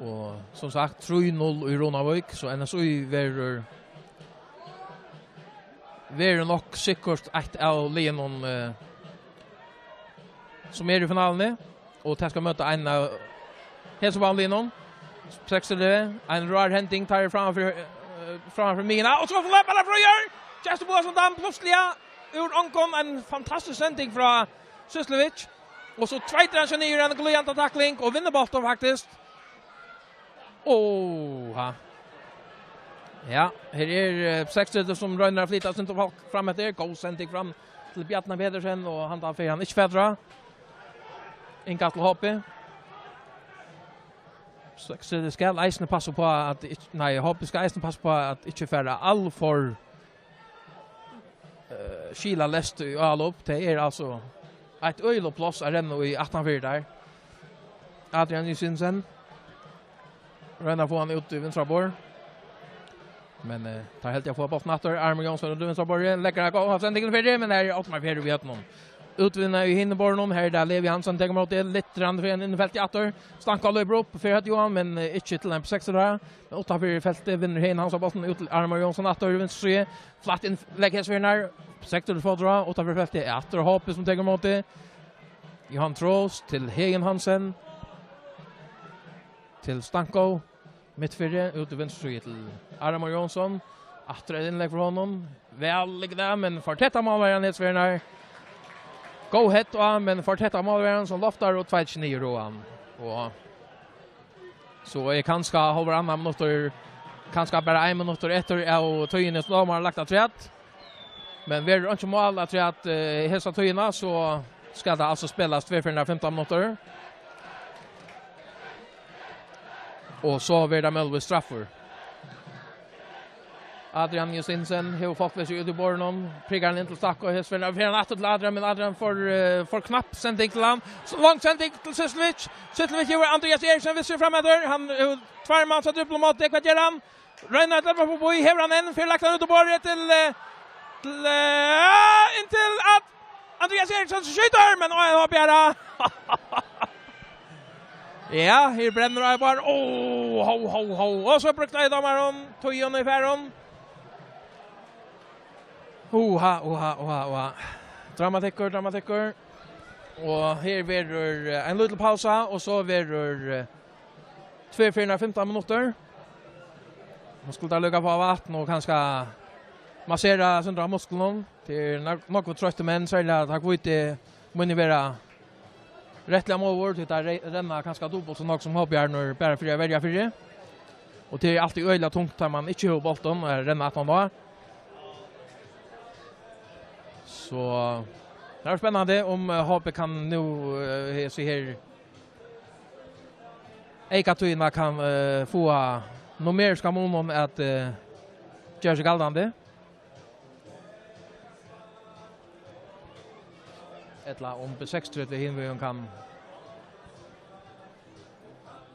Og sum sagt, trý null í Runavík, so N S Í verður, verður nokk sikkurt eitt av liðunum, eh, sum er í finaluni. Og tað skal møta ein av hesum báðum liðunum. Seksogtretivu, ein rár hending, tar fram fyri, eh, fram fyri miðjuna, og so fløpar hann fríur! Gestur Boasson Dam plutsliga úr ongum, ein fantastisk sending frá Suslovic. Og so tveitir hann seg niður, ein glíðandi takling, og vinnur bóltin faktiskt. Oha. Ja, her er, eh, P seks-ið sum roynir at flyta seg fram eftir. Góð sending fram til Bjarna Petersen, og hann, tá fer hann ikki fatur á. Innkast til H B. P seks-ið skal eisini passa upp á at ikki, nei, H B skal eisini passa upp á at ikki fara alt for, eh, skilaleysir í álop. Tað er altso eitt øgiligt pláss at renna í aftan fyri teir. Adrian Jusinsen. Roynir at fáa hann út í vinstra borð. Men, eh, teir halda at fáa bóltin aftur. Aramor Jónsson út í vinstra borð. Leggur hann góða sendingina fyri, men her er Ottmar Ferro við høvdinum. Útvinna í hinum borðinum. Her er tað Levi Hansen tekur ímóti. Littur hann fyri ein inn í feltið aftur. Stanko loypur upp, fer høvdið á hann, men, eh, ikki til ein P seks-ara. Men uttanfyri feltið vinnur Hein Hansen bóltin út til Aramor Jónsson aftur í vinstru síðu. Flatt innlegg hesa ferðina. P seks-ar til fótur á, uttanfyri feltið er aftur H B sum tekur ímóti. Johan Trost til Hegin Hansen. Til Stanko. Mitt fyri, út í vinstru síðu til Aramor Jónsson. Aftur eitt innlegg frá honum. Væl liggur tað, men for tætt av málverjan hesa ferðina. Góð head á, men for tætt av málverjan sum loftar og tveitir niður á hann. Og so er kanska hálvur annar minuttur, kanska bara ein minuttur eftir av tíðini sum dómarin lagt afturat. Men verður einki mál afturat, eh, hesa tíðina, so skal tað altso spælast tvær ferðir fimtan minuttir. Og so verður tað møguliga straffur. Adrian Jusinsen hevur fólk við seg út í borðinum. Prikar hann inn til Stanko. Her spælir hann aftur til Adrian, men Adrian fær, eh, fær knapp sending til hann. So long sending til Suslovic. Suslovic hevur Andrias Eriksen við seg fram eftir. Hann hevur tveir mann at dribla ímóti. Hvat ger hann? Roynir at leypa upp í, hevur hann ein, fer lagt hann út á borðið til, eh, til, eh, inn til at Andrias Eriksson skjýtur, men á, hann var bara. Ja, her brennur á bara. Ó, ho, ho, ho. Og so brúkti dómarin tíðina í ferðum. Oha, oha, oha, oha. Dramatikkur, dramatikkur. Og her verður, eh, ein lítil pausa, og so verður, eh, tvær ferðir fimtan minuttir. Nú skulu teir líka fáa vatn og kanska massera eitt sindur av musklunum. Tað eru nok-, nógv troyttir menn, serliga tá hvítu menn verða rættiliga móðir, tí teir re-, renna kanska dupult so nógv sum Hobbjørnur bara fyri at verja fyri. Og tað er altíð øgiliga tungt tá mann ikki hevur bóltin at renna aftan á. So tað er spennandi um, eh, H B kann nú, eh, he-, so her eyka tíðina kann, eh, fáa numeriska munin at, eh, gera seg galdandi. Ella um B seksogtretivu hin vegin kann,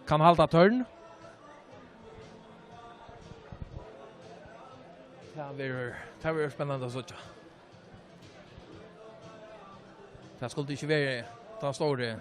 kann halda tørn. Tað verður, tað verður spennandi at síggja. Tað skuldi ikki verið tann stóri.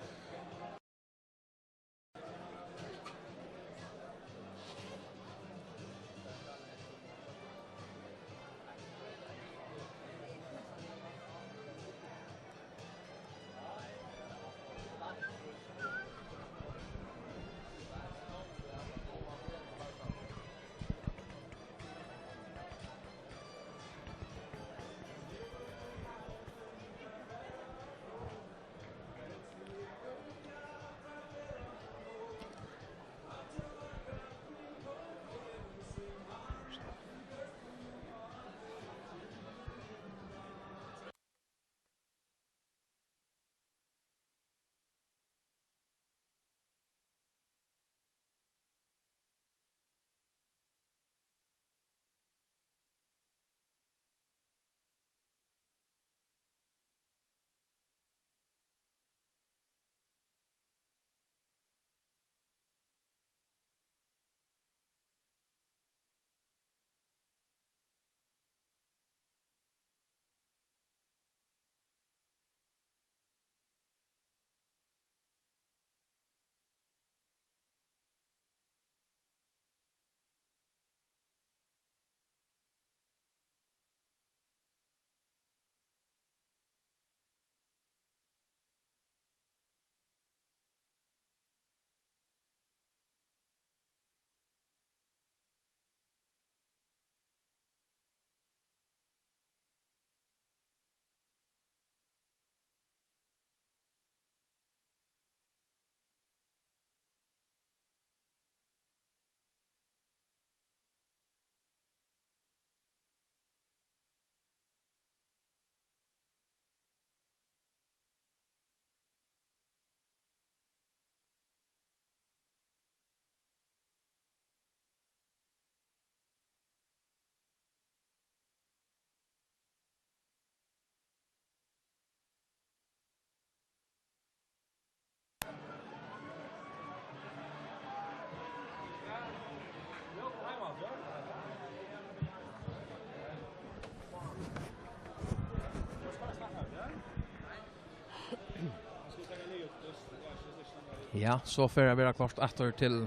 Ja, so fer at vera klárt aftur til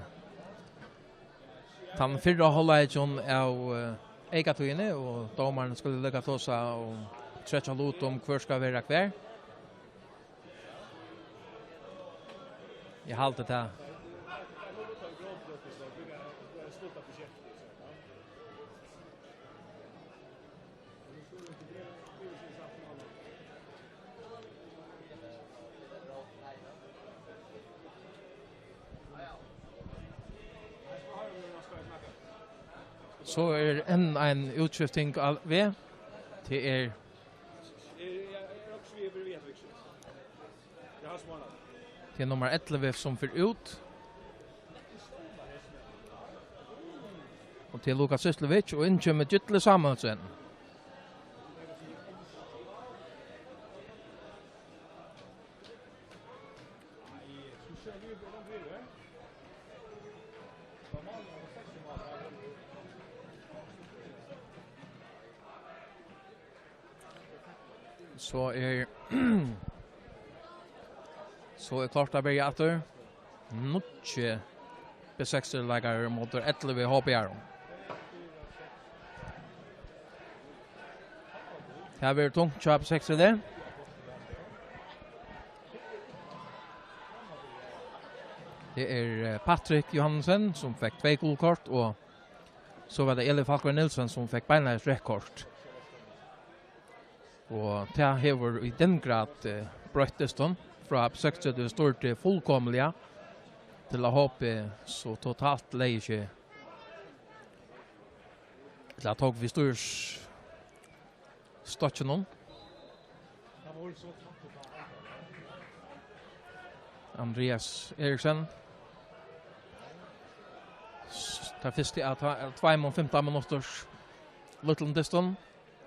tann fyrra hálvleikin av, eh, eykatíðini, og dómarin skal líka tosa og trekkja lut um, hvør skal vera hvar. Eg haldi tað. So er enn ein útskifting á veg. Tað er, tað er nummar ellivu, sum fer út. Og til Lukas Syslevic, og inn kemur Gylli Samuelsen. So er, so er klárt at byrja aftur. Níggju B seks-leikarar móti ellivu H B-arum. Tað verður tungt hjá B seks í dag. Tað er, eh, Patrick Johansen, sum fekk tvey gul kort, og so var tað Eli Falkvær Nielsen, sum fekk beinleiðis reytt kort. Og tað hevur í den grad, eh, broytt dystin frá B seks, tú stýrdi fullkomiliga, til at H B so totalt legði seg, ella tók við stýrisstokkinum. Andreas Eriksen. S-, tað fyrsta av tve-, av tveimum fimtan minutters lítlum dystum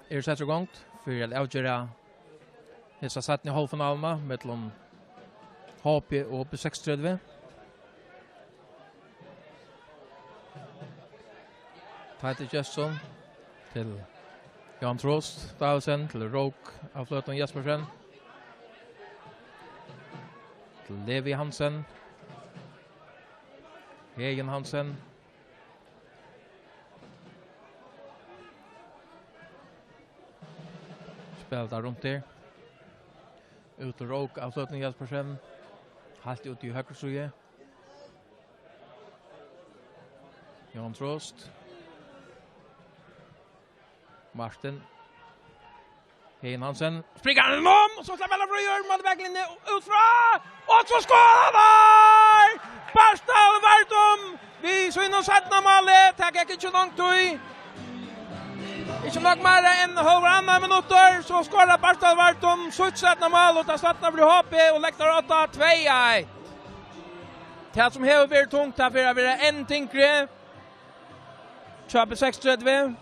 er settur í gongd fyri at avgera Hesa seinnu hálvfinaluna millum H B og B seksogtretivu. Teitur Gestsson til Johan Trost Davidsen, til Rók á Fløtum Jespersen, til Levi Hansen, Egin Hansen. Spælir tað runt her. Út til Rók á Fløtum Jespersen. Heilt út í høgru síðu. Johan Trost. Martin. Hein Hansen. Springer hann um, og so sleppur hann frí, og møter baklinni, og út frá, og so skorar hann! Bartal Vardum við sínum seinna máli, tað gekk ikki langt í. Ikki nógv meira enn hálvur annar minuttur, so skorar Bartal Vardum sítt seinna mál, og tað seinna fyri H B, og leggur tað átta tvey eitt. Tað sum hevur verið tungt, tað fer at vera enn tyngri. Hjá B seksogtretivu.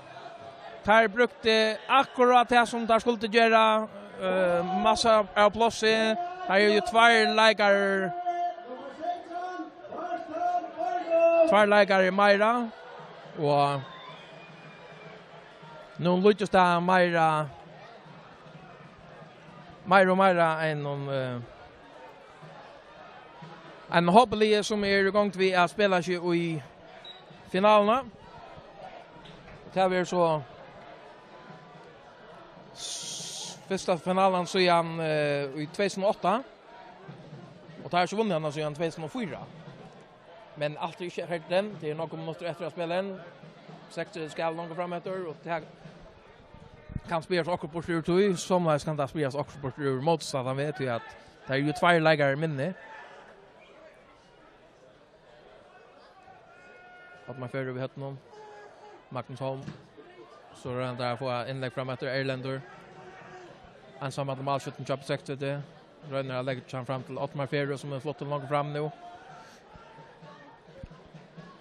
Teir brúktu akkurát tað sum teir skuldu gera. Eh, massa av plássi. Teir eru jú tveir leikarar. Tveir leikarar meira. Og nú líkist tað meira, meira og meira enn um, eh, ein H B-lið sum er í gongd við at spæla seg í finaluna. Tað verður so s-, fyrsta finalan síðan, eh, í tvey túsund og átta. Og teir hava ikki vunnið hana síðan tvey túsund og fýra. Men alt er ikki ferdigt enn. Tað eru nakrar minuttir eftir at spæla enn. Seks skal longur fram eftir, og tað kann spyrjast okkurt burtur úr tí. Somuleiðis kann tað spyrjast okkurt burtur úr mótstandararanum við, tí at tað eru jú tveir leikarar minni. Oddmar Ferø við høvdinum. Magnus Holm. So roynir hann at fáa innlegg fram eftir, Erlendur. Einsamallur málskjúttin hjá B seksogtretivu. Roynir at leggja hann fram til Oddmar Ferø, sum er flottur longur fram nú.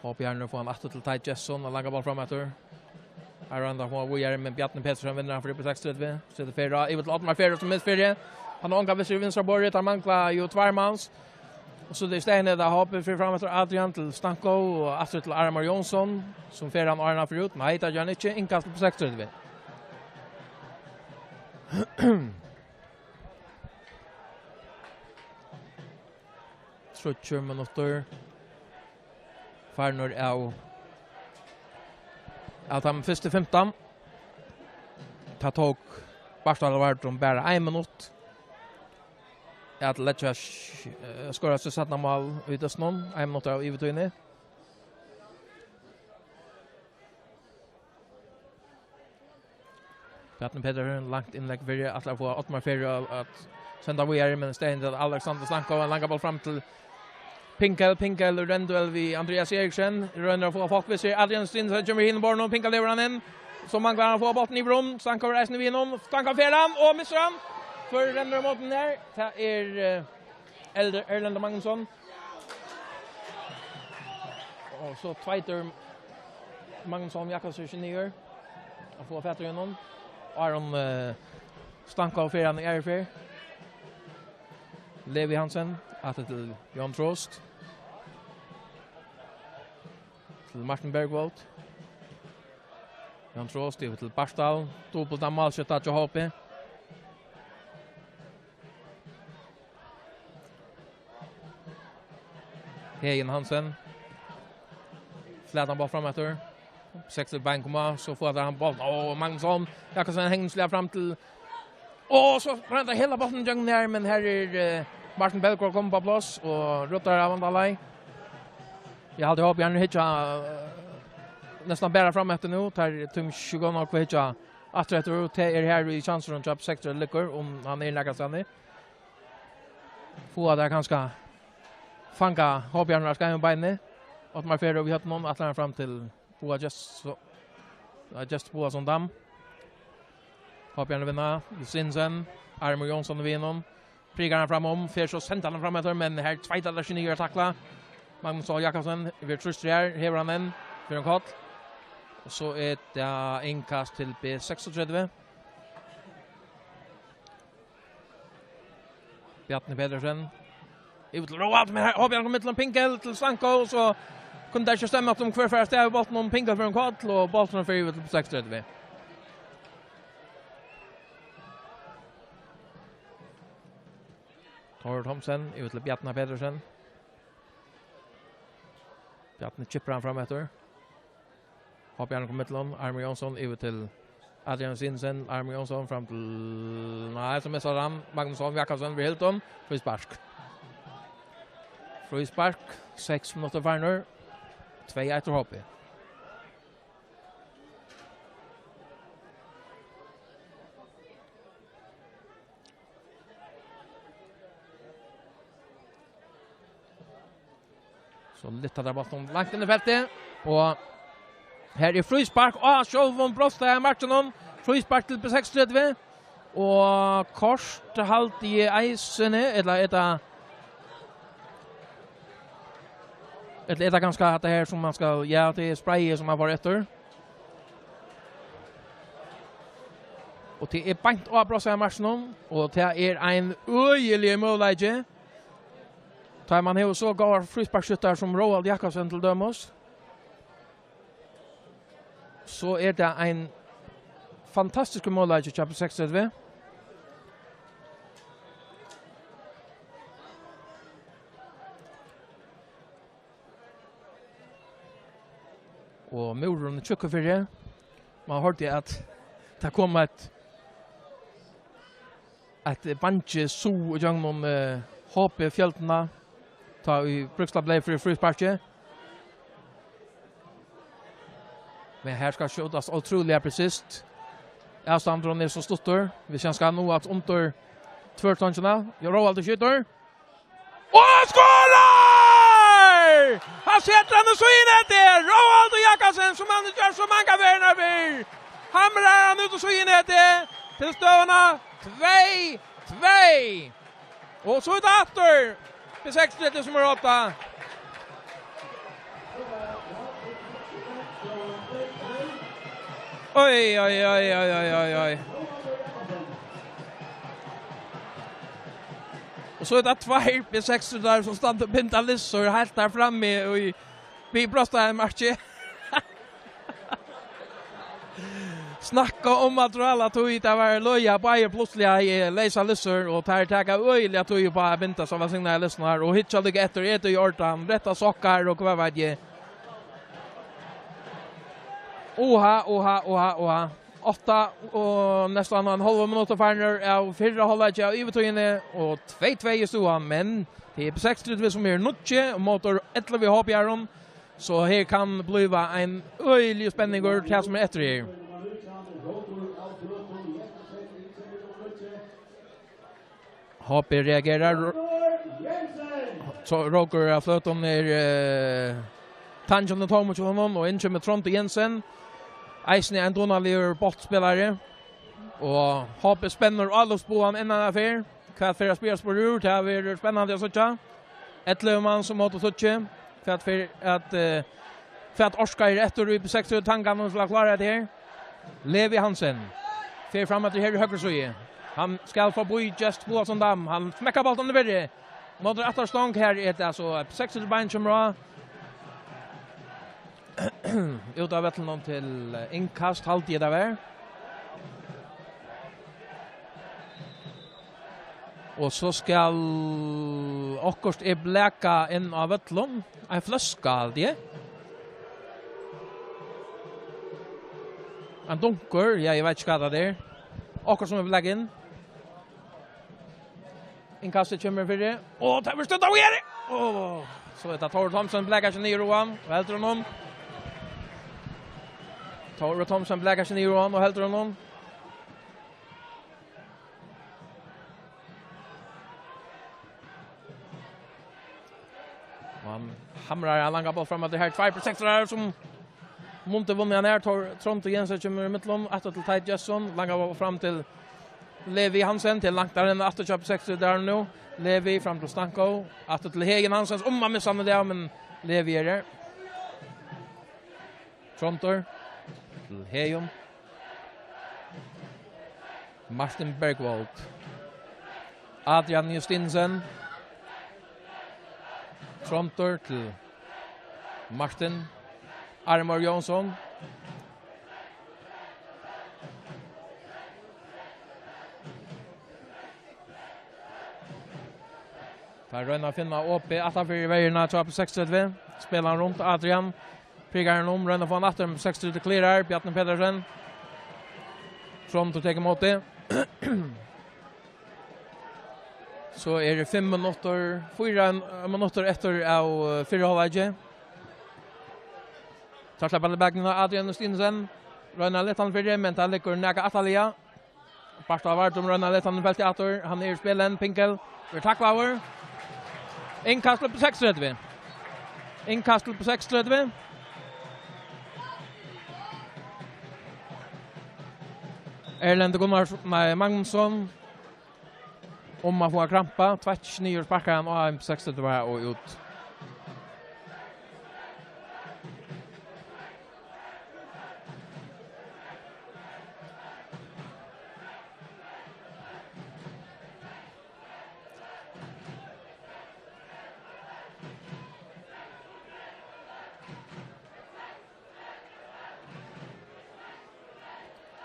Hoppar hann og fær hann aftur til Teitur Gestsson, og langan bólt fram eftir. Her roynir hann at fáa hann víðari, men Bjarni Petersen vinnur hann fyri B seksogtretivu. Setir Ferø á, yvir til Oddmar Ferø, sum er fyri. Hann hevur ongan vissur í vinstra borði, teir mangla jú tveir mans. Og so er tað í staðin, tað hoppar fyri fram eftir Adrian til Stanko og aftur til Armar Jónsson, sum fær hann áðrenn hann fer út. Nei, tað ger hann ikki. Innkast til B seksogtretivu. Tríggjar minuttir. Farnir av, av teimum fyrstu fimtan. Tað tók Bartal Vardum bara ein minutt at leggja s-, eh, skora sítt seinna mál í dystinum. Ein minuttur av yvirtíðini. Bjarni Petersen, langt innlegg fyri, ætlar at fáa Oddmar Ferø at, at senda víðari, men í staðin til Alexander Stanko, ein langan bólt fram til Pinkel, Pinkel í reyndum duell við Andreas Eriksen, roynir at fáa fólk við seg, Adrian Stinnes kemur hinum borðinum, Pinkel hevur hann inn, so manglar hann at fáa bóltin yvir um, Stanko er eisini við honum, Stanko fær hann, og missir hann, hvør rennur ímóti her, tað er, eh, Elder-, Erlendur Magnusson. Og so Teitur Magnusson Jakobsen niður. Hann fær fatur í honum. Aron, eh, Stanko fær hann í aðru ferð. Levi Hansen, aftur til Jan Trost. Til Martin Bergvold. Jan Trost yvir til Bartal. Dupult av málskytta hjá H B. Hegin Hansen. Flatan bólt fram eftir. Seks til bein koma, so fáa teir hann bóltin. Ó, Magnusson. Jakobsen hengur seg fram til. Og so renna hela bóltin gjøgnum her, men her er, eh, Martin Belgaard komin upp á pláss og rudda av vandalagi. Eg haldi, H B-arnir hyggja, eh, næstan bara fram eftir nú. Teir tíma ikki gott nokk at hyggja aftur eftir, og tað er her í kjansinum hjá B seksogtretivu liggur, um hann er nakað staðni. Fáa teir kanska fanga H B-arnar á skeiðum beini. Oddmar Ferø við høvdinum, ætlar hann fram til Boa Gjests-, so-, ja, Gjests Boasson Dam. H B-arnir vinna, Sinsen, Armur Jónsson við honum. Prikar hann fram um, fer so senda hann fram eftir, men her tveitar tað seg niður at takla. Magnus Á Jakobsen, verður trýstur her, hevur hann ein, fer ein koll. Og so er tað innkast til B seksogtretivu. Bjarni Petersen. Yvir til Roald, men her, Håbjørn kom mitt til Pinkel, til Stanko, og so kunnu teir ikki stemma, at dei hvør fær av stað við bóltin, og Pinkel fær ein koll, og bólturin fer yvir til seksogtretivu. Tórður Thomsen, yvir til Bjarna Petersen. Bjarni kippar hann fram eftir. Håbjørn kom mitt til hann, Armin Jónsson, yvir til Adrian Sinsen, Armin Jónsson fram til, nei, so missar hann, Magnus Holm Jakobsen, við Hilton, fríspark. Fríspark, seks minuttir farnir, tvey eitt til H B. So lyfta teir bóltin langt inn í feltið, og her er fríspark á sjálvum brotssliga markinum. Fríspark til B seksogtretivu, og kort haldi eg eisini, ella er tað, ella er tað kanska hatta her sum man skal, ja, tað er sprayið sum man fær eftir. Og tað er beint á brotssliga markinum, og tað er ein øgiligur møguleiki. Tá man hevur so góðar frísparksskjúttarar sum Roald Jakobsen til dømis, so er tað ein fantastiskur møguleiki hjá B seksogtretivu. Og múrurin er tjúkkur fyri. Man hoyrdi, at tað kom eitt, eitt bangi suð ígjøgnum, eh, H B fjøldina, tá ið Brúkslað bleiv fyri frísparki. Men her skal skjótast ótrúliga presist. Avstandurin er so stuttur. Vit síggja hann nú at undir tvørtongina. Ja, Roald skjýtur. Og skorar! Hann setur hann í síðunetið. Roald Jakobsen, sum hann hevur gjørt so mangar ferðir fyrr. Hamrar hann út í síðunetið. Til støðuna tvey tvey. Og so er tað aftur B seksogtretivu sum er á odda. Oj, oj, oj. Og so er tað tveir B seksogtretivu sum standa og binda lissur heilt har frammi í, við brotssliga markið. Snakka um at drála tíð, tað var løgið, báðir plutsliga, eh, leysa lissur, og teir taka øgiliga tíð upp á at binda so vælsignaðar lissurnar, og hyggja líka eftir, er tað í ordan, rætta sokkar, og hvat veit eg. Oha, oha, oha, oha. Átta og næstan ein hálvan minutt farnir av fyrra hálvleiki av yvirtíðini, og tvey tvey í støðuni, men tað er B seksogtretivu sum er nýggj, og móti ellivu H B-arum. So her kann blíva ein øgiligur spenningur, tað sum er eftir her. H B reagerar. So Rókur av Fløtum er, eh, tann sum er tómur hjá honum, og inn kemur Tróndur Jensen. Eisini ein dugnaligur bóltspælari. Og H B spennir álopsbogan enn eina ferð. Hvat fer at spyrjast burtur úr? Tað verður spennandi at síggja. Ellivu mans móti tíggju. Hvat fer at, eh, hvat orka er eftir í B seksogtretivu tanganum til at klára hetta her? Levi Hansen fer fram eftir her í høgru síðu. Hann skal forbi Just Boasson Dam. Hann smekkar bóltin í virði. Móti afturstong, her er tað so B seksogtretivu bein kemur á. Út av vøllinum til, eh, innkast, haldi eg tað var. Og so skal okkurt er blakað inn á vøllin. Ein fløska, haldi eg. Ein dunkur, ja, eg veit ikki hvat tað er. Okkurt sum er blakað inn. Innkastið kemur fyri. Og tað verður støtt av her. Og so er tað Tórður Thomsen, blakar seg niður á hann og heldur honum. Tórður Thomsen blakar seg niður á hann og heldur honum. Og hann hamrar ein langan bólt fram eftir her. Tveir prosent her sum Mundi vunnið hann her. Tor-, Tróndur Jensen kemur í millum. Aftur til Teit Gestsson. Langar bólt fram til Levi Hansen. Til langt der inne. Aftur kjøp seks der nå. Levi fram til Stanko. Aftur til Hegen Hansen. Om han misser han det, men Levi er der. Tróndur. Til Hegen. Martin Bergvold. Adrian Justinsen. Tróndur til Martin Armor Jónsson. Teir royna at finna opið aftanfyri verjuna hjá B seksogtretivu. Spælir hann runt Adrian. Prikar hann um, roynir at fáa hann aftur, men B seksogtretivu clearar, Bjarni Petersen. Tróndur tekur ímóti. So eru fimm minuttir, fýra minuttir eftir av, eh, fyrra hálvleiki. Teir sleppa til baklinjuna, Adrian Stinsen. Roynir at leta hann fyri, men tað liggur nakað aftarliga. Bartal Vardum roynir at leta hann í feltið aftur. Hann er í spilin, Pinkel. Verður taklaður. Innkast til B seksogtretivu. Innkast til B seksogtretivu. Erlend Gunnarsson, nei, Magnusson. Um at fáa krampa, tveitt niður, sparkar hann á ein B seksogtretivu og út.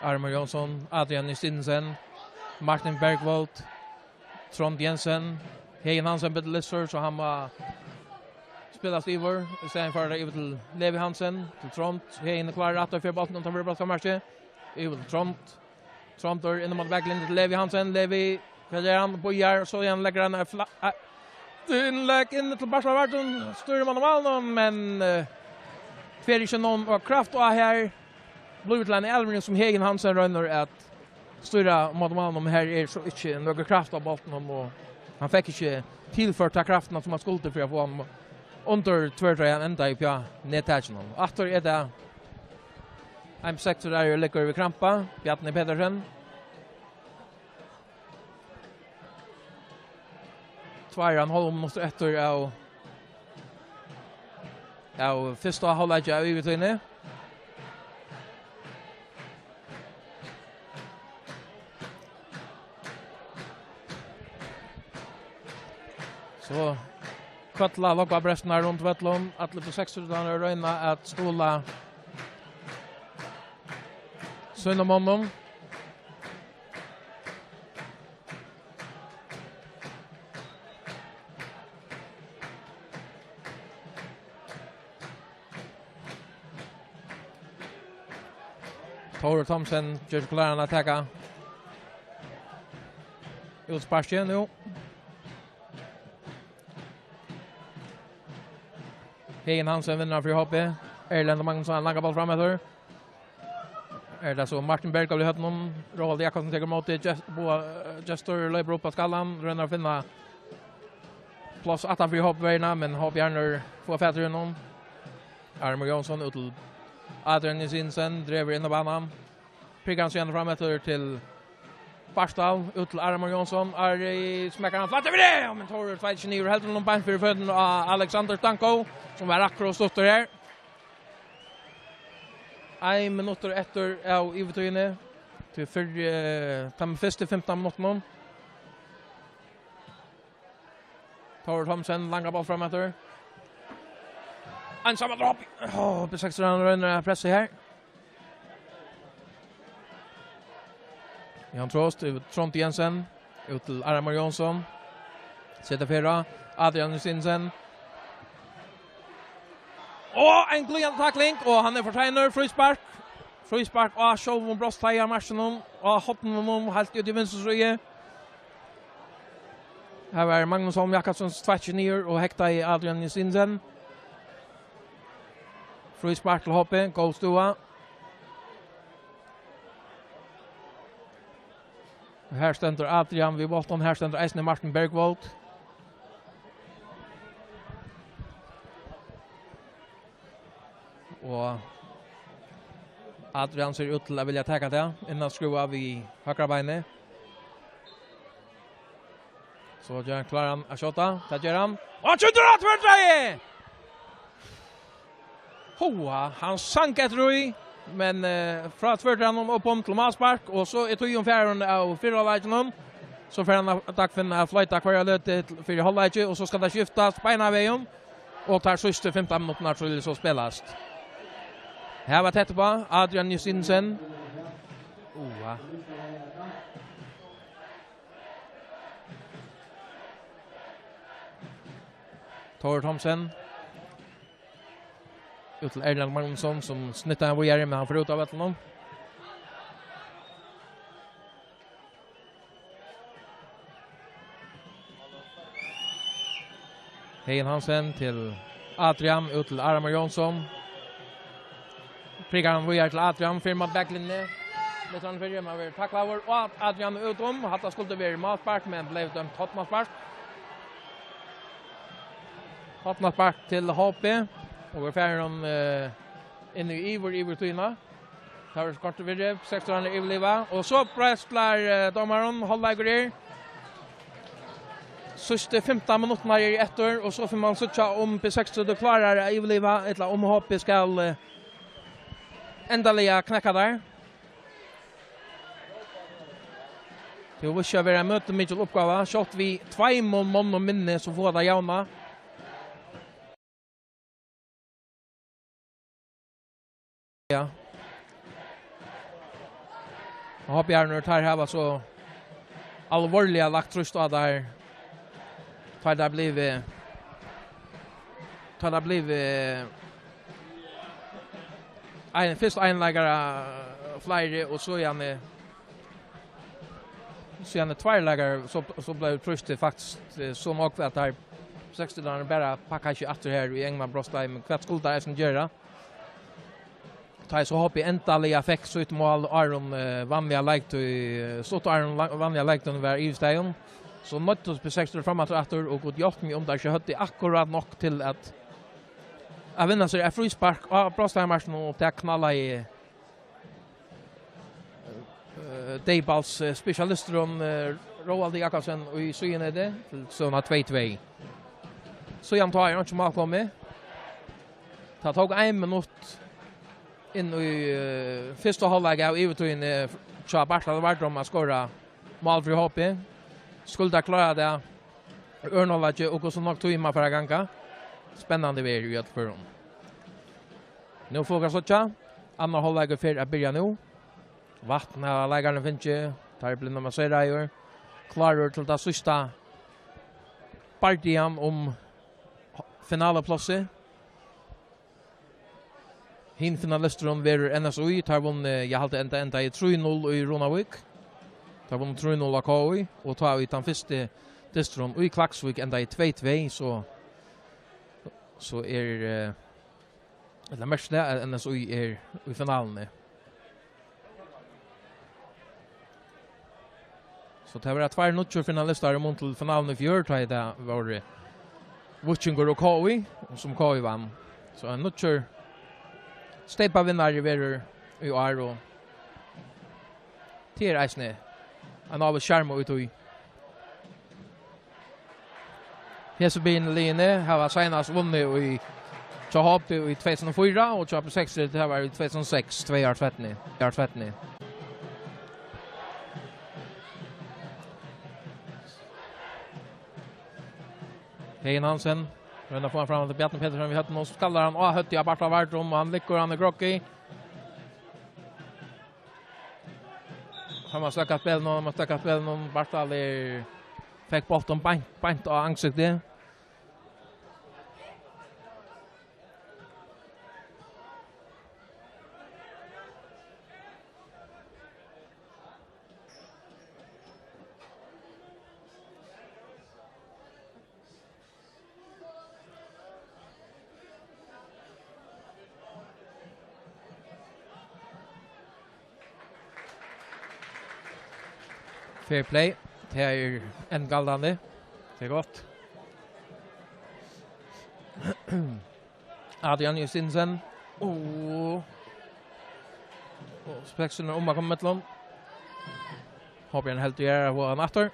Armur Jónsson, Adrian Justinsen, Martin Bergvold, Tróndur Jensen, Heðin Hansen bleiv lystur, so hann má spælast yvir. Í staðin fer tað yvir til Levi Hansen, til Trónd. Heðin er klárur aftur, fær bóltin uttanfyri brotskastamarkið. Yvir til Trónd. Tróndur inn móti baklinjuni til Levi Hansen. Levi, hvat ger hann? Bíðar, so hann leggur hann ein fla-, eh, innlegg inn til Bartal Vardum. Stýrir mann um málinum, men, eh, fær ikki nóg kraft á her. Blívur til eina avlevering sum Heðin Hansen roynir at stýra móti málinum. Her er so ikki nøkur kraft á bóltinum, og hann fekk ikki tilført ta kraftina sum hann skuldi fyri at fáa hann undir tvørtøy, hann endaði uppi á nettakinum. Aftur er tað ein B seksogtretivu liggur við krampa, Bjarni Petersen. Tveir og ein hálv minuttur eftir av, av fyrsta hálvleiki av yvirtíðini. So kvølla lógvabrestirnar runt vøllin. Allir til seks og royna at stuðla sínum monnum. Tórur Thomsen ger seg kláran at taka útsparkið nú. Heðin Hansen vinnur fyri H B. Erlend Magnusson, langa bólt fram eftir. Er tað so Martin Bergvold í høvdinum? Róald Jakobsen tekur ímóti. Gest-, Boa, eh, Gestur loypur upp á skallan. Roynir at finna pláss aftan fyri H B-verjuna, men H B-verjuni fær fatur í honum. Armur Jónsson út til Adrian Justinsen, dregur inn á banan. Prikar hann síðan fram eftir til Bartal, út til Armur Jónsson. Ari smekkar hann flatt yvir tað, men Tórur tveitar ikki niður, heldur honum beint fyri føturnar á Alexander Stanko, sum var akkurát stuttur her. Ein minuttur eftir av yvirtíðini. Til fyrr, eh, teimum fyrstu fimtan minuttunum. Tórur Thomsen, langa bólt fram eftir. Ein saman dropp. Åh, B seksogtretivu roynir at pressa her. Jan Trost, yvir Trónd Jensen, út til Armur Jónsson. Setur fyri, Adrian Justinsen. Og ein glíðandi takling, og hann er for seinur. Fríspark. Fríspark á sjálvum brotsteigi á markinum, á horninum, heilt út í vinstru síðu. Her var Magnus Holm Jakobsen tveitt niður og hektaði Adrian Justinsen. Fríspark til H B, góð støða. Og her stendur Adrian við bóltin, her stendur eisini Martin Bergvold. Og Adrian sær út til at vilja taka tað, inn at skrúva við høgra beini. So ger hann kláran at skjóta, tað ger hann. Og hann skjýtur á tvørtøy! Hoa, hann sank eftir í, men, eh, frá tvørtøy hann upp um til málspark, og so er tíðin farin av fyrra hálvleikinum. So fer hann at, Dagfinn, at floyta hvørja løtu til, fyri hálvleiki, og so skal tað skiftast beinanvegin. Og tær síðstu fimtan minuttirnar, so vil so spælast. Her var tætt uppá. Adrian Justinsen. Oa. Thor Thomsen. Út til Erlend Magnusson, sum snittar hann víðari, men hann fer út av vøllinum. Heyin Hansen til Adrian, út til Aramar Jónsson. Prikar hann víðari til Adrian, fyrr mot baklinjuni. Litt hann fyrr, men verður taklaður, og Adrian er út um. Hatta skuldi verið málspark, men bleiv dømt hornmálspark. Hornmálspark til H B, og er farin, eh, inn í yvir, yvir tíðina. Tað var kort virði, sekstan er yvirlivað, og so breiðslar, eh, dómarin, hálvleikur er. Síðstu fimtan minuttirnar eru eftir, og so fer man síggja um B seksogtretivu klárar at yvirliva, ella um H B skal, eh, endaliga knekka teir. Tað vísir seg at vera ein møtimikil uppgáva, sjálvt við tveimum monnum minni, so fáa teir javnað. Ja. Og H B-arnir, teir hava so alvorliga lagt trýst á teir. Teir, teir blivu, teir, teir blivu ein, fyrst ein leikara fleiri, og so, ja, síðani tveir leikarar, so, so bleiv trýstið faktiskt, eh, so nógv, at teir seksogtretivuarnir bara pakka seg aftur her í egna brotsteig, men hvat skulu teir eisini gera? Tá ið so H B endaliga fekk sítt mál, áðrenn, eh, vanliga leiktíð, eh, stutt áðrenn la-, vanliga leiktíðin var yvirstaðin, so noyddust B seksogtretivu fram aftur, aftur, og Gud hjálpi meg, um teir ikki høvdu akkurát nokk til at, at vinna sær eitt fríspark á brotsteigsmarkinum, og tað knallaði eh, deyðbals, eh, spesialistur, eh, Róaldur Jakobsen í síðuneti til støðuna tvey tvey. Síðan tá er einki mál komið. Tað tók ein minutt inn í, eh, fyrsta hálvleik av yvirtíðini hjá Bartal Vardrum at skora mál fyri H B. Skuldi klára tað í øðrum hálvleiki, og hvussu nógv tíð man fara at ganga. Spennandi verður í øllum førum. Nú fáa vit síggja. Annar hálvleikur fer at byrja nú. Vatn hava leikararnir fingið. Teir blivnir masseraðir. Klárir til tað síðsta bardagan um finaleplássið. Hin finalisturin verður N S Í. Teir vunnu, eg haldi, enda, endaði trý null í Runavík. Teir vunnu trý null á K Í, og tá í tann fyrsti dysturin í Klaksvík endaði tvey tvey, so, so er, eh, ella merkið er, at N S Í er í finaluni. So tað verða tveir nýggir finalistar í mun til finaluna í fjør, tá ið tað vóru Víkingur og K Í, sum K Í vann. So ein nýggjur steypavinnari verður í ár, og tað er eisini ein ávíst sjarma í tí. Hesi bæði liðini hava seinast vunnið í, hjá H B í tvey túsund og fýra og hjá B seksogtretivu, tað var í tvey túsund og seks, tvey ár trettan, ár trettan. Heyin Hansen, roynir at fáa hann fram til Bjarni Petersen við høvdinum, og so skallar hann á høvdið á Bartal Vardrum, og hann liggur, hann er groggy. Hann má støkka spælinum, hann má støkka spælinum. Bartal er, fekk bóltin beint, beint á ansiktið. Fair play. Tað er enn galdandi. Tað er gott. Adrian Justinsen. Og, og Speksen er um at koma millum. Håper han heldur her, og hann aftur.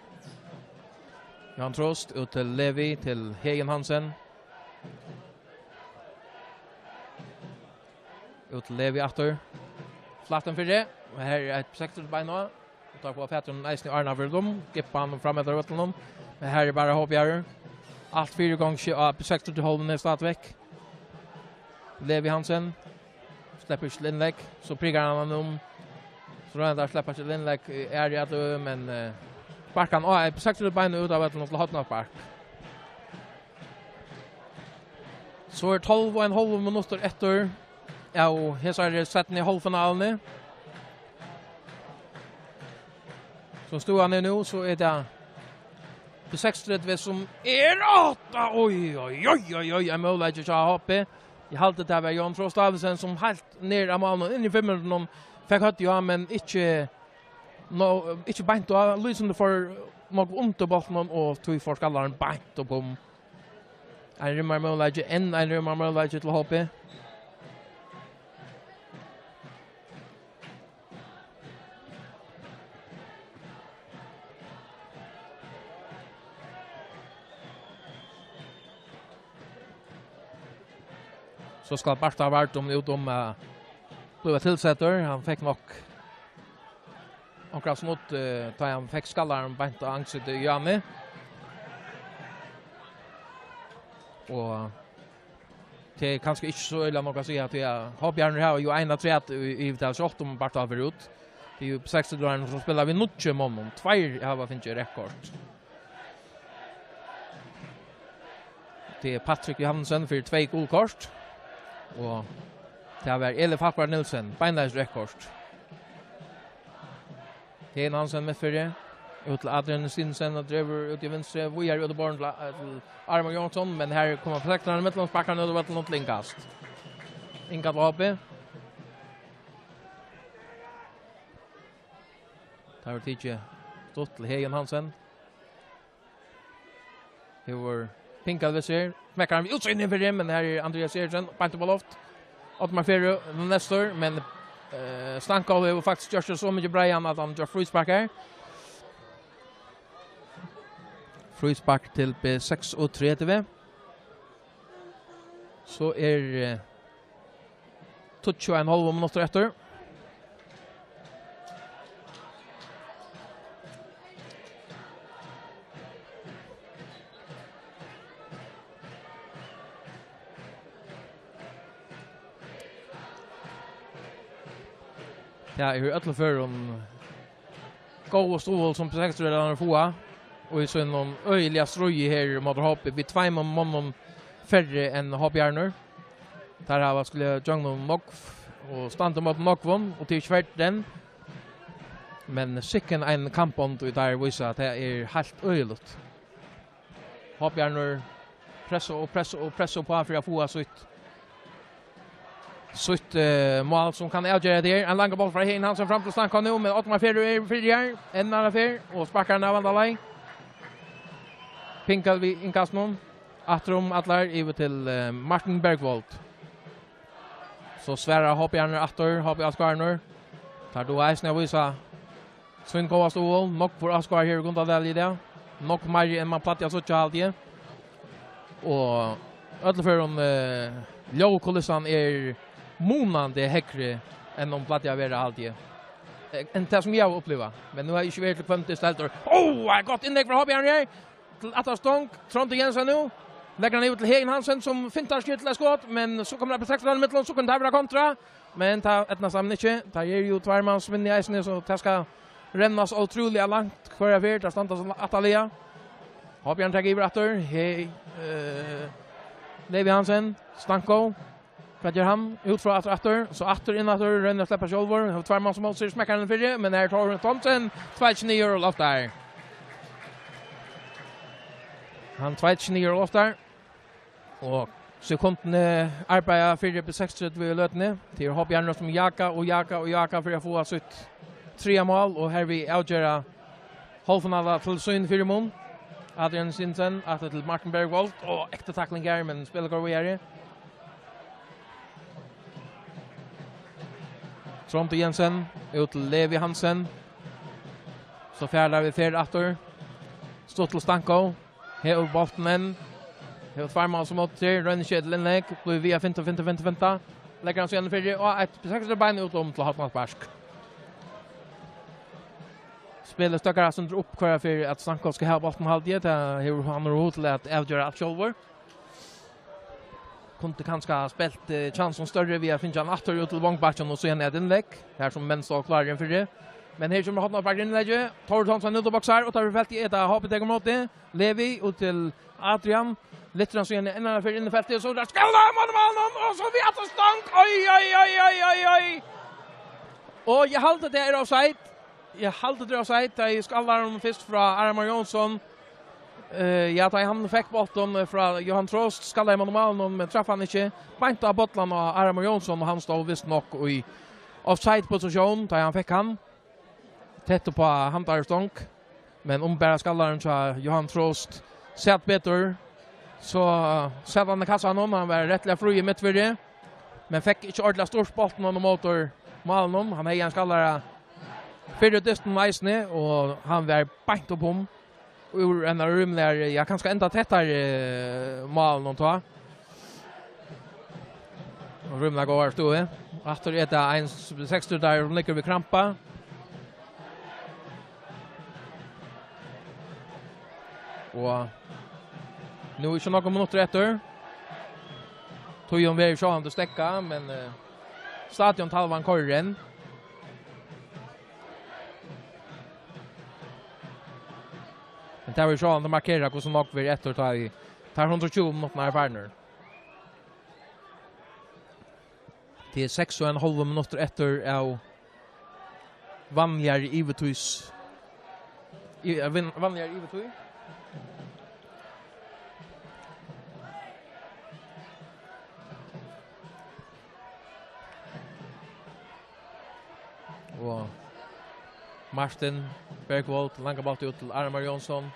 Johan Trost, út til Levi, til Heyin Hansen. Út til Levi aftur. Flatt inn fyri. Og her er eitt sektor til beina. Tá fáa fatur eisini Arna fyri dum, Gippan fram eftir vøllinum. Men her er bara H B R. Alt fyri gongd á B seksogtretivu hálvuni stadigvæk. Levi Hansen sleppur ikki til innlegg, so prikar hann hann um. So royna teir at sleppa til innlegg, eh, er í at, men, eh, sparkar hann á, eh, B seksogtretivu beinið út av vøllinum til hornaspark. So er tólv og ein hálvur minuttur eftir av hesari seinnu hálvfinaluni. Sum støðan er nú, so er tað B seksogtretivu sum er átta. Oj, oj, oj, oj, oj, ein møguleiki hjá H B. Eg haldi, tað var Jón Frost Davidsen, sum heilt niður á málinum, inn í fimmhundrunum, fekk høvdið á, men ikki, no, ikki beint á. Lýsandi for nokk undir bóltinum, og tí fór skallarin beint upp um. Ein rimmari møguleiki, enn ein rimmari møguleiki til H B. So skal Barta Vardum út um at blíva tilsettur. Hann fekk nokk onkra snudd, eh, tá hann fekk skallaran beint á ansiktið í Jani. Og tað er kanska ikki so øgiliga nógv at siga, tí at H B-arnir hava jú ein afturat í, í Vital, sjálvt um Barta fer út. Tað er jú seksogtretivuarnir, sum spæla við níggju monnum. Tveir hava fingið reytt kort. Tað er Patrik Johannesen fyri tvey gul kort. Og tað var Eli Falkberg Nielsen, beinleiðis reytt kort. Heðin Hansen mittfyri. Út til Adrian Stinsen, og dregur út í vinstru. Víðari út í borðin til, eh, til Armar Jónsson, men her koma protektararnir í millum, sparkar hann út í vøllin og til innkast. Innkast til H B. Tað verður tikið stutt til Heðin Hansen. Hevur Pingal við sær. Smekkar hann við útsýnið fyri, men her er Andreas Eriksson, beint upp á loft. Oddmar Ferø, næstur, men, eh, Stanko hevur faktiskt gjørt seg so mikið breiðan at hann gjørt fríspark her. Fríspark til B seksogtretivu. So er, eh, tíggju og ein hálvur minuttur eftir. Tað er í øllum førum góð stuðul, sum B seksogtretivuarnir fáa, og í sínum øgiliga stríði her móti H B við tveimum monnum færri enn H B-arnir. Teir hava skulað gjøgnum nógv og standa móti nógvum, og tað er ikki verri enn. Men sikkin ein kampond, og teir vísa, at tað er heilt øgiligt. H B-arnir pressa og pressa og pressa upp á fyri at fáa sítt, sítt, eh, mál, sum kann avgera tað her. Ein langur bóltur frá Heðin Hansen fram til Stanko nú, men Oddmar Ferø er fyri her. Enn eina ferð, og sparkar hann av andra leið. Pingal við innkastinum. Aftur um allar, yvir til, eh, Martin Bergvold. So svarar H B-arnir aftur, H B-áskoðararnir. Teir duga eisini at vísa sín góða stuðul. Nógvur áskoðari her í Gundadali í dag. Nógv meiri enn man plagdi at síggja, haldi eg. Og í øllum førum, eh, ljóðkulissan er munandi hægri enn hon plagdi at vera, haldi eg. Eh, enn tað sum eg havi upplivað. Men nú havi eg ikki verið til Kvøldis heldur. Ó, eitt gott innlegg frá H B-arnum her. Til aftara stong, Tróndur Jensen nú. Leggur hann yvir til Heðin Hansen, sum fintar seg til eitt skot, men so kemur ein protektur í millum, so kann tað vera kontra. Men tað eydnast teimum ikki. Tað eru jú tveir mans minni eisini, so tað skal rennast ótrúliga langt hvørja ferð. Tað standa so aftarliga. H B-arnir taka yvir aftur. Hey, eh, Levi Hansen, Stanko. Hvat ger hann? Út frá aftur, aftur. So aftur inn aftur, roynir at sleppa sjálvur. Hevur tveir mann sum móti sær, smekkar hann fyri, men her er Thor Thomsen. Tveitt niður og loftar. Hann tveitt niður og loftar. Og sekundini arbeiða fyri B seksogtretivu í løtuni. Tað er H B-arnir sum jaga og jaga og jaga fyri at fáa sítt triðja mál, og hervið avgera hálvfinaluna til sín fyri mun. Adrian Stinsen, aftur til Martin Bergvold, og ekta takling her, men spilið gongur víðari. Tróndur Jensen, út til Levi Hansen. So fær tað við ferð aftur. Stutt til Stanko. Hevur bóltin enn. Hevur tveir mann sum móti sær. Roynir seg til innlegg. Blívur við at finta, finta, finta, finta. Leggur hann síðan fyri. Og eitt seksogtretivu bein út um til hornaspark. spælir støkkarar sum upp hvørja fyri at Stanko skal hava bóltin, haldi eg. Tað hevur hann hug til at avgera alt sjálvur. Kundi kanska spælt, eh, chansin størri við at fingið hann aftur út til vongbakkin og síðan eitt innlegg. Her sum menn stóðu klárir inn fyri. Men her kemur hornaspark innleggi. Tórður Thomsen út og boksar, og tað er feltið, eitt av H B tekur móti. Levi út til Adrian. Lyftir hann síðan inn fyri inn í feltið, so er tað skalla, mann, mann, mann, og so við aftur stong. Oj, oj, oj, oj, oj, oj. Og eg haldi, tað er offside. Eg haldi, tað er offside. Tað er skallar hann fyrst frá Armar Jónsson. Eh, ja, tá hann fekk bóltin frá Johan Trost, skallaði mann, mann, men traff hann ikki. Beint á bollan á Armar Jónsson, og hann stóð vist nokk í offside-posisjón, tá hann fekk hann. Tætt upp á handarstong. Men um bara skallarin hjá Johan Trost sat betur, so sat hann í kassan, hann var rættiliga frí í midtfyrri, men fekk ikki ordiliga stýrt bóltin á móti málinum. Hann hevði ein skallara fyrr í dystinum eisini, og hann var beint upp um úr einari rímiliga, ja, kanska enda tættari, eh, málinum tá. Og rímiliga góðari støðu. Aftur er tað ein seksogtretivu sum liggur við krampa. Og nú ikki nógvar minuttir eftir. Tíðin verður sjálvandi steðgað, men, eh, stadiontalvan koyrir enn. Men tað verður sjálvandi at markera, hvussu nógv verður eftir, tá í, tá hundrað og tjúgu minuttirnar eru farnir. Tað er seks og ein hálvur minuttur eftir av vanligari yvirtíð. Í, av vin-, vanligari yvirtíð. Og Martin Bergvold, langa bóltin út til Armar Jónsson.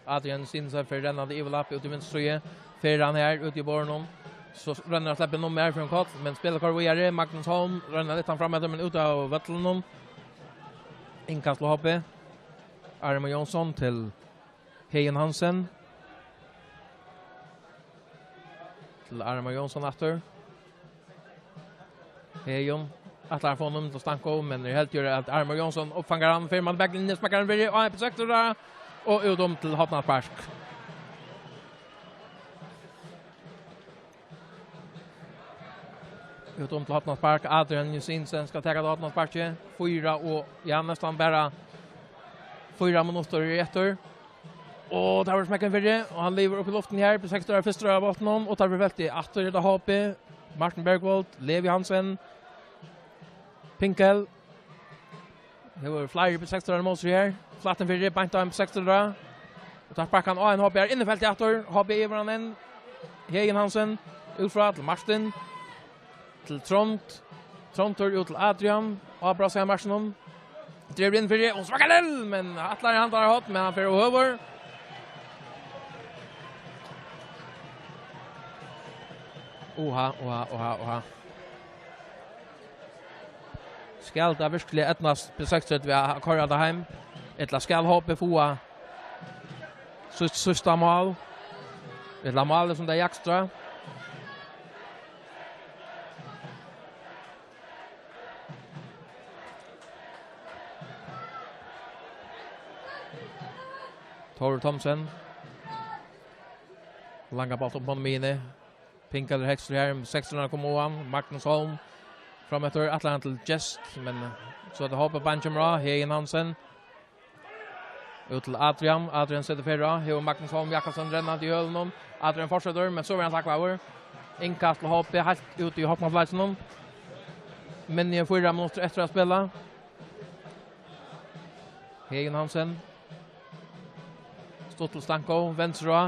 Adrian Stinsen fer rennandi yvirlapp út í vinstru síðu. Fer hann her út í borðinum. So rennur hann sleppur inn um her fyri ein koll, men spælir koyrir víðari. Magnus Holm rennur litt fram eftir, men út av vøllinum. Innkast til H B. Armar Jónsson til Heðin Hansen. Til Armar Jónsson aftur. Heðin ætlar at fáa honum til Stanko, men er heldigur at Armar Jónsson uppfangar hann, fer mann í baklinjuni, sparkar hann fyri, og ein prosjektor, og út um til hornaspark. Út um til hornaspark, Adrian Jusinsen skal taka tað hornasparkið. Fýra og, ja, næstan bara fýra minuttir eru eftir. Og tað var smekkan fyri, og hann livir upp í luftin her, prosjektor er fyrstur av bóltinum, og tað var veldig aftur, er tað H B, Martin Bergvold, Levi Hansen, Pinkel. Her var fleiri prosjektor av móti her. Flatt inn fyri, beint á ein prosjektor. Og tað sparkar hann á ein H B her, inn í feltið aftur. H B yvir hann inn. Heðin Hansen, út frá til Martin. Til Trond. Trond tók út til Adrian. Á brasa av Martinum. Dregur inn fyri, og sparkar til, men ætlar hann tar hot, men hann fer óhøvur. Oha, oha, oha, oha. Skal tað virkuliga eydnast B seksogtretivu at koyra tað heim? Ella skal H B fáa sítt síðsta mál? Ella málið sum tey jakstra? Tórður Thomsen. Langa bólt upp á miðjuni. Pinkel er hægstur her, seksogtretivu koma á hann. Magnus Holm. Fram eftir, ætlar hann til Gest, men so er tað H B-beinan kemur á. Heðin Hansen. Út til Adrian. Adrian setur fyri á. Hevur Magnus Holm Jakobsen rennandi í hølunum. Adrian fortsetur, men so verður hann taklaður. Innkast til H B heilt út í hornafløtinum. Minni enn fýra minuttir eftir at spæla. Heðin Hansen. Stutt til Stanko, venstre á.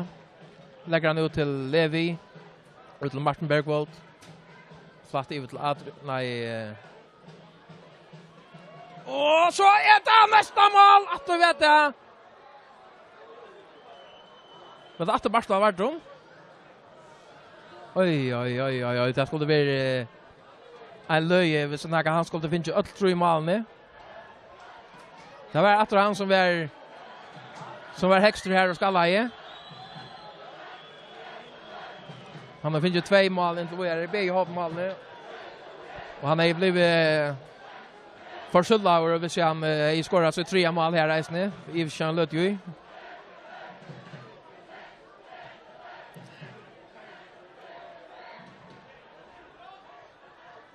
Leggur hann út til Levi. Út til Martin Bergvold. Flatt yvir til Adri-, nei, eh. Og so er tað næsta mál! Aftur veit eg. Men tað er aftur Bartla Vardrum. Oj, oj, oj, oj, oj. Tað skuldi verið, eh, ein løgi, hvis hann, hann skuldi fingið øll trý málini. Tað var aftur hann sum var, sum var hægstur her og skallaði. Hann hevur fingið tvey mál inntil víðari, bæði H B-málini. Og hann hevur blivið, eh, Borsulla, og hvis han eh, hevði skorað sítt triðja mál her eisini, í Sjøen Løtjøy.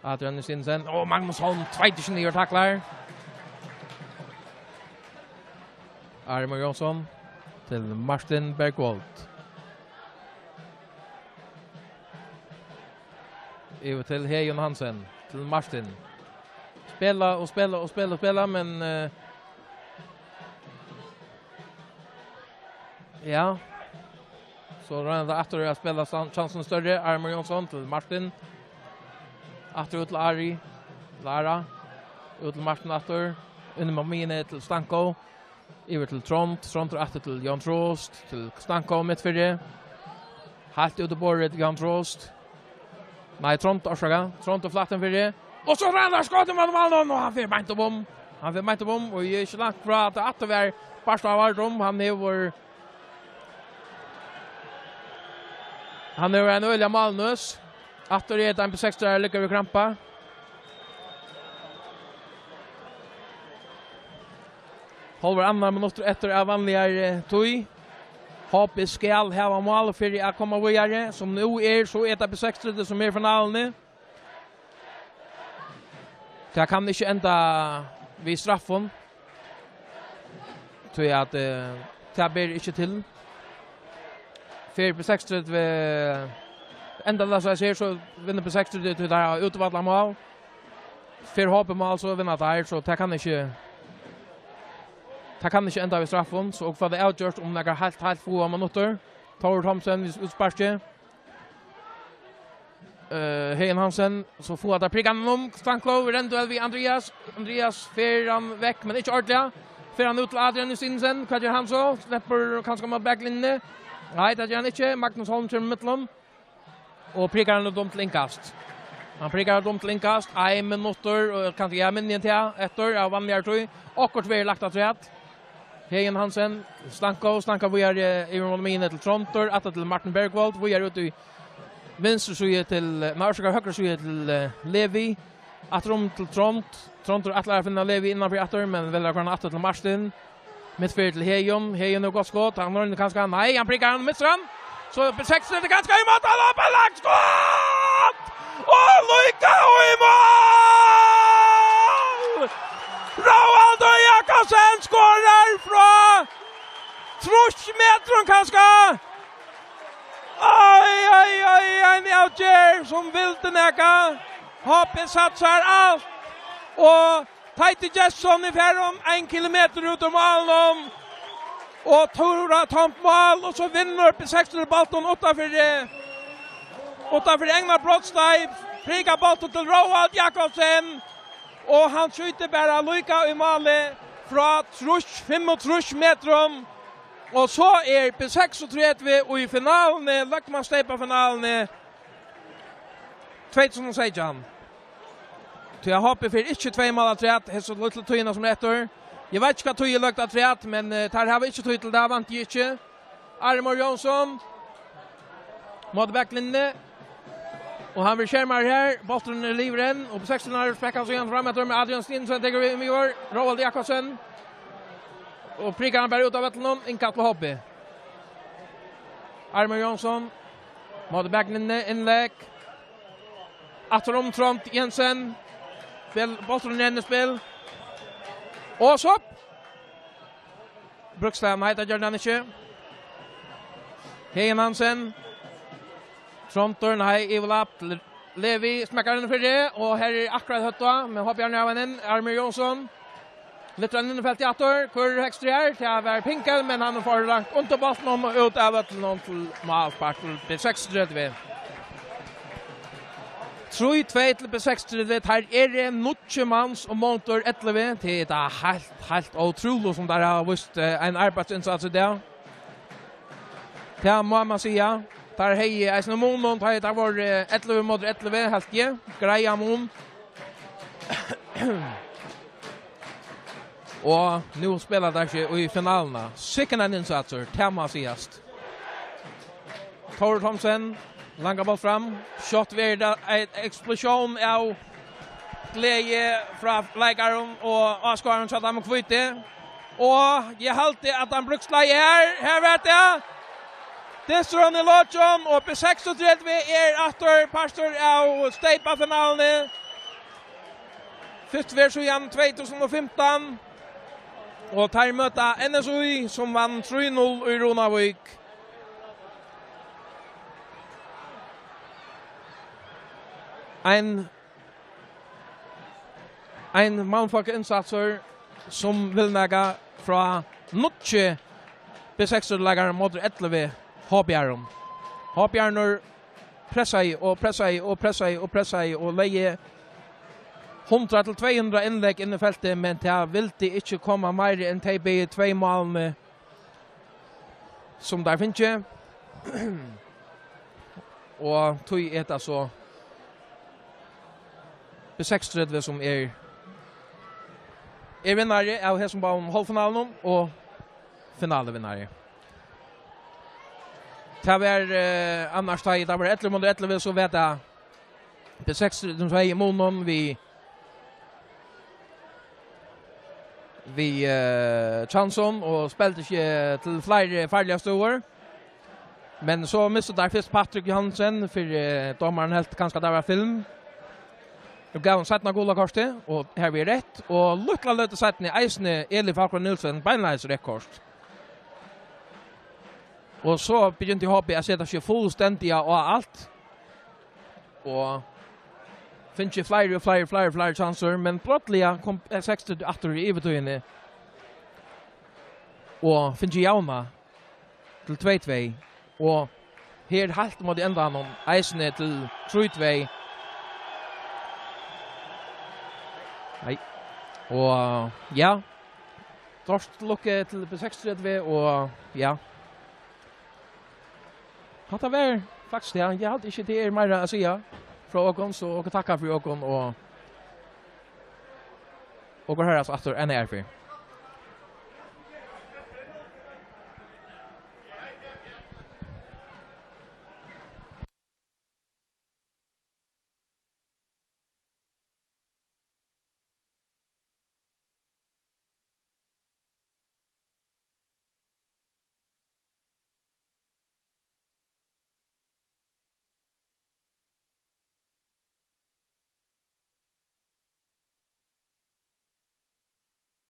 Adrian Justinsen, og Magnus Holm, tveitir seg niður og taklar. Armur Jónsson til Martin Bergvold. Yvir til Heðin Hansen, til Martin. Spæla og spæla og spæla og spæla, men eh, ja. So roynir hann aftur at spæla san- chansin størri. Armur Jónsson til Martin. Aftur út til Ari. Lara. Út til Martin aftur. Inn á miðjuna til Stanko. Yvir til Trond. Trond er aftur til Jan Trost. Til Stanko mitt fyri. Heilt út í borðið til Jan Trost. Nei, Trond, orsaka. Trond er flatt inn fyri. Og so renner skotið mot málið, og hann fer beint upp um. Hann fer beint upp um, og eg er ikki langt frá at det aftur var Barstad Vardrum. Hann hevur, hann hevur ein øgiliga málnøs. Aftur er det en på seks, der ligger ved krampa. Hálvur annar minuttur eftir av vanligari tíð. H B skal hava mál fyri at koma víðari. Sum nú er, so er tað B seksogtretivu sum er í finaluni. Tað kann ikki enda við straffum. Tí at eh, tað ber ikki til. Fer B seksogtretivu, enda tað seg her, so vinnur B seksogtretivu, tí tað er útivallamál. Fer H B mál, so vinna teir, so tað kann ikki, tað kann ikki enda við straffum, so og hvat er avgjørt um nakrar heilt, heilt fáar minuttir. Tór Thomsen við útsparki. Uh, Heðin Hansen, so fáa teir prikkan um, Stanko, rendur við Andreas. Andreas fer hann vekk, men ikki ordiliga. Fer hann út til Adrian Justinsen, hvat ger hann so? Sleppur kanska mot baklinjuni. Nei, tað ger hann ikki. Magnus Holm kemur í millum. Og prikar hann dømt til innkast. Hann prikar dømt til innkast. Ein minuttur, og kanska, ja, minni enn tað, eftir, av vanligari tíð. Okkurt verður lagt afturat. Heðin Hansen, Stanko, Stanko víðari, eh, yvir mot miðjuna til Tróndur, aftur til Martin Bergvold, víðari út í vinstru síðu til, eh, nei, orsaka, høgru síðu til eh, Levi. Aftur um til Trónd. Tróndur ætlar at finna Levi innanfyri aftur, men velur at koyra aftur til Martin. Mitt fyri til Heðin. Heðin hevur gott skot. Hann roynir kanska. Nei, hann prikar hann, missir hann. So B seksogtretivu kanska í mál, hann hevur langt skot! Og líka í mál! Róaldur Jakobsen skorar frá trýss metrum kanska. Oj, oj, oj, ein avgerð sum vildi nakað. H B satsar alt. Og Teitur Gestsson er farin ein kilometur út úr málinum. Og Tóra tómt mál, og so vinnur B seksogtretivu bóltin uttanfyri, uttanfyri egna brotsteig. Prikar bóltin til Róald Jakobsen. Og hann skjýtur bara líka í málið frá trýss, fimmogtrýss metrum. Og so er B seksogtretivu í finaluni, løgmanssteypafinaluni tvey túsund og seytjan. Tí H B fær ikki tvey mál afturat, hesa lítlu tíðina sum er eftir. Eg veit ikki hvat tíð er løgd afturat, men eh, teir hava ikki tíð til tað, vænti eg ikki. Armur Jónsson. Móti baklinjuni. Og hann vil skerma her. Bólturin er liðugur enn. Og B seksogtretivu har spekka seg fram eftir, men Adrian Stinsen tekur við, um í ár. Róald Jakobsen. Og prikar hann bara út av vøllinum. Innkast til H B. Armur Jónsson. Móti baklinjuni, innlegg. Aftur um Trónd Jensen. Spæl, bólturin er enn í spæl. Og so. Brúkst hann, nei, tað gjørdi hann ikki. Heðin Hansen. Tróndur, nei, yvirlapp til Levi, smekkar inn fyri, og her er akkurát høtt á, men H B er nærmast inn, Armur Jónsson. Lyftir hann inn í feltið aftur, koyrir høgst her, tað var Pinkel, men hann fær langt undir bóltin og út av vøllinum til málspark til B seksogtretivu. Trý tvey til B seksogtretivu, teir eru níggju mans og móti ellivu, tað er tað heilt, heilt ótrúligt sum teir hava víst eh, ein arbeiðsinnsats í dag. Tað má man siga. Teir hevði eisini mun, og teir, teir vóru eh, ellivu móti ellivu, helt eg. Greiðan mun. Og nú spæla teir seg í finaluna. Sikkurt ein innsatsur, tað má sigast. Tór Thomsen, langa bólt fram. Skjótt verður tað ein eksplosión av Gleði frá leikarum og áskoðarum hjá teimum hvítu. Og eg haldi, at hann brúkti lagið her. Her var tað. Dystur hann í lokin, og B seksogtretivu er aftur partur av steypafinaluni. Fyrst ferð síðan tvey túsund og fimtan. Og teir møta N S Í, sum vann trý null í Runavík. Ein Ein mannfólkainnsattur, sum vil nakað frá níggju B seks-leikarum móti ellivu H B-arum. H B-arnir pressaði og pressaði og pressaði og pressaði og legði hundrað til tvey hundrað innlegg inn í feltið, men tað vildi ikki koma meira enn tey bæði tvey málini, sum teir fingu. Og tí er tað so B seksogtretivu, sum er, er vinnari av hesum báðum hálvfinalunum og finalevinnari. Tað var, eh, annars, tá ið tað var ellivu móti ellivu, so var tað B seksogtretivu sum var í munin við, við, eh, kjansum og spældi seg til fleiri farligar støður. Men so mistu teir fyrst Patrik Johansen, fyri, eh, dómarin helt kanska, at tað var film. Og gav hann seinna gula kortið, og har við rætt. Og lítla løtu seinni eisini Eli Falkvang Nielsen, beinleiðis reytt kort. Og so begynti H B at seta seg fullstendiga á alt. Og fingu fleiri og fleiri, fleiri, fleiri kjansir, men brádliga kom, eh, B seksogtretivu aftur í yvirtíðini. Og fingu javnað til tvey tvey. Og her heilt móti endanum, eisini til trý tvey. Nei. Og, ja. Stórt lukku til B seksogtretivu, og, ja. Hatta var faktiskt, ja, eg haldi ikki, tað er meira at siga frá okkum, so okur takka fyri okkum, og okur hoyrast aftur eina aðru ferð.